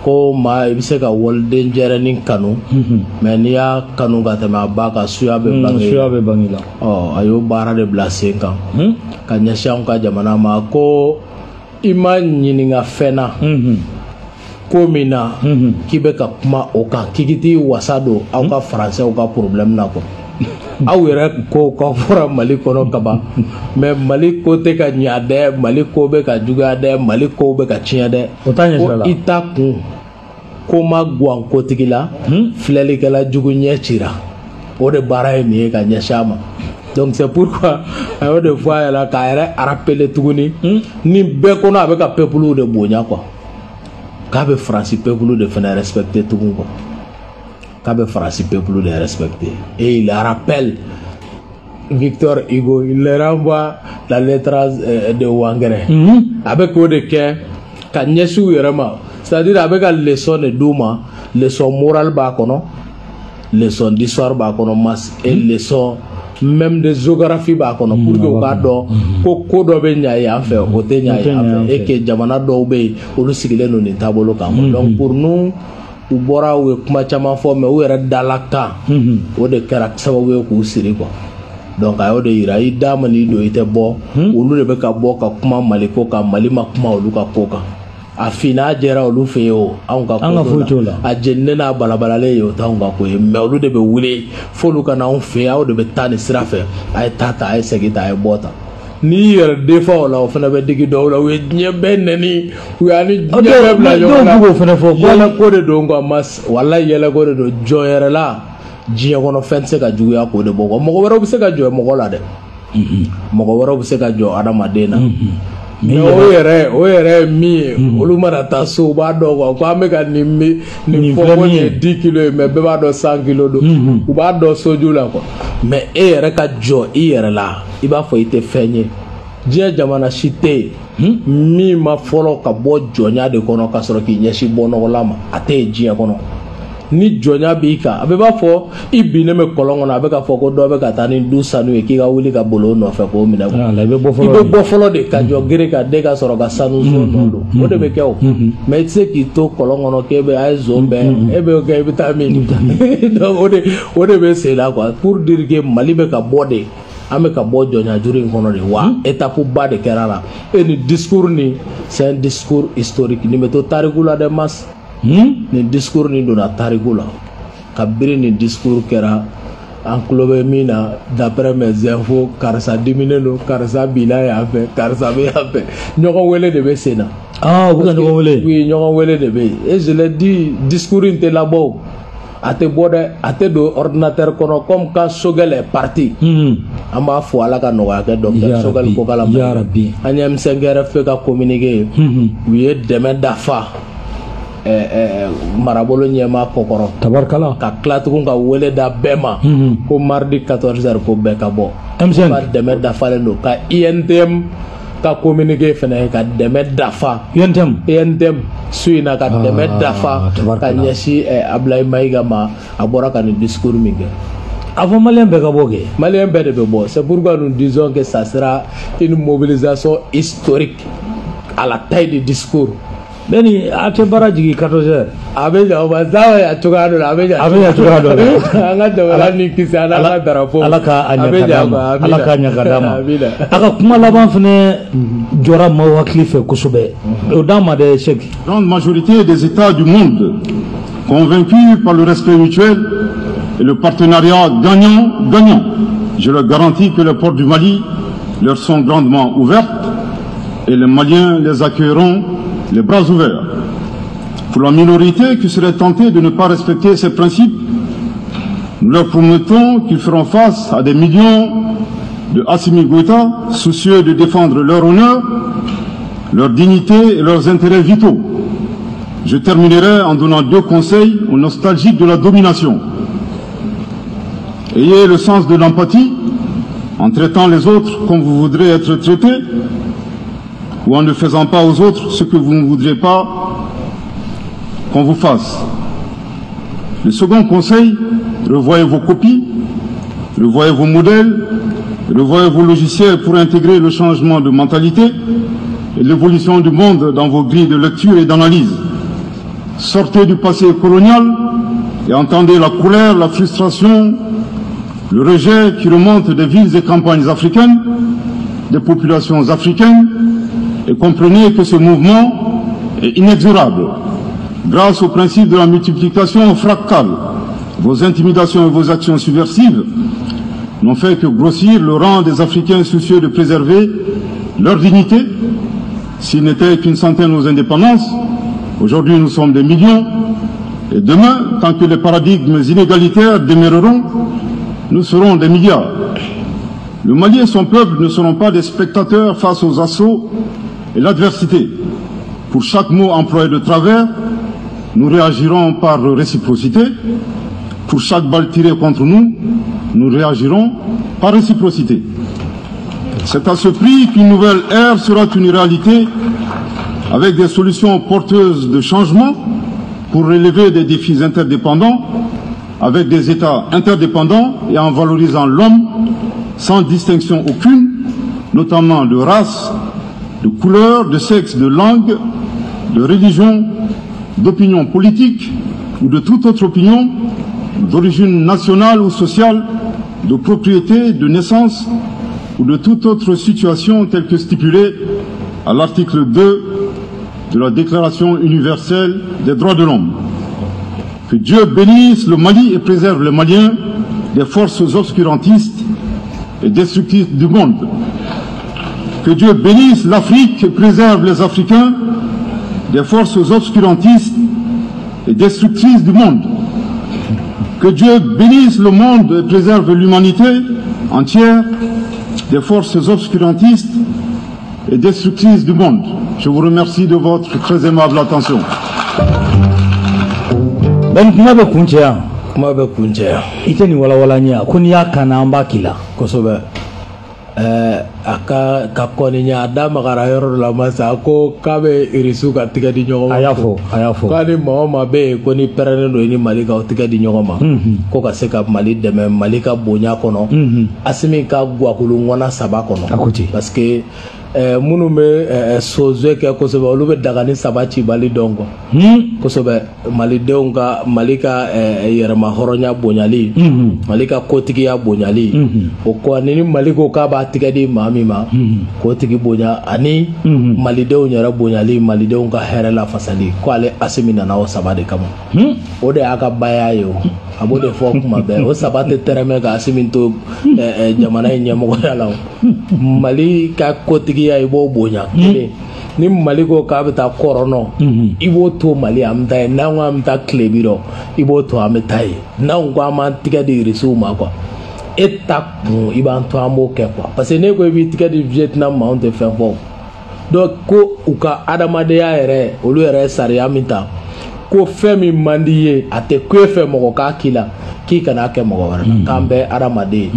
Ko maa i bɛ se ka waliden jɛrɛnin kanu, mais n'i y'a kanu ka tɛmɛ a ba kan, suya bɛ bange. Suya bɛ bange la. Ɔ, a y'o baara de bila sen kan ka ɲɛsin anw ka jamana ma, ko i ma ɲininka fɛn na, ko min na k'i bɛ ka kuma o kan, k'i t'i wasa don aw ka Faransɛw ka problème na quoi. Aw yɛrɛ ko k'aw fɔra Mali kɔnɔ kaban, mais Mali ko tɛ ka ɲa dɛ, Mali ko bɛ ka juguya dɛ, Mali ko bɛ ka tiɲɛ dɛ. O t'a ɲɛsira la. Ko i ta kun ko ma guwan kotigi la, filɛlikɛla jugu ɲɛ cira. O de baara ye nin ye ka ɲɛsin a ma. Donc c'est pourquoi a y'o de fɔ a yɛrɛ k'a yɛrɛ rappeler tuguni, ni bɛɛ kɔnɔ a bɛ ka peuple de bonya quoi, k'a bɛ Faransi peuple de fana respecter tugun quoi, k'a bɛ Faransi peuple de respecter. Et il rappelle Victor Hugo, il leur renvoie la lettre de Wangere. A bɛ k'o de kɛ ka ɲɛsin u yɛrɛ ma, c'est-à-dire a bɛ ka leçon de d'u ma, leçon morale b'a kɔnɔ, leçon d'histoire b'a kɔnɔ, mas et leçon même de géographie b'a kɔnɔ, pour que u k'a dɔn ko ko dɔ bɛ ɲa yan fɛ, o tɛ ɲa yan fɛ, et que jamana dɔw bɛ yen, olu sigilen don nin taabolo kan. Donc pour nous, u bɔra, u ye kuma caman fɔ, mais u yɛrɛ dala kan, o de kɛra sababu ye k'u siri quoi. Donc a y'o de yira, i da ma n'i don i tɛ bɔ, olu de bɛ ka bɔ ka kuma Mali ko kan, Mali ma kuma olu ka ko kan. A finna jɛra olu fɛ yen o, anw ka ko t'o la. A jeninen n'a balabalalen ye, o t'anw ka ko ye, mais olu de bɛ wuli f'olu ka n'anw fɛ yen, aw de bɛ taa nin sira fɛ, a ye taa ta, a ye segin ta, a ye bɔ ta. N'i y'i yɛrɛ defa o la, o fana bɛ digi dɔw la, u ye diɲɛ bɛɛ nɛni, u y'a ni diɲɛ bɛɛ bila ɲɔgɔn na. Dɔw b'o fana fɔ. Yɛlɛko de don quoi, mas walayi yɛlɛko de don. Jɔn yɛrɛ la diɲɛ kɔnɔ, fɛn tɛ se ka juguya k'o de bɔ quoi. Mɔgɔ wɛrɛw bɛ se ka jɔ mɔgɔ la dɛ, mɔgɔ wɛrɛw bɛ se ka jɔ adamaden na. Mais o yɛrɛ ye min ye, olu mana taa so, u b'a dɔn quoi, ko an bɛ ka nin fɔ ko nin ye 10 kilos ye, mais bɛɛ b'a dɔn 100 kilos don. U b'a dɔn soju la quoi. Mais e yɛrɛ ka jɔ i yɛrɛ la, i b'a fɔ i tɛ fɛn ye. Diɲɛ jamana si tɛ yen min ma fɔlɔ ka bɔ jɔnya de kɔnɔ ka sɔrɔ k'i ɲɛsin bɔnɔgɔla ma, a tɛ yen diɲɛ kɔnɔ. Ni jɔnya b'i kan, a bɛ b'a fɔ i binnen bɛ kɔlɔn kɔnɔ, a bɛ k'a fɔ ko dɔ bɛ ka taa ni du sanu ye, k'i ka wuli ka boli o nɔfɛ k'o minɛ. I bɛ bɔ fɔlɔ de ka jɔ gere ka den ka sɔrɔ ka sanu zon nɔ don, o de bɛ kɛ o. Mais i tɛ se k'i to kɔlɔn kɔnɔ k'e bɛ a ye zon bɛɛ, e bɛ kɛ i bɛ taa min. Donc o de bɛ sen na quoi, pour dire que Mali bɛ ka bɔ de, an bɛ ka bɔ jɔnya juru in kɔnɔ de wa, étape ba de kɛra la. Et nin discours nin, c'est un discours historique, nin bɛ to tariku la dɛ mas. Nin discours nin donna tariku la kabiri nin discours kɛra, an tulo bɛ min na, d'après mes infos, karisa diminen don, karisa binna yan fɛ, karisa bɛ yan fɛ, ɲɔgɔn wele de bɛ sen na. Ah, u bɛ ka ɲɔgɔn wele. Oui, ɲɔgɔn wele de bɛ yen. Et je l'ai dit, discours in tɛ labɔ o, a tɛ bɔ dɛ, a tɛ don ordinateur kɔnɔ, comme quand Choguel est parti. An b'a fɔ Ala ka nɔgɔya kɛ docteur Choguel Kokala. Ya Rabbi. An ye M5RFP ka communiqué ye, u ye dɛmɛ dafa marabolo ɲɛmaa kɔkɔrɔ. Tabarikala. Ka tila tugun ka wele da bɛɛ ma ko mardi 14h ko bɛɛ ka bɔ. M5 ka dɛmɛ dafalen don, ka UNTM ka communiqué fana ye ka dɛmɛ dafa. UNTM. UNTM su in na ka dɛmɛ dafa ka ɲɛsin Ablaye Mayiga ma, a bɔra ka nin discours min kɛ. A fɔ Malien bɛɛ ka bɔ kɛ. Malien bɛɛ de bɛ bɔ. C'est pourquoi nous disons que ça sera une mobilisation historique à la taille du discours. Bɛni a tɛ baara jigin 14 heures. A bɛ ɲa o ma sa a cogoya dɔ la a bɛ ɲa. A bɛ ɲa cogoya dɔ la. An ka jamana ni kisi an ka drapeau. Ala ka a ɲa ka d'a ma. Ala ka ɲa ka d'a ma. A ka kuma laban fana jɔra maaw hakili fɛ kosɛbɛ. O d'an ma dɛ Sɛki. Grande majorité des États du monde convaincus par le respect mutuel et le partenariat gagnant-gagnant. Je leur garantis que les portes du Mali leur sont grandement ouvertes et les Maliens les accueilleront les bras ouverts. Pour la minorité qui serait tentée de ne pas respecter ces principes, nous leur promettons qu'ils feront face à des millions de Assimi Goïta, soucieux de défendre leur honneur, leur dignité et leurs intérêts vitaux. Je terminerai en donnant deux conseils aux nostalgiques de la domination. Ayez le sens de l'empathie en traitant les autres comme vous voudrez être traités, ou en ne faisant pas aux autres ce que vous ne voudrez pas qu'on vous fasse. Le second conseil, revoyez vos copies, revoyez vos modèles, revoyez vos logiciels pour intégrer le changement de mentalité et l'évolution du monde dans vos grilles de lecture et d'analyse. Sortez du passé colonial et entendez la colère, la frustration, le rejet qui remonte des villes et campagnes africaines, des populations africaines, et comprenez que ce mouvement est inexorable. Grâce au principe de la multiplication fractale, vos intimidations et vos actions subversives n'ont fait que grossir le rang des Africains soucieux de préserver leur dignité. S'ils n'étaient qu'une centaine aux indépendances, aujourd'hui nous sommes des millions, et demain, tant que les paradigmes inégalitaires demeureront, nous serons des milliards. Le Mali et son peuple ne seront pas des spectateurs face aux assauts et l'adversité. Pour chaque mot employé de travers, nous réagirons par réciprocité. Pour chaque balle tirée contre nous, nous réagirons par réciprocité. C'est à ce prix qu'une nouvelle ère sera une réalité, avec des solutions porteuses de changement pour relever des défis interdépendants, avec des États interdépendants et en valorisant l'homme sans distinction aucune, notamment de race, de couleur, de sexe, de langue, de religion, d'opinion politique ou de toute autre opinion, d'origine nationale ou sociale, de propriété, de naissance ou de toute autre situation telle que stipulée à l'article 2 de la Déclaration universelle des droits de l'homme. Que Dieu bénisse le Mali et préserve les Maliens des forces obscurantistes et destructrices du monde. Que Dieu bénisse l'Afrique et préserve les Africains des forces obscurantistes et destructrices du monde. Que Dieu bénisse le monde et préserve l'humanité entière des forces obscurantistes et destructrices du monde. Je vous remercie de votre très aimable attention. Ben kuma bɛ kuncɛ yan. Kuma bɛ kuncɛ yan. I tɛ nin walawala n ye ko n'i y'a kan an b'a k'i la. Kosɛbɛ. A ka kɔni ɲɛ a da magara yɔrɔ dɔ la masa ko k'a bɛ irisiw ka tigɛ di ɲɔgɔn ma. A y'a fɔ a y'a fɔ. K'a ni maa o maa bɛ yen ko ni pɛrɛnnen don i ni Mali ka tigɛ di ɲɔgɔn ma. Ko ka se ka Mali dɛmɛ Mali ka bonya kɔnɔ. Asimi ka guwakulu ŋɔna saba kɔnɔ. A ko ten. Parce que minnu bɛ sozo kɛ kosɛbɛ olu bɛ dagani saba cibali dɔn kɔ. Kosɛbɛ malidenw ka Mali ka yɛrɛma hɔrɔnya bonyali. Mali ka kotigiya bonyali. O kɔ ni Mali ko k'a b'a tigɛ di maa min ma. K'o tigi bonya ani malidenw yɛrɛ bonyali malidenw ka hɛrɛ lafasali ko ale Asimi nana o saba de kama. O de y'a ka baya ye o. A b'o de fɔ kuma bɛɛ o saba tɛ tɛrɛmɛ ka Asimi to jamana in ɲɛmɔgɔya la o. Mali ka kotigiya i b'o bonya kelen ni Mali ko k'a bɛ taa kɔrɔnɔ i b'o to Mali an bɛ taa yen n'an ko an bɛ taa tilebi rɔ i b'o to an bɛ taa yen n'anw ko an b'an tigɛ di irisiw ma quoi e ta kun i b'an to an b'o kɛ quoi parce que n'e ko i b'i tigɛ di Vietnam ma anw tɛ fɛn fɔ donc ko u ka adamadenya yɛrɛ olu yɛrɛ ye sariya min ta ko fɛn min man di ye a tɛ ko e fɛ mɔgɔ k'a k'i la k'i kana kɛ mɔgɔ wɛrɛ la k'an bɛɛ adamaden ye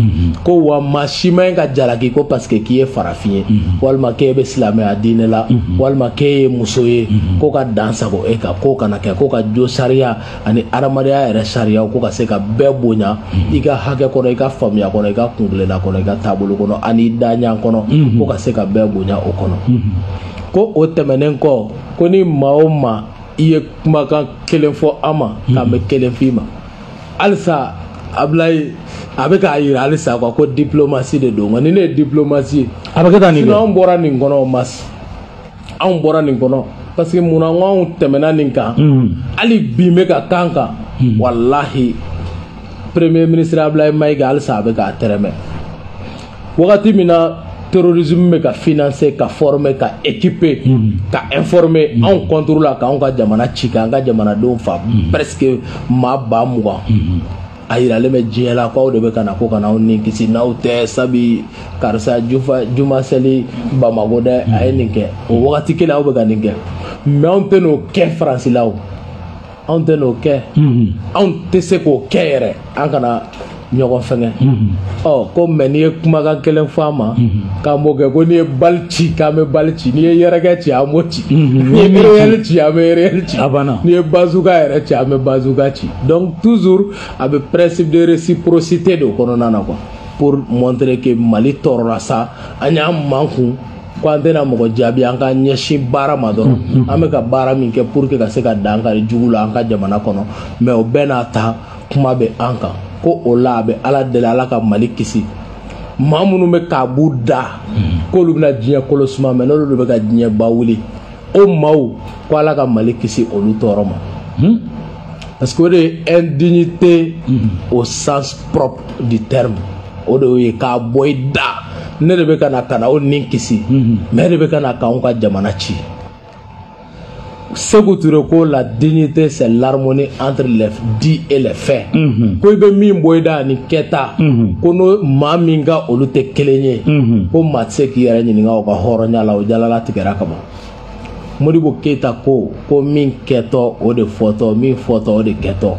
ko wa maa si man ɲi ka jalaki ko parce que k'i ye farafin ye walima k'e bɛ silamɛya diinɛ la walima k'e ye muso ye ko ka dan sago e kan k'o kana kɛ ko ka jo sariya ani adamadenya yɛrɛ sariyaw ko ka se ka bɛɛ bonya i ka hakɛ kɔnɔ i ka faamuya kɔnɔ i ka kunkilenna kɔnɔ i ka taabolo kɔnɔ ani i daɲan kɔnɔ ko ka se ka bɛɛ bonya o kɔnɔ. Ko o tɛmɛnen kɔ, ko ni maa o maa i ye kumakan kelen fɔ an ma, k'an bɛ kelen f'i ma. Halisa Abulayi a bɛ k'a yira halisa quoi, ko diplomatie de don. Nka ni ne ye diplomatie ye, a bɛ kɛ tan nin. Sinon anw bɔra nin kɔnɔ, mas anw bɔra nin kɔnɔ, parce que munna n ko anw tɛmɛna nin kan, hali bi n bɛ ka kan kan. Walahi, premier ministre Abulayi Mayiga, halisa a bɛ k'a tɛrɛmɛ. Wagati min na terrorisme bɛ ka financer, ka former, ka équiper, ka informer anw contre la, k'anw ka jamana ci, k'an ka jamanadenw fa, presque maa 20,000, a yiralen bɛ diɲɛ la k'aw de bɛ ka na ko ka n'aw ni kisi, n'aw tɛ sabi karisa jufa juma seli Bamako dɛ, a ye nin kɛ. O wagati kelen aw bɛ ka nin kɛ, mais anw tɛ n'o kɛ Faransi la. O anw tɛ n'o kɛ, anw tɛ se k'o kɛ yɛrɛ, an kana ɲɔgɔn fɛngɛ. Ɔ ko mɛ n'i ye kumakan kelen fɔ an ma, k'an b'o kɛ. Ko n'i ye bali ci, k'an bɛ bali ci. N'i ye yɛrɛkɛ ci, an b'o ci. N'i ye réel ci, an bɛ réel ci. A banna. N'i ye bazooka yɛrɛ ci, an bɛ bazooka ci. Donc toujours a bɛ principe de réciprocité de kɔnɔna na quoi, pour montrer que Mali tɔɔrɔla sa, an y'an mankun ko an tɛna mɔgɔ jaabi, an ka ɲɛsin baara ma dɔrɔn. An bɛ ka baara min kɛ pour que ka se ka dan kari jugu la an ka jamana kɔnɔ, mais o bɛɛ n'a ta, kuma bɛ an kan. Ko o la a bɛ Ala deli, Ala ka Mali kisi maa minnu bɛ k'a b'u da k'olu bɛna diɲɛ kolo suma, mɛ n'olu de bɛ ka diɲɛ ba wuli, o maaw ko Ala ka Mali kisi olu tɔɔrɔ ma, parce que o de ye indignité au sens propre du terme. O de ye k'a bɔ i da, ne de bɛ ka na ka na aw ni kisi, mais e de bɛ ka na k'anw ka jamana ci. Sékou Touré ko la dignité, c'est l'harmonie entre les dits et les faits. Ko i bɛ min bɔ i da ani kɛta, ko n'o maa min ka olu tɛ kelen ye, ko maa tɛ se k'i yɛrɛ ɲininka o ka hɔrɔnya la, o jalala tigɛra ka ban. Modibo Keyita ko min kɛtɔ o de fɔtɔ, min fɔtɔ o de kɛtɔ.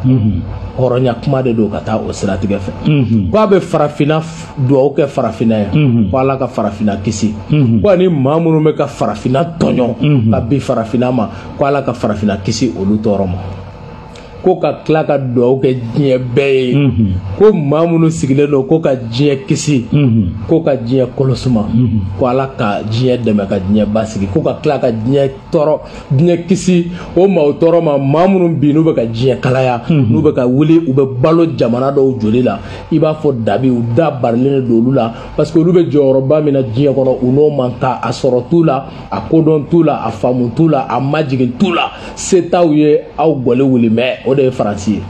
Hɔrɔnya kuma de don ka taa o siratigɛ fɛ. Ko a bɛ farafinna duwawu kɛ farafinna ye, ko Ala ka farafinna kisi, ko ani maa minnu bɛ ka farafinna tɔɲɔ ka bin farafinna ma, ko Ala ka farafinna kisi olu tɔɔrɔ ma. Ko ka tila ka duwawu kɛ diɲɛ bɛɛ ye, ko maa minnu sigilen don ko ka diɲɛ kisi, ko ka diɲɛ kolosuma, ko Ala ka diɲɛ dɛmɛ ka diɲɛ basigi. Ko ka tila ka diɲɛ tɔɔrɔ, diɲɛ kisi o maaw tɔɔrɔ ma, maa minnu bi n'u bɛ ka diɲɛ kalaya, n'u bɛ ka wuli, u bɛ balo jamana dɔw joli la, i b'a fɔ dabi, u da barilen de don olu la, parce que olu bɛ jɔyɔrɔba min na diɲɛ kɔnɔ, u n'o man kan. A sɔrɔ t'u la, a kodɔn t'u la, a faamu t'u la, a majigin t'u la, se t'aw ye, aw gɔli wuli. Mɛ o de ye Faransi ye,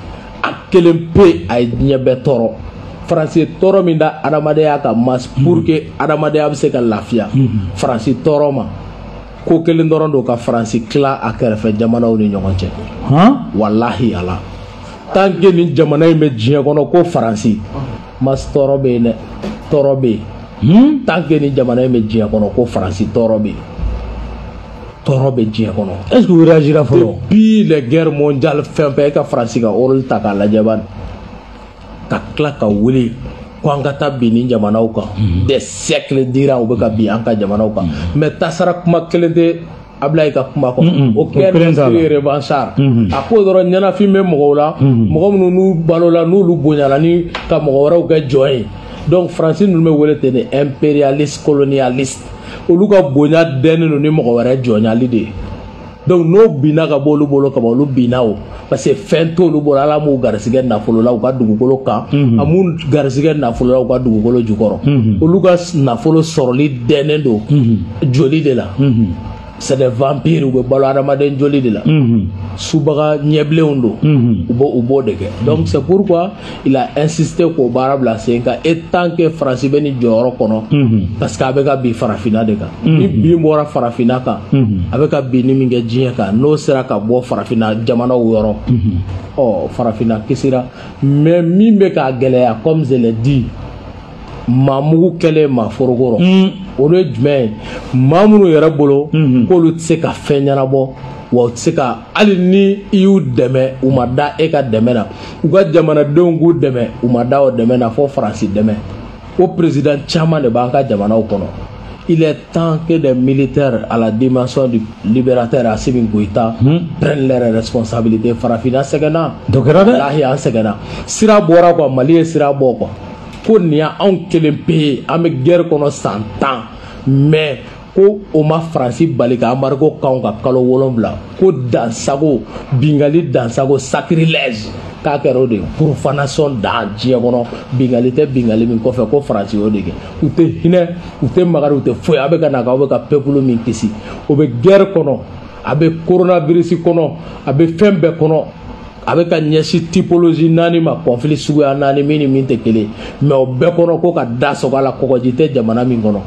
a kelen pe a ye diɲɛ bɛɛ tɔɔrɔ. Faransi ye tɔɔrɔ min da adamadenya kan mas pour que adamadenya bɛ se ka lafiya, Faransi tɔɔrɔ ma ko kelen dɔrɔn don, ka Faransi tila a kɛrɛfɛ jamanaw ni ɲɔgɔn cɛ. Walahi Ala, tant que nin jamana in bɛ diɲɛ kɔnɔ ko Faransi mas, tɔɔrɔ bɛ yen dɛ, tɔɔrɔ bɛ yen. Tant que nin jamana in bɛ diɲɛ kɔnɔ ko Faransi, tɔɔrɔ bɛ yen, tɔɔrɔ bɛ diɲɛ kɔnɔ. Est ce que u réagira fɔlɔ? Depuis les guerres mondiales, fɛn fɛn, e ka Faransi ka rôle ta k'a lajɛ bani, ka tila ka wuli ko an ka taa bin ni jamanaw kan, des siècles durant u bɛ ka bin an ka jamanaw kan, mais tasara kuma kelen tɛ Abulayi ka kuma kɔnɔ. O kɛra esprit revanchard, a ko dɔrɔn ɲɛnafin bɛ mɔgɔw la, mɔgɔ minnu n'u balola n'olu bonyana ni ka mɔgɔ wɛrɛw kɛ jɔn ye. Donc Faransi ninnu bɛ wele ten de, impérialiste colonialiste, olu ka bonya dɛnnen don ni mɔgɔ wɛrɛ jɔnyali de ye. Donc n'o binna ka bɔ olu bolo ka ban, olu binna o, parce que fɛn t'olu bolo. Ala m'u garisɛgɛ nafolo la u ka dugukolo kan, a m'u garisɛgɛ nafolo la u ka dugukolo jukɔrɔ. Olu ka nafolo sɔrɔli dɛnnen don joli de la. C'est des vampires, u bɛ balo adamaden joli de la, subaga ɲɛbilenw don, u b'o de kɛ. Donc c'est pourquoi il a insisté k'o baara bila sen kan. Et tant que Faransi bɛ nin jɔyɔrɔ kɔnɔ, parce que a bɛ ka bin farafinna de kan, ni bin bɔra farafinna kan, a bɛ ka binni min kɛ diɲɛ kan, n'o sera ka bɔ farafinna jamanaw yɔrɔ, ɔ farafinna kisira. Mais min bɛ k'a gɛlɛya, comme je l'ai dit, maa mugu kɛlen maa foroko rɔ, olu ye jumɛn ye? Maa minnu yɛrɛ bolo k'olu tɛ se ka fɛn ɲɛnabɔ, wa u tɛ se ka, hali ni i y'u dɛmɛ, u ma da e ka dɛmɛ na, u ka jamanadenw k'u dɛmɛ, u ma da o dɛmɛ na, fo Faransi dɛmɛ. O président caman de b'an ka jamanaw kɔnɔ. Il est temps que des militaires à la dimension du libérateur Assimi Goïta prennent leurs responsabilités. Farafinna sɛgɛnna. Dɔ kɛra dɛ. Walahi, an sɛgɛnna. Sira bɔra quoi, Mali ye sira bɔ quoi. Ko nin y'anw kelen pe ye, an bɛ guerre kɔnɔ san 10, mais Ko o ma Faransi bali ka embargo k'anw ka kalo 7, ko dansago, bingali dansago, sacrilège k'a kɛra o de ye, profanation dan diɲɛ kɔnɔ, bingali tɛ bingali min kɔfɛ, ko Faransi y'o de kɛ. U tɛ hinɛ, u tɛ magari, u tɛ foyi. A bɛ ka na k'aw bɛ ka peuple min kisi, o bɛ guerre kɔnɔ, a bɛ coronavirus kɔnɔ, a bɛ fɛn bɛɛ kɔnɔ, a bɛ ka ɲɛsin typologie 4 ma, conflit suguya 4 min ni min tɛ kelen, mais o bɛɛ kɔnɔ ko ka da sɔgɔ a la. Kɔgɔji tɛ jamana min kɔnɔ,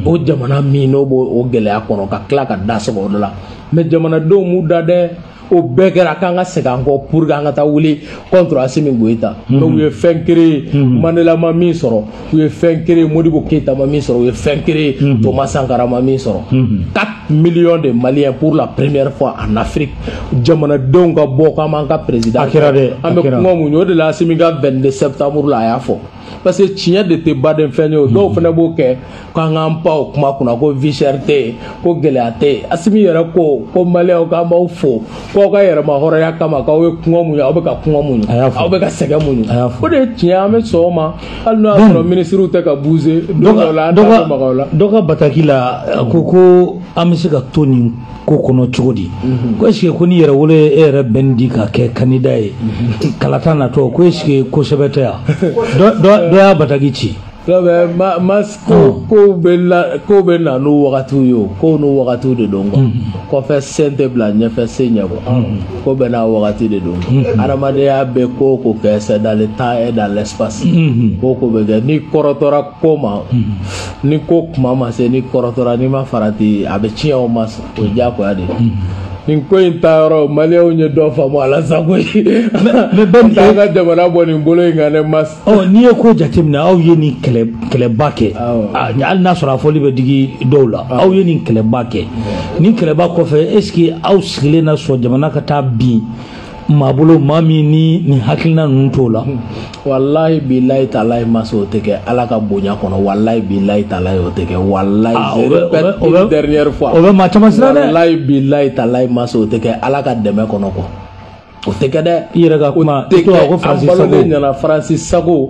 o jamana min n'o b'o o gɛlɛya kɔnɔ, ka tila ka da sɔgɔ o de la. Mais jamanadenw m'u da dɛ, o bɛɛ kɛra k'an ka segin an kɔ pour que an ka taa wuli contre Assimi Goïta. Donc u ye fɛn créé, Mandela ma min sɔrɔ, u ye fɛn créé, Modibo Keïta ma min sɔrɔ, u ye fɛn créé, Thomas Sankara ma min sɔrɔ. 4 millions de Maliens, pour la première fois en Afrique, jamanadenw ka bɔ k'an b'an ka président. A kɛra dɛ. An bɛ kuma mun ye o de la? Assimi ka 22 septembre la, a y'a fɔ, parce que tiɲɛ de tɛ baden fɛn ye. O dɔw fana b'o kɛ k'an k'an pan o kuma kunna, ko vie chère tɛ yen, ko gɛlɛya tɛ yen. Assimi yɛrɛ ko ko Maliyɛnw, k'an b'aw fo k'aw ka yɛrɛma hɔrɔnya kama, k'aw ye kɔngɔ muɲu, aw bɛ ka kɔngɔ muɲu, aw bɛ ka sɛgɛn muɲu. O de ye tiɲɛ, an bɛ sɔn o ma, hali n'o y'a sɔrɔ minisiriw tɛ ka bouger don dɔw la, an t'a bɛ maga o la. Dɔ ka bataki la, a ko ko an bɛ se ka to nin ko kɔnɔ cogo di? Ko est ce que ko ni yɛrɛwolo ye e yɛrɛ bɛn di ka kɛ candidat ye kalata natɔ, ko est ce que ko sɛbɛ tɛ yan? Dɔ y'a bataki ci. Ma ma ko bɛ la, ko bɛ na n'o wagatiw ye, o kow n'o wagatiw de don quoi. Kɔfɛ sen tɛ bila ɲɛfɛ sen ɲɛ quoi. Ko bɛɛ n'a wagati de don. Adamadenya bɛ ko o ko kɛ, c'est dans le temps et dans l'espace. Ko o ko bɛ kɛ, n'i kɔrɔtɔra ko ma, ni ko kuma ma se, n'i kɔrɔtɔra, n'i ma farati, a bɛ tiɲɛ o ma, o ye diyagoya de ye. Nin ko in ta yɔrɔ, Maliyɛnw ye dɔ faamu a la sa koyi. Mais Ben, t'an ka jamana bɔ nin bolo in kan dɛ, mas. Ɔ, n'i ye ko jateminɛ, aw ye nin kɛlɛ kɛlɛba kɛ, hali n'a sɔrɔ a fɔli bɛ digi dɔw la, aw ye nin kɛlɛba kɛ. Nin kɛlɛba kɔfɛ, est ce que aw sigilen na sɔn jamana ka taa bin maa bolo, maa min ni nin hakilina ninnu t'o la? Walahi bilahi talahi, masa, o tɛ kɛ Ala ka bonya kɔnɔ. Walahi bilahi talahi, o tɛ kɛ. Walahi, je répète une dernière fois. O bɛ maa caman siran dɛ. Walahi bilahi talahi, masa, o tɛ kɛ Ala ka dɛmɛ kɔnɔ quoi. O tɛ kɛ dɛ. I yɛrɛ ka kuma, o tɛ i to kɛ. ko Faransi An sago. balolen ɲɛna, Faransi sago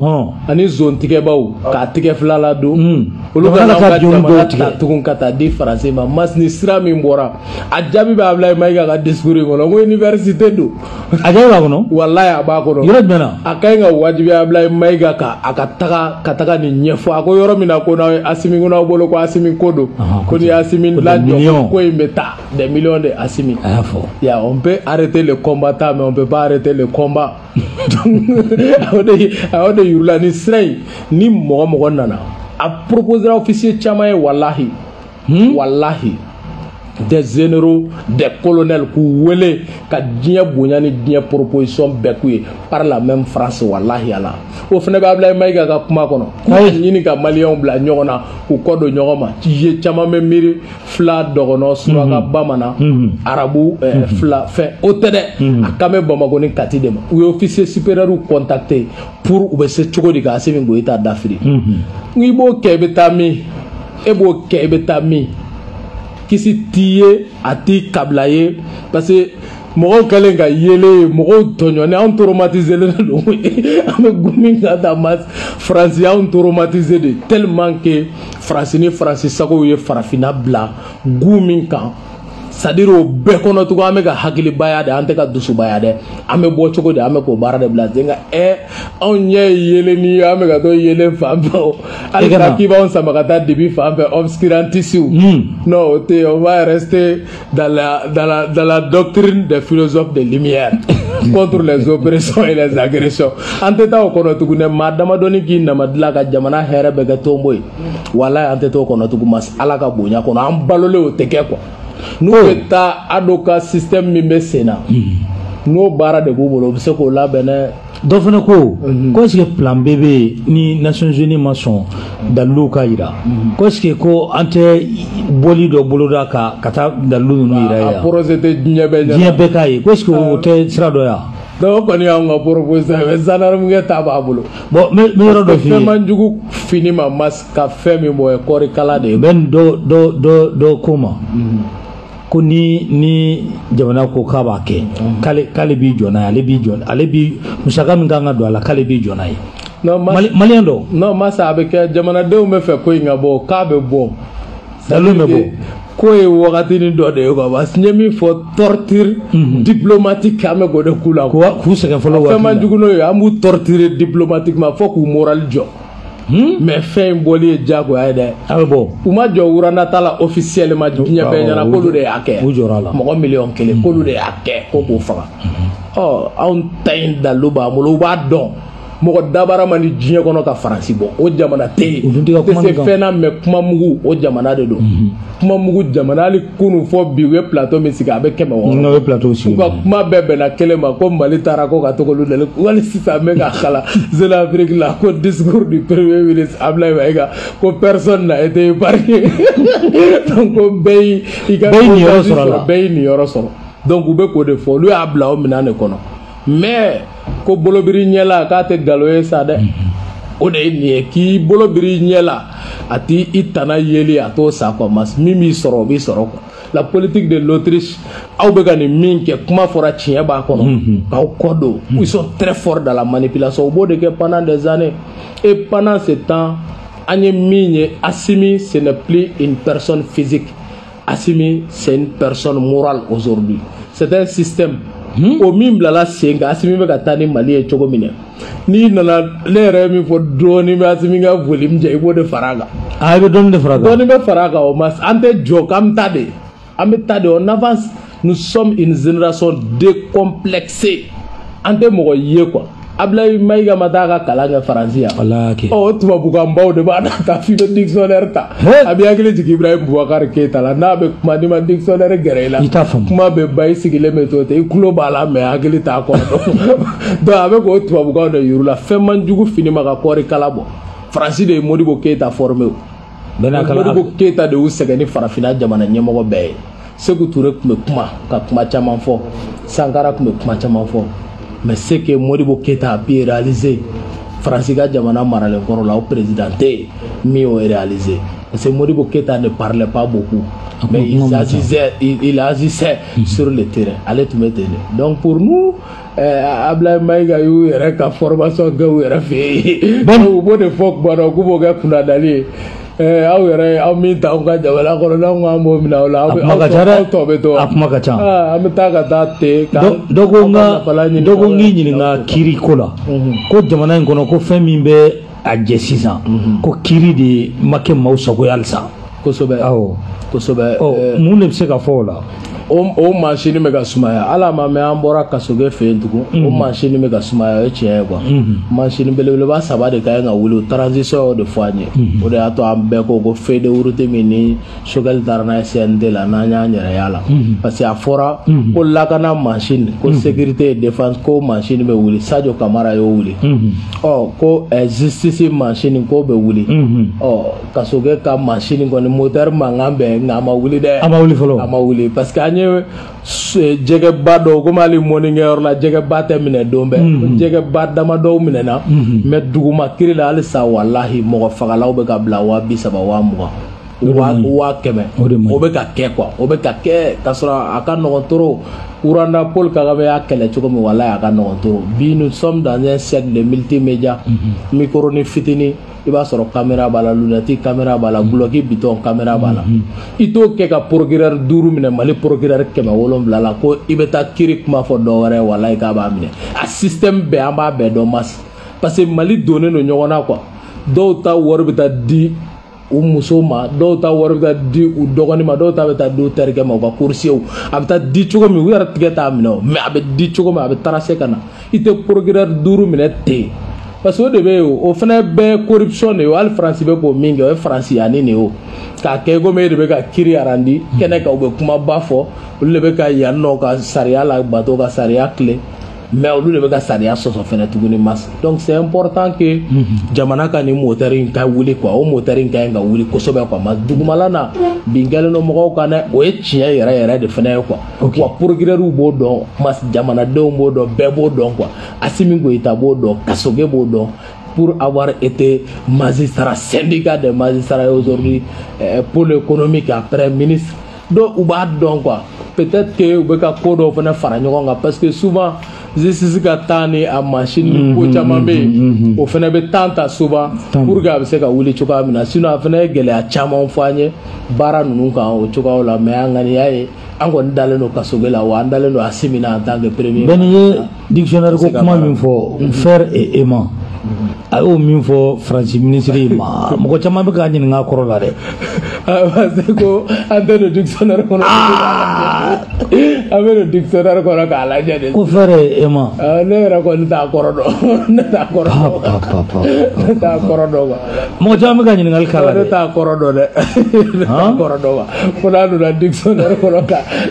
ani zontigɛbaw k'a tigɛ fila la don. Olu Jamana ka ka taa n'anw ka joli dɔw jamana tigɛ. ta tugun ka taa di Faransi ma. Mas, ni sira min bɔra, a jaabi bɛ Ablaye Mayiga ka discours in kɔnɔ, ko université don. A jaabi b'a kɔnɔ. Walahi, a b'a kɔnɔ. Yɔrɔ jumɛn na? A ka ɲi ka wajibiya Ablaye Mayiga kan, a ka taga nin ɲɛfɔ. A ko yɔrɔ min na ko n'aw ye Asimi, ko n'aw bolo ko Asimi ko don, ko ni Asimi ko des lajɔ, millions. ko in bɛ taa des millions de Asimi. A y'a fɔ. Ya, on peut arrêter le combattant, mais on peut pas arrêter le combat. Donc a o de yirula ni sira in, ni mɔgɔ mɔgɔ nana a proposera officier caman ye, walahi walahi, des généraux, des colonels, k'u wele ka diɲɛ bonya ni diɲɛ proposition bɛɛ k'u ye par la même France. Walahi ala, o fana bɛ Ablaye Mayiga ka kuma kɔnɔ, k'u ɲini ka Maliyɛnw bila ɲɔgɔn na, k'u kɔ don ɲɔgɔn ma. Ye caman bɛ miiri fila, dɔgɔnɔ, suraka, bamanan, arabu, fila fɛn, o tɛ dɛ. A kan bɛ Bamakɔ ni Kati de ma. U ye officier supérieur contacter pour u bɛ se cogo di ka Asimi Goyita dafiri. N'i b'o kɛ, i bɛ taa min? E b'o kɛ, i bɛ taa min? Kisi t'i ye, a t'i kabila ye, parce que mɔgɔw kɛlen ka yelen ye, mɔgɔw tɔɲɔnen, anw traumatisé len don. An bɛ gun min kan ta ma, Faransi y'anw traumatisé de tellement que Faransi ni Faransi sagow ye farafinna bila gun min kan, c'est à dire o bɛɛ kɔnɔ tugun, an bɛ ka hakilibaya de, an tɛ ka dusubaya dɛ. An bɛ bɔ cogo di? An bɛ k'o baara de bila sen kan. Ɛ, anw ɲɛ ye yeelen ye, an bɛ ka to yeelen fan fɛ o. Hali E ka na. K'i b'anw sama ka taa dibi fan fɛ, obscurantistes. Non, o tɛ, on va rester dans la doctrine des philosophes de lumière contre les oppressions et les agressions. An tɛ taa o kɔnɔ tugun dɛ. Maa damadɔni k'i nama dilan ka jamana hɛrɛ bɛɛ kɛ tonbo ye, walahi, an tɛ t'o kɔnɔ tugun. Mas, Ala ka bonya kɔnɔ, an balolen, o tɛ kɛ quoi. N'u bɛ taa ado ka système min bɛ sen na, n'o baara de b'u bolo, u bɛ se k'o labɛn dɛ. Dɔ fana ko ko est ce que plan B bɛ yen ni Nations Unies ma sɔn daliluw ka yira? Ko est ce que ko an tɛ bɔli dɔ boloda ka taa dalilu ninnu yira A yan? projet tɛ diɲɛ bɛɛ ɲɛna. Diɲɛ bɛɛ k'a ye ko est ce que o tɛ sira dɔ yan? Donc o kɔni y'anw ka proposition ye, mais gendarme ta b'a bolo. Bon, n bɛ yɔrɔ dɔ f'i Fɛn ye. man jugu fini ma, mas, ka fɛn min bɔ, o ye kɔɔri kala de ye. Bɛ dɔ ko ma ko ni jamana ko k'a b'a kɛ, k'ale b'i jɔ n'a ye, ale b'i jɔ, ale bi musaka min kan ka don a la, k'ale b'i jɔ n'a ye. Non, mas Maliyɛn dɔ. Non, masa, a bɛ kɛ jamanadenw bɛ fɛ ko in ka bɔ, k'a bɛ bɔ. Dalu bɛ bɔ. Ko ye wagatinin dɔ de ye quoi, parce que n ye min fɔ, torture diplomatique, an bɛ k'o de k'u la. K'u sɛgɛn fɔlɔ waati la. Fɛn man jugu n'o ye, an b'u torturer diplomatiquement fo k'u moral jɔ. Mais fɛn in bɔli ye diyagoya ye dɛ. A bɛ bɔ. U ma jɔ Rwanda ta la officiellement, diɲɛ bɛɛ ɲɛna k'olu de y'a kɛ. U jɔra a la. Mɔgɔ 1 miliyɔn k'olu de y'a kɛ, ko k'o faga. Ɔ, anw ta in dalu b'an bolo, u b'a dɔn. Mɔgɔ dabara man di diɲɛ kɔnɔ ka Faransi bɔ, o jamana tɛ yen. U dun tɛ ka kuma tɛ se nin kan. fɛn na, mais kuma mugu, o jamana de don. Kuma mugu jamana, hali kunun fɔ bi, u ye plateau min sigi, a bɛ 600. N'o ye plateau sigi. U ka kuma bɛɛ bɛnna kelen ma ko Mali taara ko ka to k'olu deli. Wali sisan n bɛ ka kala Jeune Afrique la ko discours du premier ministre Abdoulaye Maïga, ko personne n'a été épargné. Donc ko bɛɛ y'i ka Bɛɛ y'i niyɔrɔ sɔrɔ a la. Bɛɛ y'i niyɔrɔ sɔrɔ. Donc u bɛ k'o de fɔ, olu y'a bila o minɛn de kɔnɔ. Mais ko bolobiri ɲɛ la, k'a tɛ nkalon ye sa dɛ. O de ye nin ye, k'i bolo biri ɲɛ la, a t'i i tana yeli, a t'o sa quoi. Mas min b'i sɔrɔ, o b'i sɔrɔ quoi. La politique de l'Autriche, aw bɛ ka nin min kɛ, kuma fɔra, tiɲɛ b'a kɔnɔ, k'aw kɔ don. Ils sont très forts dans la manipulation, u b'o de kɛ pendant des années. Et pendant ce temps, an ye min ye, Assimi, ce n'est plus une personne physique. Assimi, c'est une personne morale aujourd'hui. C'est un système o min bilala sen kan. Assimi bɛ ka taa ni Mali ye cogo min na, n'i nana, ne yɛrɛ ye min fɔ, dɔɔnin bɛ Assimi ka volume jɛ, i b'o de fara a kan. A bɛ dɔɔnin de fara a kan. Dɔɔnin bɛ fara a kan. O ma, an tɛ jɔ k'an bɛ taa de, an bɛ taa de, on avance. Nous sommes une génération décomplexée, an tɛ mɔgɔ ye quoi. Abdoulaye Maïga ma taa ka kalan kɛ Faransi yan? Wala kɛ. Ɔ, o tubabukanbaw de b'a ta f'i bɛ dictionnaire ta. A bɛ hakili jigin Ibrahim Boubacar Keita la, n'a bɛ kuma, n'i ma dictionnaire gɛrɛ i la, I t'a faamu. Kuma bɛ ban, i sigilen bɛ to ten, i tulo b'a la mais hakili t'a kɔnɔ. Donc a bɛ k'o tubabukanw de yir'u la. Fɛn man jugu fini ma ka kɔɔri kala bɔ. Faransi de ye Modibo Keita formé o. Bɛɛ n'a kala. Modibo Keita de y'u sɛgɛn ni farafinna jamana ɲɛmɔgɔ bɛɛ ye. Sékou Touré tun bɛ kuma ka kuma caman fɔ, Sankara tun bɛ kuma caman fɔ, mais ce que Modibo Keita a pu réaliser Faransi ka jamana maralen kɔrɔ la, o président tɛ yen min y'o réaliser, parce que Modibo Keita ne parlait pas beaucoup, mais il agissait sur le terrain. Ale tun bɛ ten de. Donc pour nous, Abdoulaye Maïga y'u yɛrɛ ka formation kɛ u yɛrɛ fɛ yen. U b'o de fɔ kuma dɔ k'u b'o kɛ kunnadali ye. Aw yɛrɛ, aw min ta anw ka jamana kɔnɔ, n'anw k'an b'o minɛ aw la, aw A kuma ka ca dɛ. aw tɔ bɛ to. A kuma ka ca. Ah, an bɛ taa ka taa ten Dɔ ko aw n ka ka nafalan ɲini dɔ ko aw n k'i yɛrɛ. ɲininka kiiri ko la, ko jamana in kɔnɔ, ko fɛn min bɛ a jɛ sisan, ko kiiri de ma kɛ maaw sago ye halisa. Kosɛbɛ. Awɔ. Kosɛbɛ. Ɔ, mun de bɛ se ka fɔ o la? O masini bɛ ka sumaya, hali a ma mɛn an bɔra Kasoge fɛ yen tugun, o masini bɛ ka sumaya, o ye tiɲɛ ye quoi. Masini belebeleba saba de ka ɲi ka wuli, o transition y'o de fɔ an ye. O de y'a to an bɛɛ ko ko feuille de route min ni Choguel taara n'a ye CNT la, n'an y'an yɛrɛ y'a la, parce que a fɔra ko lakana machine, ko sécurité et défense, ko machine bɛ wuli, Sadio Kamara y'o wuli. Ɔ, ko justice machine ko bɛ wuli. Ɔ, Kasoge ka machine kɔni, moteur mankan bɛɛ, nka a ma wuli dɛ. A ma wuli fɔlɔ. A ma wuli, parce que an ye jɛgɛba dɔw, komi hali mɔnikɛyɔrɔ la, jɛgɛba tɛ minɛ don bɛɛ, jɛgɛba damadɔw minɛna, mais duguma kiri la halisa, walahi, mɔgɔ fagalaw bɛ ka bila 30 000, 20 000, 100 000. O de man ɲi. O bɛ ka kɛ quoi, o bɛ ka kɛ k'a sɔrɔ a ka nɔgɔn trop. Rwanda, Paul Kagame y'a kɛlɛ cogo min, walahi, a ka nɔgɔn trop. Bi, nous sommes dans un siècle de multimédia. Micro ni fitinin, i b'a sɔrɔ caméra b'a la, lunette caméra b'a la, guloki bitɔn caméra b'a la. I t'o kɛ ka procureur duuru minɛ Mali procureur 700 la, ko i bɛ taa kiiri kuma fɔ dɔ wɛrɛ, walahi, k'a b'a minɛ. A système bɛɛ, an b'a bɛɛ dɔn mas, parce que Mali donnen don ɲɔgɔn na quoi. Dɔw ta wari bɛ taa di u muso ma, dɔw ta wari bɛ taa di u dɔgɔnin ma, dɔw ta bɛ taa di u terikɛ ma, u ka coursier. A bɛ taa di cogo min, u yɛrɛ tigɛ t'a minɛ o, mais a bɛ di cogo min, a bɛ tracer ka na. I tɛ procureur duuru minɛ ten, parce que o de bɛ yen, o fana bɛɛ corruption de ye o. Hali Faransi bɛ k'o min kɛ, o ye faransiyanin de ye o, k'a kɛ komi e de bɛ ka kiiri arandi kɛnɛ kan. U bɛ kumaba fɔ, olu de bɛ ka yan nɔ ka sariya la bato, ka sariya tilen, mais olu de bɛ ka sariya sɔsɔ fɛnɛ tuguni mas. Donc c'est important que jamana ka nin moteur in ka wuli quoi. O moteur in ka ɲi ka wuli kosɛbɛ quoi. Mas dugumala na, bin kɛlen don mɔgɔw kan dɛ, o ye tiɲɛ yɛrɛ yɛrɛ de fɛnɛ ye quoi. Wa procureur b'o dɔn mas, jamanadenw b'o dɔn, bɛɛ b'o dɔn quoi. Assimi Goïta b'o dɔn, Kasoge b'o dɔn, pour avoir été magistrat, syndicat des magistrats et aujourd'hui pôle économique, après ministre. Donc u b'a dɔn quoi. Peut-être que u bɛ ka ko dɔw fana fara ɲɔgɔn kan, parce que souvent Justice ka temps ni a machine ni ko caman bɛ yen, o fana bɛ temps ta souvent pour que a bɛ se ka wuli cogoya min na. Sinon a fana ye gɛlɛya caman fɔ an ye baara ninnu kan o cogoyaw la, mais an ŋaniya ye, an kɔni dalen don Kasoge la, wa an dalen don Assimi na en tant que premier. Bɛɛ n'i ye dictionnaire ko kuma min fɔ, fer et aimant, a y'o min fɔ Faransi minisiri ma, mɔgɔ caman bɛ k'a ɲininka a kɔrɔ la dɛ. Parce que ko an tɛ don dictionnaire kɔnɔ, an bɛ don dictionnaire kɔnɔ k'a lajɛ de. Ko fer et aimant. Ne yɛrɛ kɔni t'a kɔrɔ dɔn, ne t'a kɔrɔ dɔn, ne t'a kɔrɔ dɔn quoi. Mɔgɔ caman bɛ ka ɲininkali k'a la dɛ. Ne t'a kɔrɔ dɔn dɛ, ne t'a kɔrɔ dɔn quoi, fo n'a donna dictionnaire kɔnɔ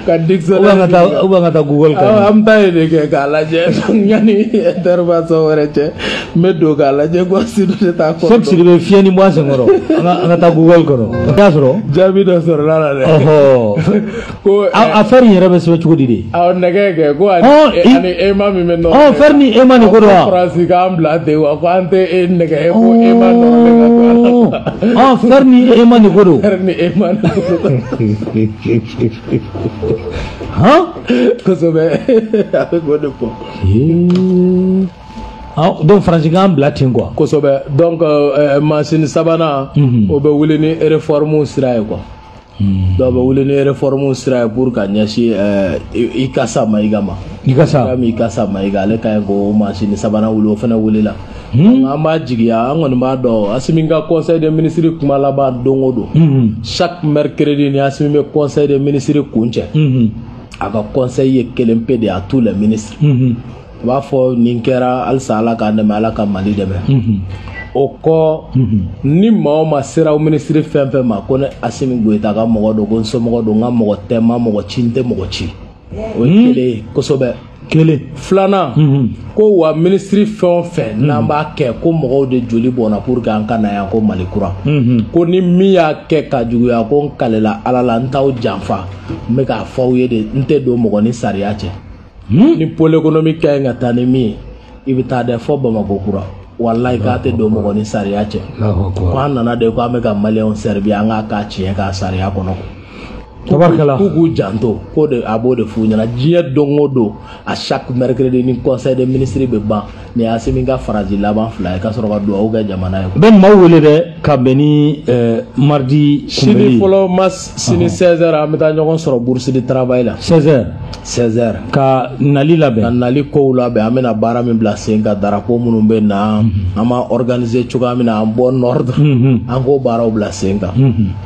ka dictionnaire. Ou bien ka taa Google kan. An bɛ taa yen de kɛ k'a lajɛ yanni intervention wɛrɛ cɛ, n bɛ don k'a lajɛ quoi, sinon ne t'a kɔrɔ dɔn. Sɛki Sidibe, fiɲɛ ni bɔ a senkɔrɔ, an ka taa Google kɔnɔ. I y'a sɔrɔ. Jaabi dɔ sɔrɔla la dɛ. Ko a fer in yɛrɛ bɛ sɛbɛn cogo di de? Awɔ, nɛgɛ kɛ ko ani aimant min bɛ nɔrɔ. Ɔ, fer ni aimant de ko don wa? Faransi k'an bila ten wa, ko an tɛ e nɛgɛ ko aimant nɔrɔlen ka to a la. Ɔ, fer ni aimant de ko don. Fer ni aimant de ko don. Han? Kosɛbɛ, a bɛ k'o de fɔ. Donc Faransi k'an bila ten quoi. Kosɛbɛ, donc mansin sabanan o bɛ wuli ni réforme sira ye quoi. Donc bɛ wuli ni réforme sira ye pour ka ɲɛsin Ikasa Mayiga ma. Ikasa. Ikasa Mayiga, ale ka ɲi ko mansin sabanan wuli, o fana wulila. An b'a jigiya, an kɔni b'a dɔn Assimi ka conseil des ministres kuma laban don o don. Chaque mercredi ni Assimi bɛ conseil des ministres kuncɛ. A ka conseil ye kelen pe de à tous les ministres. A b'a fɔ nin kɛra halisa, Ala k'an dɛmɛ, Ala ka Mali dɛmɛ. O kɔ, ni maa o maa sera minisiri fɛn fɛn ma ko ne Assimi Goïta ka mɔgɔ don, ko n somɔgɔ don, n ka mɔgɔ tɛ, n ma mɔgɔ ci, n tɛ mɔgɔ ci. O ye kelen ye kosɛbɛ. Kelen. Filanan, ko wa minisiri fɛn o fɛn n'an b'a kɛ, ko mɔgɔw de joli bɔnna pour que an ka na yan ko Mali kura. Ko ni min y'a kɛ ka juguya, ko n kalela Ala la, n t'aw janfa, n bɛ k'a fɔ aw ye de, n tɛ don mɔgɔ ni sariya cɛ. Ni pôle économique ka ɲi ka taa ni min ye, i bɛ taa dɛ fɔ Bamakɔ kura. Walayi k'a tɛ don mɔgɔ ni sariya cɛ. Ko an nana de ko an bɛ ka maliyɛnw servir, an k'a k'a tiɲɛ k'a sariya kɔnɔ. Tabarikala. K'u k'u janto, ko de a b'o de f'u ɲɛna diɲɛ don o don, à chaque mercredi ni conseil des ministres bɛ ban, nin ye Assimi ka faransi laban fila ye ka sɔrɔ ka dugawu kɛ jamana ye. Bɛ maaw wele dɛ ka bɛn ni mardi kunbɛli. Sini fɔlɔ ma, sini 16h an bɛ taa ɲɔgɔn sɔrɔ bourse de travail la. 16h. 16h. Ka nali labɛn. Ka nali kow labɛn, an bɛna baara min bila sen kan, drapeau minnu bɛ na, an b'a organiser cogoya min na, an bɔ nord, an k'o baaraw bila sen kan.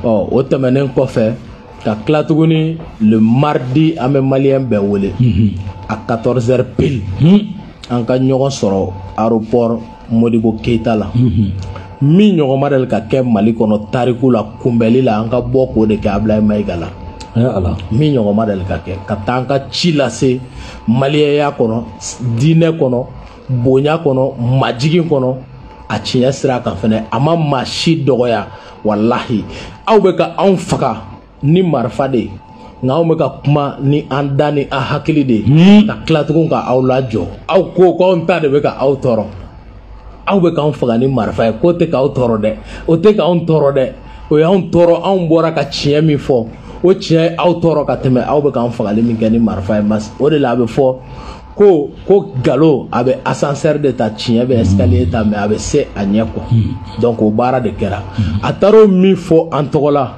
Ɔ, o tɛmɛnen kɔfɛ, ka tila tuguni le mardi an bɛ maliyɛn bɛɛ wele à 14h pile, an ka ɲɔgɔn sɔrɔ aéroport Modibo Keïta la. Min ɲɔgɔn ma deli ka kɛ Mali kɔnɔ tariku la kunbɛli la, an ka bɔ k'o de kɛ Ablaye Mayiga la. Min ɲɔgɔn ma deli ka kɛ, ka taa an ka ci lase maliyɛnya kɔnɔ, diinɛ kɔnɔ, bonya kɔnɔ, majigin kɔnɔ, a tiɲɛ sira kan fɛnɛ, a ma maa si dɔgɔya. Walahi aw bɛ ka anw faga ni marifa de ye, nka anw bɛ ka kuma ni an da ni an hakili de ye, ka tila tugun ka aw lajɔ. Aw ko k'anw ta de bɛ ka aw tɔɔrɔ, aw bɛ k'anw faga ni marifa ye, k'o tɛ k'aw tɔɔrɔ dɛ, o tɛ k'anw tɔɔrɔ dɛ, o y'anw tɔɔrɔ. Anw bɔra ka tiɲɛ min fɔ, o tiɲɛ ye aw tɔɔrɔ ka tɛmɛ aw bɛ k'anw fagali min kɛ ni marifa ye. O de la a bɛ fɔ ko nkalon a bɛ ascenseur de ta, tiɲɛ bɛ escalier ta, mais a bɛ se a ɲɛ quoi. Donc o baara de kɛra. A taar'o min fɔ an tɔgɔ la,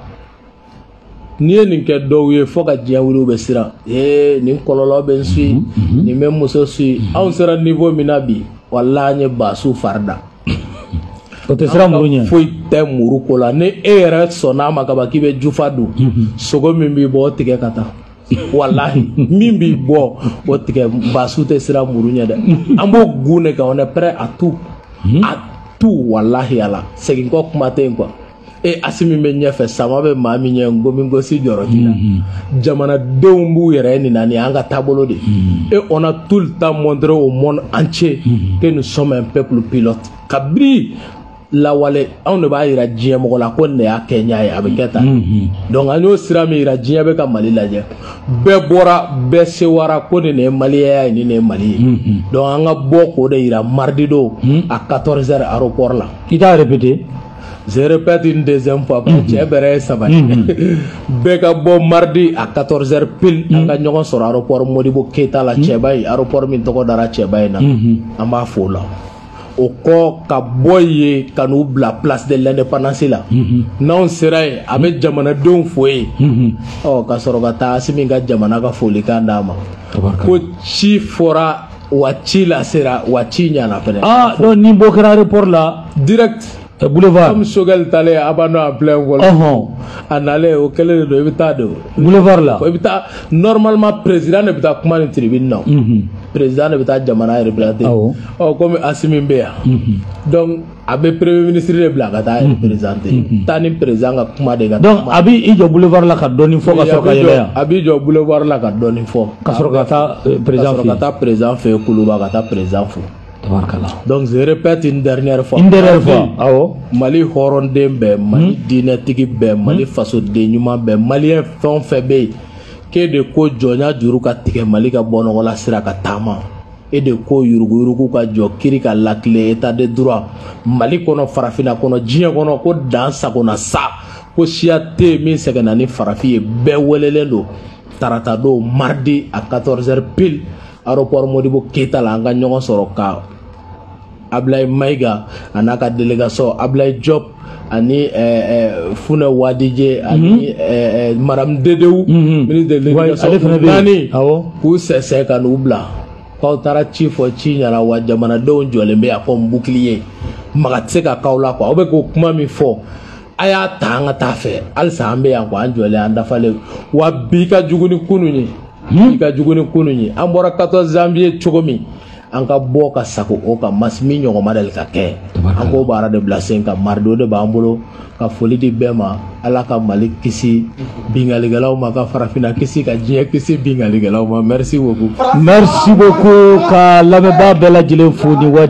n'i ye nin kɛ dɔw ye fo ka diɲɛ wuli, u bɛ siran, ee nin kɔlɔlɔ bɛ n suit, nin bɛ n muso suit. Anw sera niveau min na bi, walahi an ye basu fari da. O tɛ siran muru ɲɛ. Foyi tɛ muru ko la. Ni e yɛrɛ sɔnn'a ma kaban k'i bɛ jufa dun, sogo min b'i bɔ o tigɛ ka taa. Walahi min b'i bɔ o tigɛ, basu tɛ siran muru ɲɛ dɛ. An b'o gun de kan, on est prêt à tout, à tout, walahi ala. Segin kɔ kuma tɛ yen quoi. E Assimi bɛ ɲɛfɛ, sama bɛ maa min ɲɛ, ngomi gosi jɔrɔ t'i la. Jamanadenw b'u yɛrɛ nin na, nin y'an ka taabolo de. Et on a tout le temps montré au monde entier que nous sommes un peuple pilote. Kabini lawale, anw de b'a yira diɲɛ mɔgɔ la ko nin de y'a kɛ ɲa ye, a bɛ kɛ tan. Donc an y'o sira min yira, diɲɛ bɛ ka Mali lajɛ, bɛɛ bɔra, bɛɛ sewara ko nin de ye maliyɛnya ye, nin de ye Mali ye. Donc an ka bɔ k'o de yira mardi don à 14h aéroport la. I t'a répété. Je répète une deuxième fois, cɛ bɛrɛ ye 3 ye. Bɛɛ ka bɔ mardi à 14h pile, an ka ɲɔgɔn sɔrɔ aéroport Modibo Keita la, cɛba ye, aéroport min tɔgɔ dara cɛba in na, an b'a fo o la. O kɔ, ka bɔ yen ka n'u bila place de l'indépendance la. N'anw sera yen, a bɛ jamanadenw fo yen. Ɔ, ka sɔrɔ ka taa Asimi ka jamana ka folikan d'a ma. Ko ci fɔra, wa ci lasera, wa ci ɲana fɛnɛ. Ah, donc ni bɔ kɛra aéroport la. Direct. Boulevard. Comme Choguel talen abandon en plein vol. A nalen, o kɛlen de don, i bɛ taa de o. Boulevard la. I bɛ taa, normalement président de bɛ taa kuma ni tribune na. Président de bɛ taa jamana représenter. Ɔ, komi Asimi bɛ yan. Donc a bɛ premier ministre de bila ka taa représenter. Taa ni président ka kuma de ka. Donc a b'i jɔ boulevard la ka dɔɔni fɔ, ka sɔrɔ ka yɛlɛ yan. A b'i jɔ boulevard la ka dɔɔni fɔ. Ka sɔrɔ ka taa président fɛ. Ka sɔrɔ ka taa président fɛ Kuluba, ka taa président fo. Donc je répète une dernière fois. Une dernière fois. Awɔ. Mali hɔrɔnden bɛɛ, Mali diinɛtigi bɛɛ, Mali fasoden ɲuman bɛɛ, maliyɛn fɛn o fɛn bɛ yen, k'e de ko jɔnya juru ka tigɛ, Mali ka bɔ nɔgɔ la sira ka taama. E de ko yuruguyurugu ka jɔ, kiiri ka lakile, état de droit Mali kɔnɔ, farafinna kɔnɔ, diɲɛ kɔnɔ, ko dan sagona sa, ko siya tɛ yen min sɛgɛnna ni farafin ye. Bɛɛ welelen don tarata don, mardi à 14h pile, aéroport Modibo Keita la, an ka ɲɔgɔn sɔrɔ ka Ablaye Maïga a n'a ka délégation, Ablaye Diop ani Fune Wadije ani Madame Dedeou, ministre de l'éducation, naani k'u sɛsɛ ka n'u bila k'aw taara ci fɔ, ci ɲɛna, wa jamanadenw jɔlen bɛ yan comme bouclier, maga tɛ se ka k'aw la quoi. Aw bɛ k'o kuma min fɔ, a y'a ta an ka taa fɛ halisa, an bɛ yan quoi, an jɔlen, an dafalen. Wa bi ka jugu ni kunun ye, bi ka jugu ni kunun ye. An bɔra 14 janvier cogo min, an ka bɔ ka sago o kan, masi min ɲɔgɔn ma deli ka kɛ, an k'o baara de bila sen kan. Mardi o de b'an bolo ka foli di bɛɛ ma. Ala ka Mali kisi bingalikɛlaw ma, ka farafinna kisi, ka diɲɛ kisi bingalikɛlaw ma. Merci beaucoup. Merci beaucoup, ka lamɛnbaa bɛɛ lajɛlen fo ni waati.